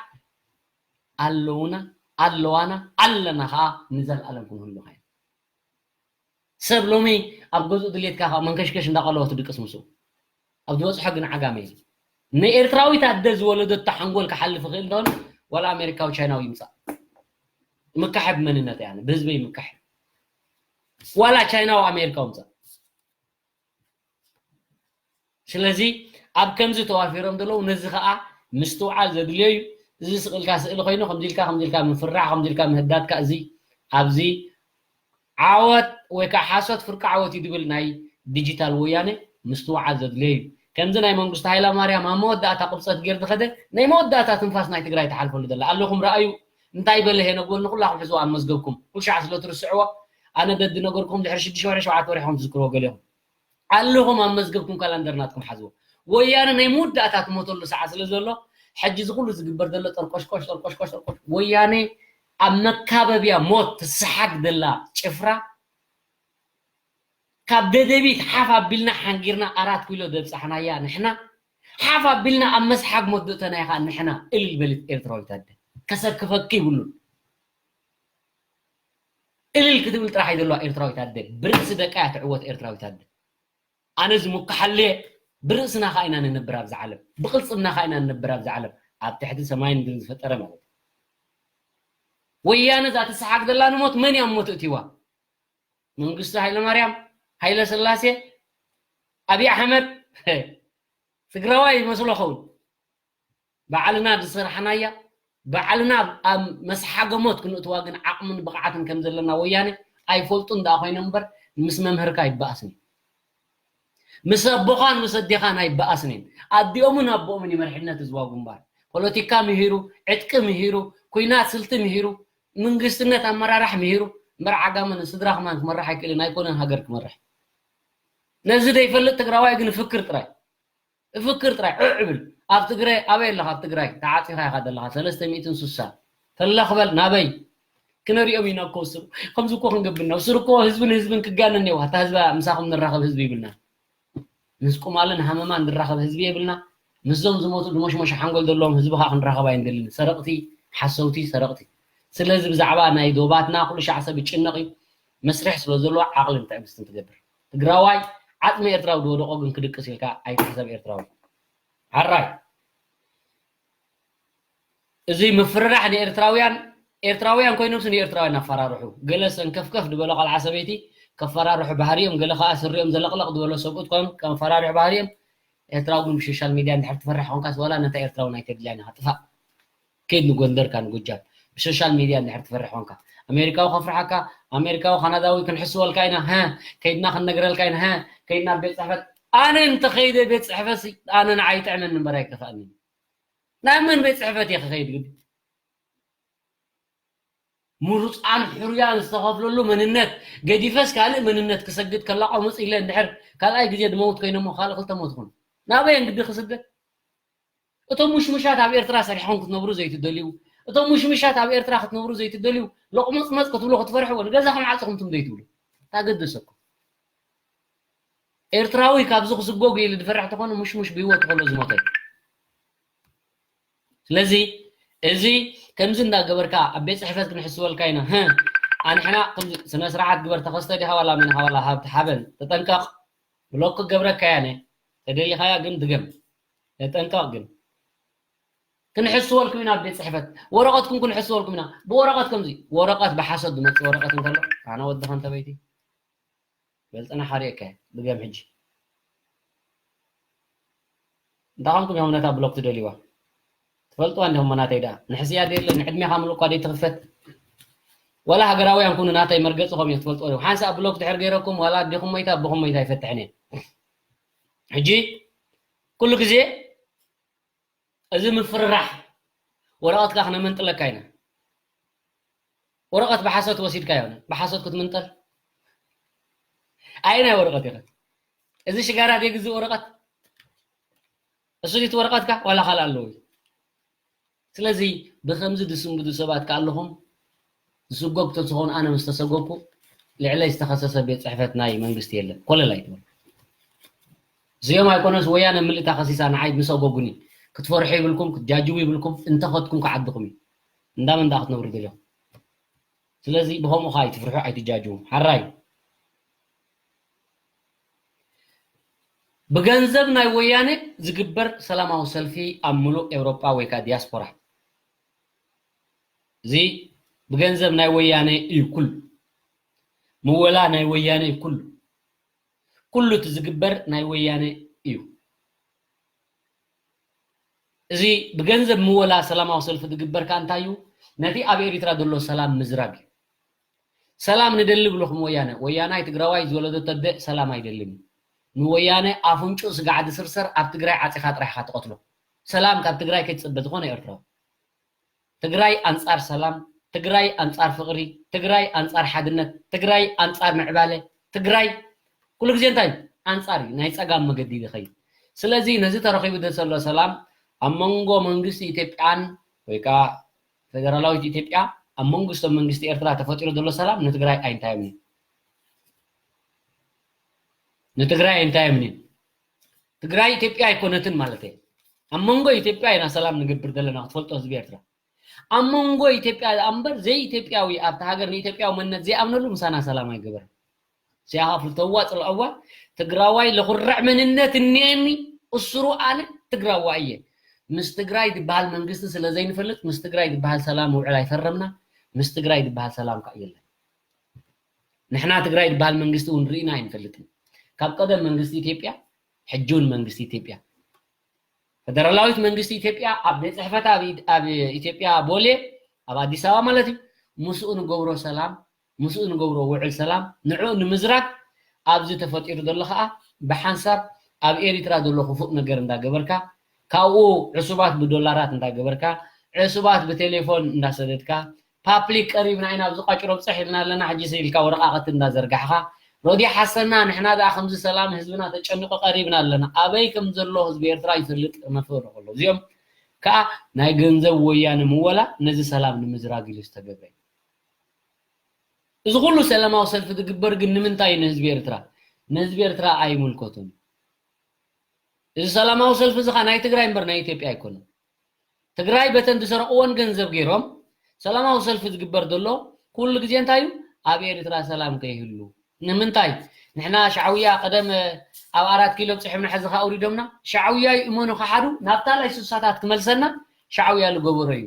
ኣለውና ኣለዋና ኣለና ኸዓ ንዘልኣለም ክንህሉ ኸ ሰብ ሎሚ ኣብ ገዝኡ ድሌትካ ካብ መንከሽከሽ እንዳቐለወ ትድቅስ ምስኡ ኣብ ዝበፅሖ ግን ዓጋመ እዩ ንኤርትራዊት ኣደ ዝወለደቶ ሓንጎል ክሓልፍ ይኽእል እንደሆነ ዋላ ኣሜሪካዊ ቻይናዊ ይምፃእ ምካሐ ብመንነት እያ ብህዝበይ ምካሐ ዋላ ቻይናዊ ኣሜሪካዊ ምፃእ ስለዚ ኣብ ከምዚ ተዋፊሮም ዘለዉ ነዚ ከዓ ምስትውዓል ዘድልዮ እዩ እዚ ስቕልካ ስእሊ ኮይኑ ከምዚልካ ከምዚልካ ምፍራሕ ከምዚልካ ምህዳድካ እዚ ኣብዚ ዓወት ወይ ከዓ ሓሶት ፍርቂ ዓወት እዩ ድብል ናይ ዲጂታል ወያነ ምስትውዓል ዘድልዮ እዩ ከምዚ ናይ መንግስቱ ሃይለ ማርያም ኣብ መወዳእታ ቅብፀት ጌር ዝኸደ ናይ መወዳእታ ትንፋስ ናይ ትግራይ ተሓልፈሉ ዘላ ኣለኹም ረኣዩ እንታይ በለ ሄነግወል ንኩላኹም ሕዝዋ ኣብ መዝገብኩም ኩልሻዕ ስለ ትርስዕዎ ኣነ በዲ ነገርኩም ድሕሪ ሽዱሽተ ወርሒ ሸውዓተ ወርሒ ከም ትዝክርዎ ገሊኹም ኣለኹም ኣብ መዝገብኩም ካላንደር ናትኩም ሓዝዎ ወያነ ናይ መወዳእታ ትሞተሉ ሰዓት ስለ ዘሎ ሕጂ እዚ ኩሉ ዝግበር ዘሎ ጠርቆሽቆሽ ጠርቆሽቆሽ ጠርቆሽ ወያነ ኣብ መካበብያ ሞት ትሰሓግ ዘላ ጭፍራ ካብ ደደቢት ሓፍ ኣቢልና ሓንጊርና ኣራት ኪሎ ዘብፃሕናያ ንሕና ሓፍ ኣቢልና ኣብ መስሓግ ሞት ዘእተናያ ከዓ ንሕና እልል በልት ኤርትራዊት ኣደ ከሰክፈኪ ይብሉን እልል ክትብል ጥራሕ እዩ ዘለዋ ኤርትራዊት ኣደ ብርእሲ ደቃ እያ ትዕወት ኤርትራዊት ኣደ ኣነ ዝምክሓሉ እየ ብርእስና ከዓ ኢና ንነብር ኣብዚ ዓለም ብቅልፅምና ከዓ ኢና ንነብር ኣብዚ ዓለም ኣብ ትሕቲ ሰማይን ምድርን ዝፈጠረ ማለት እዩ ወያነ እዛ ትሰሓግ ዘላ ንሞት መን እያ ሞት እትዋ መንግስቱ ሃይለማርያም ሃይለ ስላሴ ኣብይ ኣሕመድ ትግራዋይ ይመስሎ ኸውን ባዕልና ዝሰራሕናያ ባዕልና ኣብ መስሓገ ሞት ክንእትዋ ግን ዓቕምን ብቕዓትን ከም ዘለና ወያነ ኣይፈልጡን ደኣ ኮይኖም እምበር ምስ መምህርካ ኣይበኣስን እዩ። ምስ ኣቦኻን ምስ ኣዴኻን ኣይበኣስን እየን። ኣዲኦምን ኣቦኦምን እዩ መሪሕነት ህዝባዊ ግንባር። ፖለቲካ ምሂሩ፣ ዕጥቂ ምሂሩ፣ ኲናት ስልቲ ምሂሩ፣ መንግስትነት ኣመራራሕ ምሂሩ እምበር ዓጋመ ንስድራ ከማን ክመርሕ ኣይክእልን ኣይኮነን ሃገር ክመርሕ። ነዚ ዘይፈልጥ ትግራዋይ ግን ፍክር ጥራይ። እፍክር ጥራይ ዕዕ ብል ኣብ ትግራይ ኣበይ ኣለኻ ኣብ ትግራይ ተዓፂኻ ኢኻ ዘለኻ ሰለስተ ሚእትን ስሳን ፈለኽ በል ናበይ ክነሪኦም ኢና እኮ እሱ ከምዚ እኮ ክንገብር ኢና እሱ እኮ ህዝብን ህዝብን ክጋነን እኒኦ እታ ህዝባ ምሳኹም ንራኸብ ህዝቢ ይብልና ምስ ቁማልን ሃመማን ንራኸብ ህዝቢ የብልና ምስዞም ዝሞቱ ድሞሽሞሽ ሓንጎል ዘለዎም ህዝቢ ከዓ ክንራኸብ ኣይንደልን ሰረቕቲ ሓሰውቲ ሰረቕቲ ስለዚ ብዛዕባ ናይ ዶባትና ኩሉ ሻዕ ሰብ ይጭነቕ እዩ መስርሕ ስለ ዘለዎ ዓቕልን ትዕግስትን ትገብር ትግራዋይ ዓፅሚ ኤርትራዊ ዝወደቆ ግን ክድቅስ ኢልካ ኣይትሕሰብ ኤርትራዊ ሓራይ እዚ ምፍርራሕ ንኤርትራውያን ኤርትራውያን ኮይኖምስ ንኤርትራውያን ኣፈራርሑ ገለ ሰንከፍከፍ ዝበለ ቆልዓ ሰበይቲ ከፈራርሑ ባህርዮም ገለ ከዓ ስሪኦም ዘለቕለቕ ዝበሎ ሰብኡት ኮይኖም ከፈራርሑ ባህርዮም ኤርትራዊ ግን ብሶሻል ሚድያ እንድሕር ትፈርሕ ኮንካስ ዋላ ነታ ኤርትራዊ ናይ ተድልያን ኢኻ ጥፋእ ከይድ ንጎንደር ካን ጎጃም ብሶሻል ሚድያ እንድሕር ትፈርሕ ኮንካ ኣሜሪካዊ ከፍርሓካ ኣሜሪካዊ ካናዳዊ ክንሕስወልካ ኢና ሀ ከይድና ክንነግረልካ ኢና ሀ ከይድና ቤት ፅሕፈት ኣነ እንተኸይደ ቤት ፅሕፈት ኣነ ንዓይ ይጥዕመኒ እምበር ኣይከፍኣኒ ናብ መን ቤት ፅሕፈት እየ ክኸይድ ግዲ ምሩፃን ሕሩያን ዝተኸፍለሉ መንነት ገዲፈስ ካልእ መንነት ክሰግድ ከላቆምፅ ኢለ እንድሕር ካልኣይ ግዜ ድመውት ኮይነ እሞ ካልእ ክልተ ሞት ኹን ናበየን ግዲ ክስደድ እቶም ሙሽሙሻት ኣብ ኤርትራ ሰሪሕኹም ክትነብሩ ዘይትደልዩ እቶም ሙሽሙሻት ኣብ ኤርትራ ክትነብሩ ዘይትደልዩ ሎቕመፅመፅ ክትብሉ ክትፈርሕዎ ንገዛኹም ዓፅኹም ትም ዘይትብሉ ታገደሰኩም ኤርትራዊ ካብዚ ክስጎግ ኢሉ ዝፈርሕ ተኾነ፣ ሙሽ ሙሽ ብህይወት ከሎ ዝሞተ። ስለዚ እዚ ከምዚ እንዳገበርካ ኣብ ቤት ጽሕፈት ክንሕስበልካ ኢና። ኣንሕና ከምዚ ስነ ስርዓት ግበር። ተኸስተ ዲኻ ዋላ መን ኢኻ ዋላ ሃብቲ ሓበን፣ ተጠንቀቕ። ብሎክ ክገብረካ እያ። ተደሊኻያ ግን ድገም። ተጠንቀቕ ግን። ክንሕስበልኩም ኢና ኣብ ቤት ጽሕፈት። ወረቐትኩም ክንሕስበልኩም ኢና። ብወረቐት ከምዚ፣ ወረቐት ብሓሶት ዝመጽእ ወረቐት እንከሎ፣ ኣነ ወድኻ እንተበይቲ በልጽና ሓሪእካ። ድገም ሕጂ። እንታይ ከምኩም እዮም ነታ ብሎክ ትደልይዋ? ትፈልጥዋ እንዲኹም ናተይ ደኣ። ንሕስያ ደየለ፣ ንዕድሜኻ ምሉእ እኳ ደይትኽፈት። ዋላ ሃገራውያን ኩኑ ናተይ መርገጽኹም እዮም ትፈልጥዎ ዲኹም። ሓንሳእ ብሎክ ድሕር ገይረኩም፣ ዋላ ኣዴኹም ሞይታ፣ ኣቦኹም ሞይታ ኣይፈትሕን እየ። ሕጂ ኩሉ ግዜ እዚ ምፍርራሕ ወረቐትካ ክነመንጥለካ ኢና። ወረቐት ብሓሶት ወሲድካ ይሆነ፣ ብሓሶት ክትምንጠል። ኣየናይ ወረቐት ኢኸ? እዚ ሽጋራ ደይ ግዝእ ወረቐት? እሱ ድዩ እቲ ወረቐትካ? ዋላ ካልእ ኣለዎ እዩ? ስለዚ ብኸምዚ ዝስንብዱ ሰባት ከ ኣለኹም? ዝስጎግ ተዝኾኑ ኣነ ምስ ተሰጎግኩ ልዕለይ ዝተኸሰሰ ቤት ጽሕፈት ናይ መንግስቲ የለን። ኮለል ኣይትበሉ። እዚኦም ኣይኮነስ ወያነ ምልእታ ከሲሳ ንዓይ ምሰጎጉኒ። ክትፈርሑ ይብልኩም፣ ክትጃጅዉ ይብልኩም፣ እንተኸድኩም ከዓድኹም እዩ። እንዳመን ደኣ ክትነብሩ ደሊኹም? ስለዚ ብኸምኡ ኸዓ ኣይትፍርሑ፣ ኣይትጃጅዉ። ሓራይ። ብገንዘብ ናይ ወያነ ዝግበር ሰላማዊ ሰልፊ ኣብ ምሉእ ኤውሮጳ ወይ ከዓ ዲያስፖራ። እዚ ብገንዘብ ናይ ወያነ እዩ ኩሉ። ምወላ ናይ ወያነ እዩ ኩሉ። ኩሉ እቲ ዝግበር ናይ ወያነ እዩ። እዚ ብገንዘብ ምወላ ሰላማዊ ሰልፊ ዝግበር ከኣ እንታይ እዩ? ነቲ ኣብ ኤሪትራ ዘሎ ሰላም ምዝራግ እዩ። ሰላም ንደሊ ብለኹም ወያነ። ወያናይ ትግራዋይ ዝወለደቶ ኣደ ሰላም ኣይደልን እዩ። ንወያነ ኣፍንጭኡ ስጋዕ ዝስርሰር ኣብ ትግራይ ዓጺኻ ጥራሕ ኢኻ ትቐትሎ። ሰላም ካብ ትግራይ ከይትጽበ ዝኾነ ኤርትራዊ። ትግራይ ኣንጻር ሰላም፣ ትግራይ ኣንጻር ፍቕሪ፣ ትግራይ ኣንጻር ሓድነት፣ ትግራይ ኣንጻር ምዕባለ፣ ትግራይ ኩሉ ግዜ እንታይ እዩ? ኣንጻር እዩ፣ ናይ ጸጋም መገዲ እዩ ዝኸይድ። ስለዚ ነዚ ተረኺቡ ዘሎ ሰላም ኣብ መንጎ መንግስቲ ኢትዮጵያን ወይ ከዓ ፌደራላዊት ኢትዮጵያ ኣብ መንግስቶም መንግስቲ ኤርትራ ተፈጢሩ ዘሎ ሰላም ንትግራይ ኣይንታዮምን እዩ። ንትግራይ ኣይንታዮምን እዩ። ትግራይ ኢትዮጵያ ኣይኮነትን ማለት እየ። ኣብ መንጎ ኢትዮጵያ ኢና ሰላም ንገብር ዘለና፣ ክትፈልጦ ህዝቢ ኤርትራ። ኣብ መንጎ ኢትዮጵያ እምበር ዘይኢትዮጵያዊ ኣብቲ ሃገር ንኢትዮጵያዊ መንነት ዘይኣምነሉ ምሳና ሰላም ኣይገበረን። ሲያኻ ፍልተዋ ጽልኣዋ ትግራዋይ ለኹርዕ መንነት እኒአኒ፣ እሱሩ ኣነ ትግራዋይ እየ። ምስ ትግራይ ዝበሃል መንግስቲ ስለ ዘይንፈልጥ ምስ ትግራይ ዝበሃል ሰላም ውዕል ኣይፈረምና፣ ምስ ትግራይ ዝበሃል ሰላም ከዓ የለን። ንሕና ትግራይ ዝበሃል መንግስቲ እውን ርኢና ኣይንፈልጥን። ካብ ቀደም መንግስቲ ኢትዮጵያ፣ ሕጂ እውን መንግስቲ ኢትዮጵያ። ፈደራላዊት መንግስቲ ኢትዮጵያ ኣብ ቤት ጽሕፈት ኣብ ኢድ-፣ ኣብ ኢትዮጵያ ቦሌ፣ ኣብ ኣዲስ ኣበባ ማለት እዩ፣ ምስኡ ንገብሮ ሰላም፣ ምስኡ ንገብሮ ውዕል ሰላም፣ ንዕኡ ንምዝራግ ኣብዚ ተፈጢሩ ዘሎ ኸኣ ብሓንሳብ ኣብ ኤሪትራ ዘሎ ክፉእ ነገር እንዳገበርካ፣ ካብኡ ዕሱባት ብዶላራት እንዳገበርካ፣ ዕሱባት ብቴሌፎን እንዳሰደድካ፣ ፓፕሊክ ቀሪብና ኢና፣ ኣብዚ ቋጭሮ ብጽሕ ኢልና ኣለና፣ ሕጂ ኢልካ ወረቓቕቲ እንዳዘርጋሕኻ፣ ሮዲ ሓሰና፣ ንሕና ደኣ ከምዚ ሰላም ህዝብና ተጨኒቑ ቀሪብና ኣለና። ኣበይ ከም ዘሎ ህዝቢ ኤርትራ ይፈልጥ፣ መፍረ ከሎ። እዚኦም ከኣ ናይ ገንዘብ ወያነ ምወላ ነዚ ሰላም ንምዝራግ ኢሉ ዝተገብረ እዩ። እዚ ኩሉ ሰላማዊ ሰልፊ ዝግበር ግን ንምንታይ እዩ ንህዝቢ ኤርትራ? ንህዝቢ ኤርትራ ኣይምልከቱን። እዚ ሰላማዊ ሰልፊ እዚ ኸኣ ናይ ትግራይ እምበር ናይ ኢትዮጵያ ኣይኮነን። ትግራይ በተን ዝሰረቕዎን ገንዘብ ገይሮም ሰላማዊ ሰልፊ ዝግበር ዘሎ ኩሉ ግዜ እንታይ እዩ? ኣብ ኤርትራ ሰላም ከይህሉ። ንምንታይ? ንሕና ሻዕውያ ቀደም ኣብ ኣራት ኪሎ ብፅሒምና ሕዚ ኸኣ ኣውሪዶምና። ሻዕውያ እዩ እመኑ ክሓዱ ናብታ ናይ ስሳታት ክመልሰና ሻዕውያ ዝገበሮ እዩ።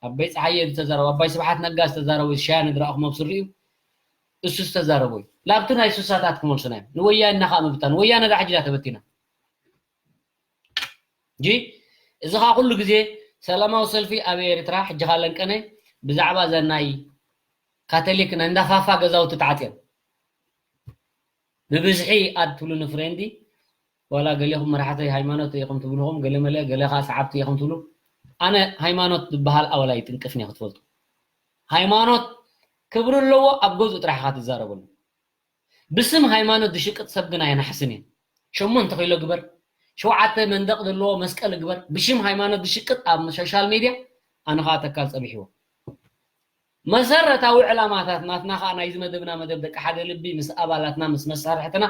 ኣባይ ፀሓየ ዝተዛረቡ፣ ኣባይ ስብሓት ነጋ ዝተዛረቡ፣ ሻያ ንድራእኹም ኣብ ስሪኡ እሱ ዝተዛረቡ እዩ። ናብቲ ናይ ስሳታት ክመልሱና እዮም። ንወያነ እናኻ ምብታን። ወያነ ዳ ሕጂ ዳ ተበቲና። እንጂ እዚ ኸኣ ኩሉ ግዜ ሰላማዊ ሰልፊ ኣብ ኤርትራ ሕጂ ኸኣ ለንቀነ ብዛዕባ እዛ ናይ ካቶሊክ ናይ እንዳፋፋ ገዛውቲ ተዓጽየን። ብብዝሒ ኣድ ትብሉኒ ፍሬንዲ፣ ዋላ ገሌኹም መራሕቲ ሃይማኖት ኢኹም ትብልኹም፣ ገለ መለ፣ ገለ ኸኣ ሰዓብቲ ኢኹም ትብሉ። ኣነ ሃይማኖት ዝበሃል ኣወላ ይጥንቅፍኒ ክትፈልጡ። ሃይማኖት ክብሪ ኣለዎ፣ ኣብ ገዝኡ ጥራሕ ኢኻ ትዛረበሉ። ብስም ሃይማኖት ዝሽቅጥ ሰብ ግን ኣየናሕስን እየ። ሸሞንተ ኪሎ ግበር፣ ሸውዓተ መንደቕ ዘለዎ መስቀል ግበር፣ ብሽም ሃይማኖት ዝሽቅጥ ኣብ ሶሻል ሜድያ ኣነ ኸኣ ተካል ጸቢሕዎ። መሰረታዊ ዕላማታት ናትና ኸኣ ናይዚ መደብና መደብ ደቂ ሓደ ልቢ ምስ ኣባላትና ምስ መሳርሕትና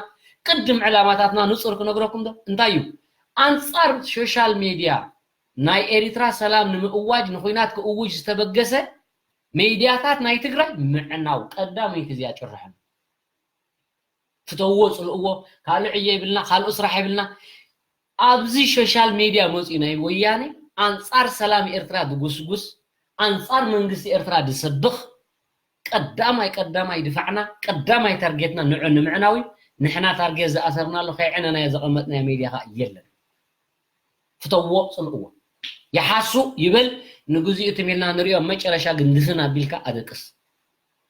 ቅድም ዕላማታትና ንጹር ክነግረኩም ዶ እንታይ እዩ? ኣንጻር ሶሻል ሜድያ ናይ ኤሪትራ ሰላም ንምእዋጅ ንኹናት ክእውጅ ዝተበገሰ ሜድያታት ናይ ትግራይ ምዕናው ቀዳመይቲ እዚኣ ጭርሖም። ፍተዎ ጽልእዎ ካልእ ዕዮ ይብልና ካልኡ ስራሕ ይብልና። ኣብዚ ሶሻል ሜድያ መጽኡ ናይ ወያነ ኣንጻር ሰላም ኤርትራ ድጉስጉስ፣ ኣንጻር መንግስቲ ኤርትራ ድሰብኽ፣ ቀዳማይ ቀዳማይ ድፋዕና ቀዳማይ ታርጌትና ንዑ ንምዕናዊ። ንሕና ታርጌት ዝኣሰርናሉ ከይዕነናዮ ዘቐመጥናዮ ሜድያ ኸኣ የለን። ፍተዎ ጽልእዎ። ይሓሱ ይበል ንግዚኡ ትም ኢልና ንሪኦ፣ መጨረሻ ግን ድፍን ኣቢልካ ኣደቅስ።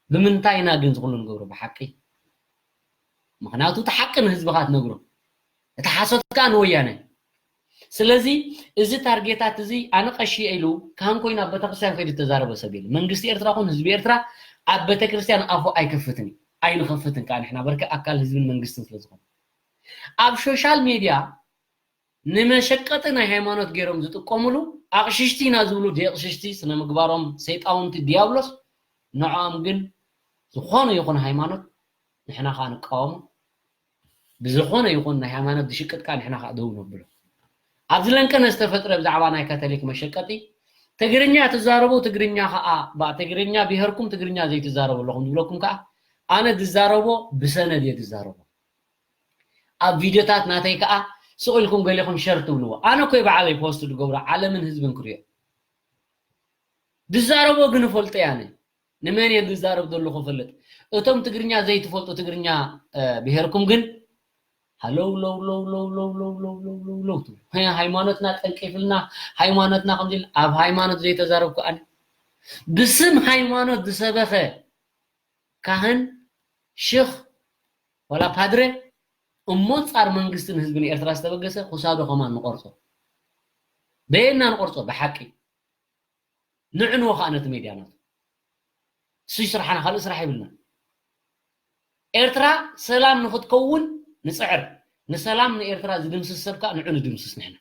ብምንታይ ኢና ግን ዝኹሉ ንገብሮ ብሓቂ? ምኽንያቱ እቲ ሓቂ ንህዝብኻ ትነግሮ፣ እቲ ሓሶት ከዓ ንወያነ። ስለዚ እዚ ታርጌታት እዚ ኣነ ቀሺ ኢሉ ካህን ኮይኑ ኣብ ቤተክርስትያን ከይዱ ተዛረበ ሰብ የለ። መንግስቲ ኤርትራ ኹን ህዝቢ ኤርትራ ኣብ ቤተክርስትያን ኣፉ ኣይከፍትን እዩ። ኣይንኸፍትን ከዓ ንሕና በርከ ኣካል ህዝብን መንግስትን ስለ ዝኾነ ኣብ ሶሻል ሜድያ ንመሸቀጢ ናይ ሃይማኖት ገይሮም ዝጥቀምሉ ኣቕሽሽቲ ኢና ዝብሉ ደየቕሽሽቲ ስነ ምግባሮም ሰይጣውንቲ ዲያብሎስ ንዕኦም ግን ዝኾነ ይኹን ሃይማኖት ንሕና ከዓ ንቃወሞ። ብዝኾነ ይኹን ናይ ሃይማኖት ዝሽቅጥ ከዓ ንሕና ከዓ ደው ነብሎ። ኣብዚ ለንቀነ ዝተፈጥረ ብዛዕባ ናይ ካቶሊክ መሸቀጢ ትግርኛ ትዛረቡ ትግርኛ ከዓ ትግርኛ ብሄርኩም ትግርኛ ዘይትዛረቡ ኣለኹም ዝብለኩም ከዓ ኣነ ዝዛረቦ ብሰነድ እየ ዝዛረቦ። ኣብ ቪድዮታት ናተይ ከዓ ስቕ ኢልኩም ገሊኹም ሸር ትብልዎ። ኣነ ኮይ በዓለይ ፖስት ዝገብሮ ዓለምን ህዝብን ክሪኦ ድዛረቦ ግን እፈልጦ እየ። ኣነ ንመን እየ ዝዛረብ ዘለኹ እፈልጥ። እቶም ትግርኛ ዘይትፈልጡ ትግርኛ ብሄርኩም ግን ሃለው ለው ለው ለው ለው ለው ለው ለው ለው ለው ትብሉ። ሃይማኖትና ጠንቂፍልና፣ ሃይማኖትና ከምዚ ኢልና። ኣብ ሃይማኖት ዘይተዛረብኩ ኣነ ብስም ሃይማኖት ዝሰበኸ ካህን ሽኽ ዋላ ፓድረ እሞ ጻር መንግስትን ህዝብን ኤርትራ ዝተበገሰ ክሳዶ ከማን ንቆርጾ። በየና ንቆርጾ ብሓቂ ንዕንዎ ከዓ ነቲ ሜድያ ናቱ እሱ ስራሕና ካልእ ስራሕ ይብልና። ኤርትራ ሰላም ንክትከውን ንጽዕር። ንሰላም ንኤርትራ ዝድምስስ ሰብ ከዓ ንዑ ንድምስስ ንሕና።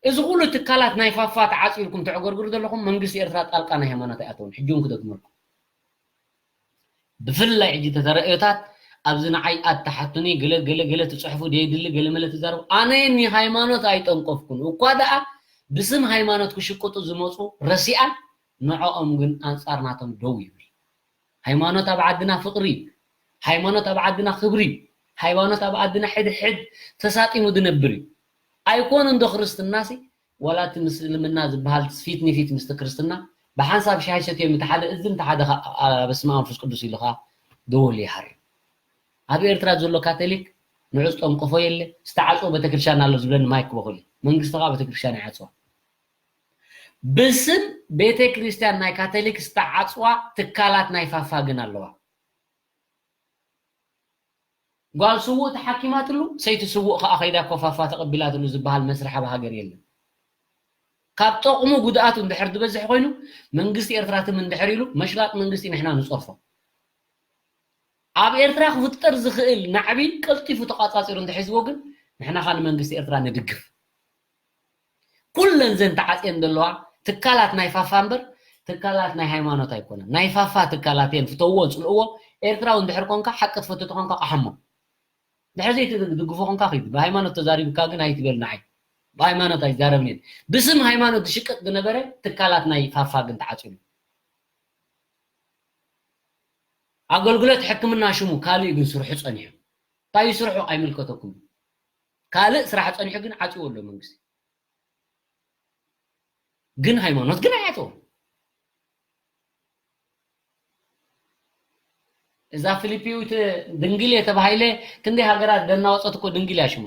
እዚ ኩሉ ትካላት ናይ ፋፋ ተዓጽዩ ኢልኩም ተዕገርግሩ ዘለኹም መንግስቲ ኤርትራ ጣልቃ ናይ ሃይማኖት ኣይኣተውን። ሕጂ እውን ክደግመልኩም። ብፍላይ ሕጂ ተተረእዮታት ኣብዚ ንዓይ ኣተሓቱኒ ገለ ገለ ገለ ትጽሕፉ ደየድሊ ገለ መለ ትዛረቡ ኣነ ኒ ሃይማኖት ኣይጠንቀፍኩን እኳ ደኣ ብስም ሃይማኖት ክሽቅጡ ዝመፁ ረሲኣን ንዕኦም ግን ኣንፃር ናቶም ደው ይብል። ሃይማኖት ኣብ ዓድና ፍቕሪ እዩ። ሃይማኖት ኣብ ዓድና ክብሪ እዩ። ሃይማኖት ኣብ ዓድና ሕድሕድ ተሳጢሙ ዝነብር እዩ። ኣይኮነ እንዶ ክርስትናሲ ወላ እቲ ምስልምና ዝበሃል ፊት ንፊት ምስቲ ክርስትና ብሓንሳብ ሻሂ ሰትዮም እቲ ሓደ እዝን እቲ ሓደ በስመ ኣብ መንፈስ ቅዱስ ኢሉ ከዓ ደወል ይሃር እዩ። ኣብ ኤርትራ ዘሎ ካቶሊክ ንዑ ዝጠንቀፎ የለ ዝተዓፅወ ቤተክርስትያን ኣሎ ዝብለኒ ማይክ በኩል እዩ። መንግስቲ ከዓ ቤተክርስትያን ይዓፅዋ። ብስም ቤተክርስትያን ናይ ካቶሊክ ዝተዓፅዋ ትካላት ናይ ፋፋ ግን ኣለዋ። ጓል ስዉእ ተሓኪማትሉ ሰይቲ ስዉእ ከዓ ከይዳ ኮፋፋ ተቐቢላትሉ ዝበሃል መስርሕ ኣብ ሃገር የለን። ካብ ጠቕሙ ጉድኣቱ እንድሕር ዝበዝሕ ኮይኑ መንግስቲ ኤርትራ ትም እንድሕር ኢሉ መሽላጥ መንግስቲ ንሕና ንፀርፎ። ኣብ ኤርትራ ክፍጠር ዝኽእል ናዕቢ ቀልጢፉ ተቋፃፂሩ እንተሒዝዎ ግን ንሕና ካ ንመንግስቲ ኤርትራ ንድግፍ። ኩለን ዘን ተዓፅየን ዘለዋ ትካላት ናይ ፋፋ እምበር ትካላት ናይ ሃይማኖት ኣይኮነን። ናይ ፋፋ ትካላት እየን። ፍተውዎ፣ ፅልእዎ። ኤርትራዊ እንድሕር ኮንካ፣ ሓቂ ትፈቱ ተኾንካ፣ ቃሕሞ። ድሕሪ ዘይትድግፎ ኮንካ ኺድ። ብሃይማኖት ተዛሪብካ ግን ኣይትበል ንዓይ። ብሃይማኖት ኣይዛረብን እየ። ብስም ሃይማኖት ዝሽቅጥ ዝነበረ ትካላት ናይ ፋፋ ግን ተዓፅዩ። ኣገልግሎት ሕክምና ሽሙ ካልእ ግን ስርሑ ፀኒሑ። እንታይ ስርሑ ኣይምልከተኩም። ካልእ ስራሕ ፀኒሑ ግን ዓፅዎ ኣሎ መንግስቲ። ግን ሃይማኖት ግን ኣይዓፅዎ። እዛ ፊሊፒዊት ድንግል የተባሃይለ ክንደይ ሃገራት ደናወፀት እኮ ድንግል እያ ሽማ።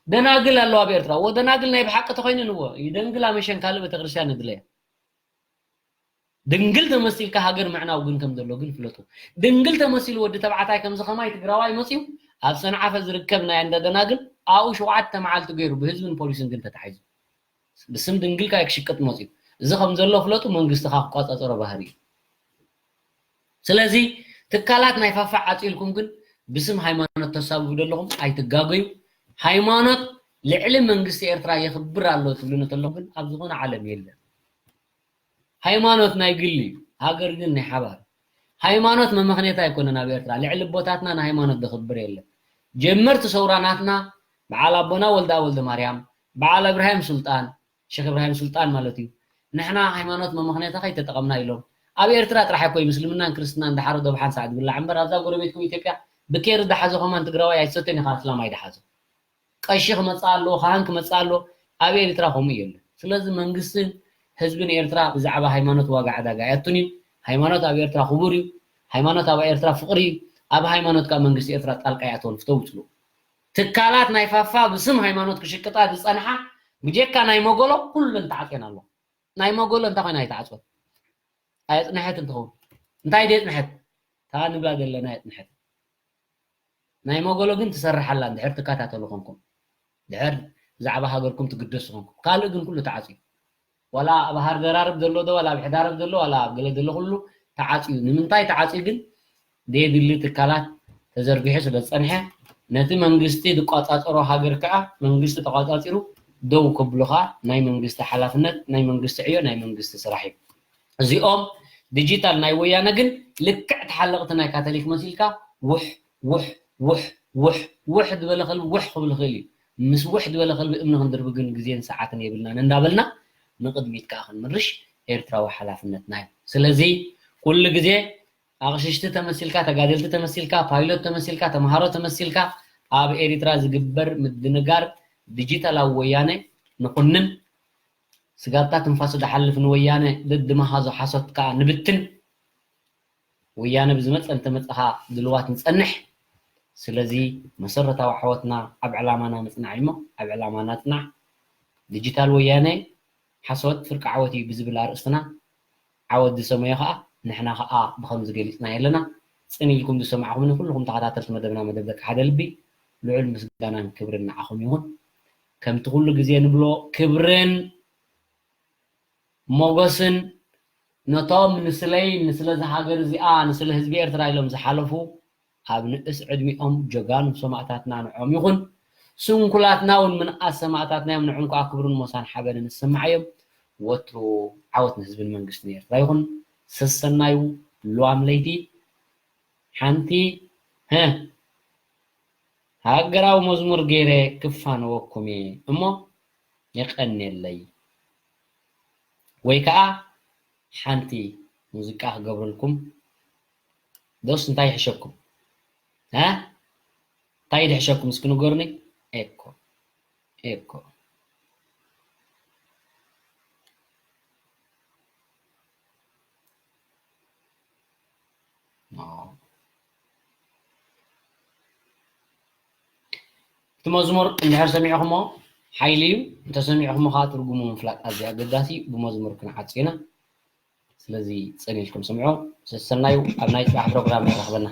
ደናግል ኣለዋ ኣብ ኤርትራ። እዎ ደናግል ናይ ብሓቂ ተኮይነን እዎ ይደንግላ መሸን ካልእ ቤተክርስትያን ንድለያ። ድንግል ተመሲልካ ሃገር ምዕናው ግን ከም ዘሎ ግን ፍለጡ። ድንግል ተመሲሉ ወዲ ተባዕታይ ከምዚ ከማይ ትግራዋይ መፅዩ ኣብ ሰንዓፈ ዝርከብ ናይ እንዳ ደናግል ኣብኡ ሸውዓተ መዓልቲ ገይሩ ብህዝብን ፖሊስን ግን ተታሒዙ። ብስም ድንግል ካይ ክሽቅጥ መፅዩ። እዚ ከም ዘሎ ፍለጡ መንግስቲ ከዓ ክቋፃፀሮ ባህሪ እዩ። ስለዚ ትካላት ናይ ፋፋ ዓፂልኩም ግን ብስም ሃይማኖት ተሳብቡ ዘለኹም ኣይትጋገዩ። ሃይማኖት ልዕሊ መንግስቲ ኤርትራ የኽብር ኣሎ ትብሉ እንተለኹም ግን ኣብ ዝኾነ ዓለም የለን። ሃይማኖት ናይ ግሊ እዩ፣ ሃገር ግን ናይ ሓባር። ሃይማኖት መመኽኔታ ኣይኮነን ኣብ ኤርትራ። ልዕሊ ኣቦታትና ንሃይማኖት ዘኽብር የለን። ጀመርቲ ሰውራ ናትና በዓል ኣቦና ወልዳ ወልደ ማርያም፣ በዓል እብራሂም ሱልጣን፣ ሸኽ እብራሂም ሱልጣን ማለት እዩ። ንሕና ሃይማኖት መመኽነያታ ከይተጠቐምና ኢሎም። ኣብ ኤርትራ ጥራሕ እኮ እዩ ምስልምናን ክርስትናን ድሓር ዶብ ሓንሳዕ ዝብላዕ እምበር፣ ኣብዛ ጎረቤትኩም ኢትዮጵያ ብኬር ዝሓዞ ከማን ትግራዋይ ኣይትሰትን ኢኻ፣ ኣስላማይ ድሓዞ። ቀሺ ክመጽእ ኣለዎ፣ ካህን ክመጽእ ኣለዎ። ኣብ ኤርትራ ከምኡ የለን። ስለዚ መንግስትን ህዝብን ኤርትራ ብዛዕባ ሃይማኖት ዋጋ ዕዳጋ ኣየእቱን እዩ። ሃይማኖት ኣብ ኤርትራ ክቡር እዩ። ሃይማኖት ኣብ ኤርትራ ፍቕሪ እዩ። ኣብ ሃይማኖት ከኣ መንግስቲ ኤርትራ ጣልቃ ይኣትወን ፍተው ይጽልኡ። ትካላት ናይ ፋፋ ብስም ሃይማኖት ክሽቅጣ ዝጸንሓ ብጀካ ናይ መጎሎ ኩለን ተዓጽየን ኣለዋ። ናይ መጎሎ እንታይ ኮይና ኣይተዓጽወን? ኣየጽንሐት እንትኸውን እንታይ ደየጽንሐት? እታ ንብላ ዘለና ኣየጽንሐት። ናይ መጎሎ ግን ትሰርሕ ኣላ፣ እንድሕር ትከታተሉ ኮንኩም፣ ድሕር ብዛዕባ ሃገርኩም ትግደሱ ኮንኩም። ካልእ ግን ኩሉ ተዓጽዩ። ዋላ ኣብ ሃርደራርብ ዘሎ ዶ፣ ዋላ ኣብ ሕዳርብ ዘሎ፣ ዋላ ኣብ ገለ ዘሎ ኩሉ ተዓጽዩ። ንምንታይ ተዓጽዩ ግን? ደየድሊ ትካላት ተዘርጊሑ ስለ ዝጸንሐ፣ ነቲ መንግስቲ ዝቋጻጸሮ ሃገር ከኣ መንግስቲ ተቋጻጺሩ ደው ከብሎ ከኣ ናይ መንግስቲ ሓላፍነት፣ ናይ መንግስቲ ዕዮ፣ ናይ መንግስቲ ስራሕ እዩ። እዚኦም ዲጂታል ናይ ወያነ ግን ልክዕ ተሓለቕቲ ናይ ካቶሊክ መሲልካ ውሕ፣ ውሕ፣ ውሕ፣ ውሕ፣ ውሕ ዝበለ ከልቢ ውሕ ክብል ይኽእል እዩ። ምስ ውሕ ዝበለ ከልቢ እምኒ ክንድርቢ ግን ግዜን ሰዓትን የብልናን እንዳበልና ንቕድሚት ከኣ ክንምርሽ ኤርትራዊ ሓላፍነትና እዩ። ስለዚ ኩሉ ግዜ ኣቕሽሽቲ ተመሲልካ፣ ተጋደልቲ ተመሲልካ፣ ፓይሎት ተመሲልካ፣ ተምሃሮ ተመሲልካ ኣብ ኤሪትራ ዝግበር ምድንጋር ዲጂታላዊ ወያነ ንኹንን፣ ስጋብታ ትንፋሱ ዝሓልፍ ንወያነ ደድመሃዞ ሓሶት ከኣ ንብትን። ወያነ ብዝመጸ እንተመጸኻ ድልዋት ንጸንሕ። ስለዚ መሰረታዊ ዓወትና ኣብ ዕላማና ምጽናዕ እዩ እሞ ኣብ ዕላማና ጽናዕ። ዲጂታል ወያነ ሓሶት ፍርቂ ዓወት እዩ ብዝብል ኣርእስትና ዓወት ዝሰመዮ ከኣ ንሕና ከኣ ብኸምዚ ገሊጽና ኣለና። ጽን ኢልኩም ዝሰማዕኹምኒ ኩልኹም ተኸታተልቲ መደብና መደብ ደቂ ሓደ ልቢ ልዑል ምስጋናን ክብርን ንዓኹም ይኹን። ከምቲ ኩሉ ግዜ ንብሎ ክብርን ሞጎስን ነቶም ንስለይ ንስለ እዛ ሃገር እዚኣ ንስለ ህዝቢ ኤርትራ ኢሎም ዝሓለፉ ኣብ ንእስ ዕድሚኦም ጀጋኑ ሰማእታትና ንዖም ይኹን። ስንኩላትና እውን ምንኣስ ሰማእታትና እዮም፣ ንዖም ከኣ ክብርን ሞሳን ሓበንን ዝስምዓዮም። ወትሩ ዓወት ንህዝብን መንግስትን ኤርትራ ይኹን። ሰሰናዩ ሉዋም ለይቲ ሓንቲ ሀ ሃገራዊ መዝሙር ገይረ ክፋነወኩም እየ እሞ የቐንየለይ። ወይ ከኣ ሓንቲ ሙዚቃ ክገብረልኩም ዶስ እንታይ ይሕሸኩም? እ? እንታይ ይድሕሸኩም እስኪ ንገሩኒ። ኤኮ፣ ኤኮ። እቲ መዝሙር እንድሕር ሰሚዕኹሞ ሓይሊ እዩ። እንተሰሚዕኹሞ ከዓ ትርጉሙ ምፍላጥ ኣዝዩ ኣገዳሲ እዩ። ብመዝሙር ክንዓጹ ኢና። ስለዚ ጽን ኢልኩም ስምዑ። ሰሰናዩ ኣብ ናይ ጽባሕ ፕሮግራም የራኽበና።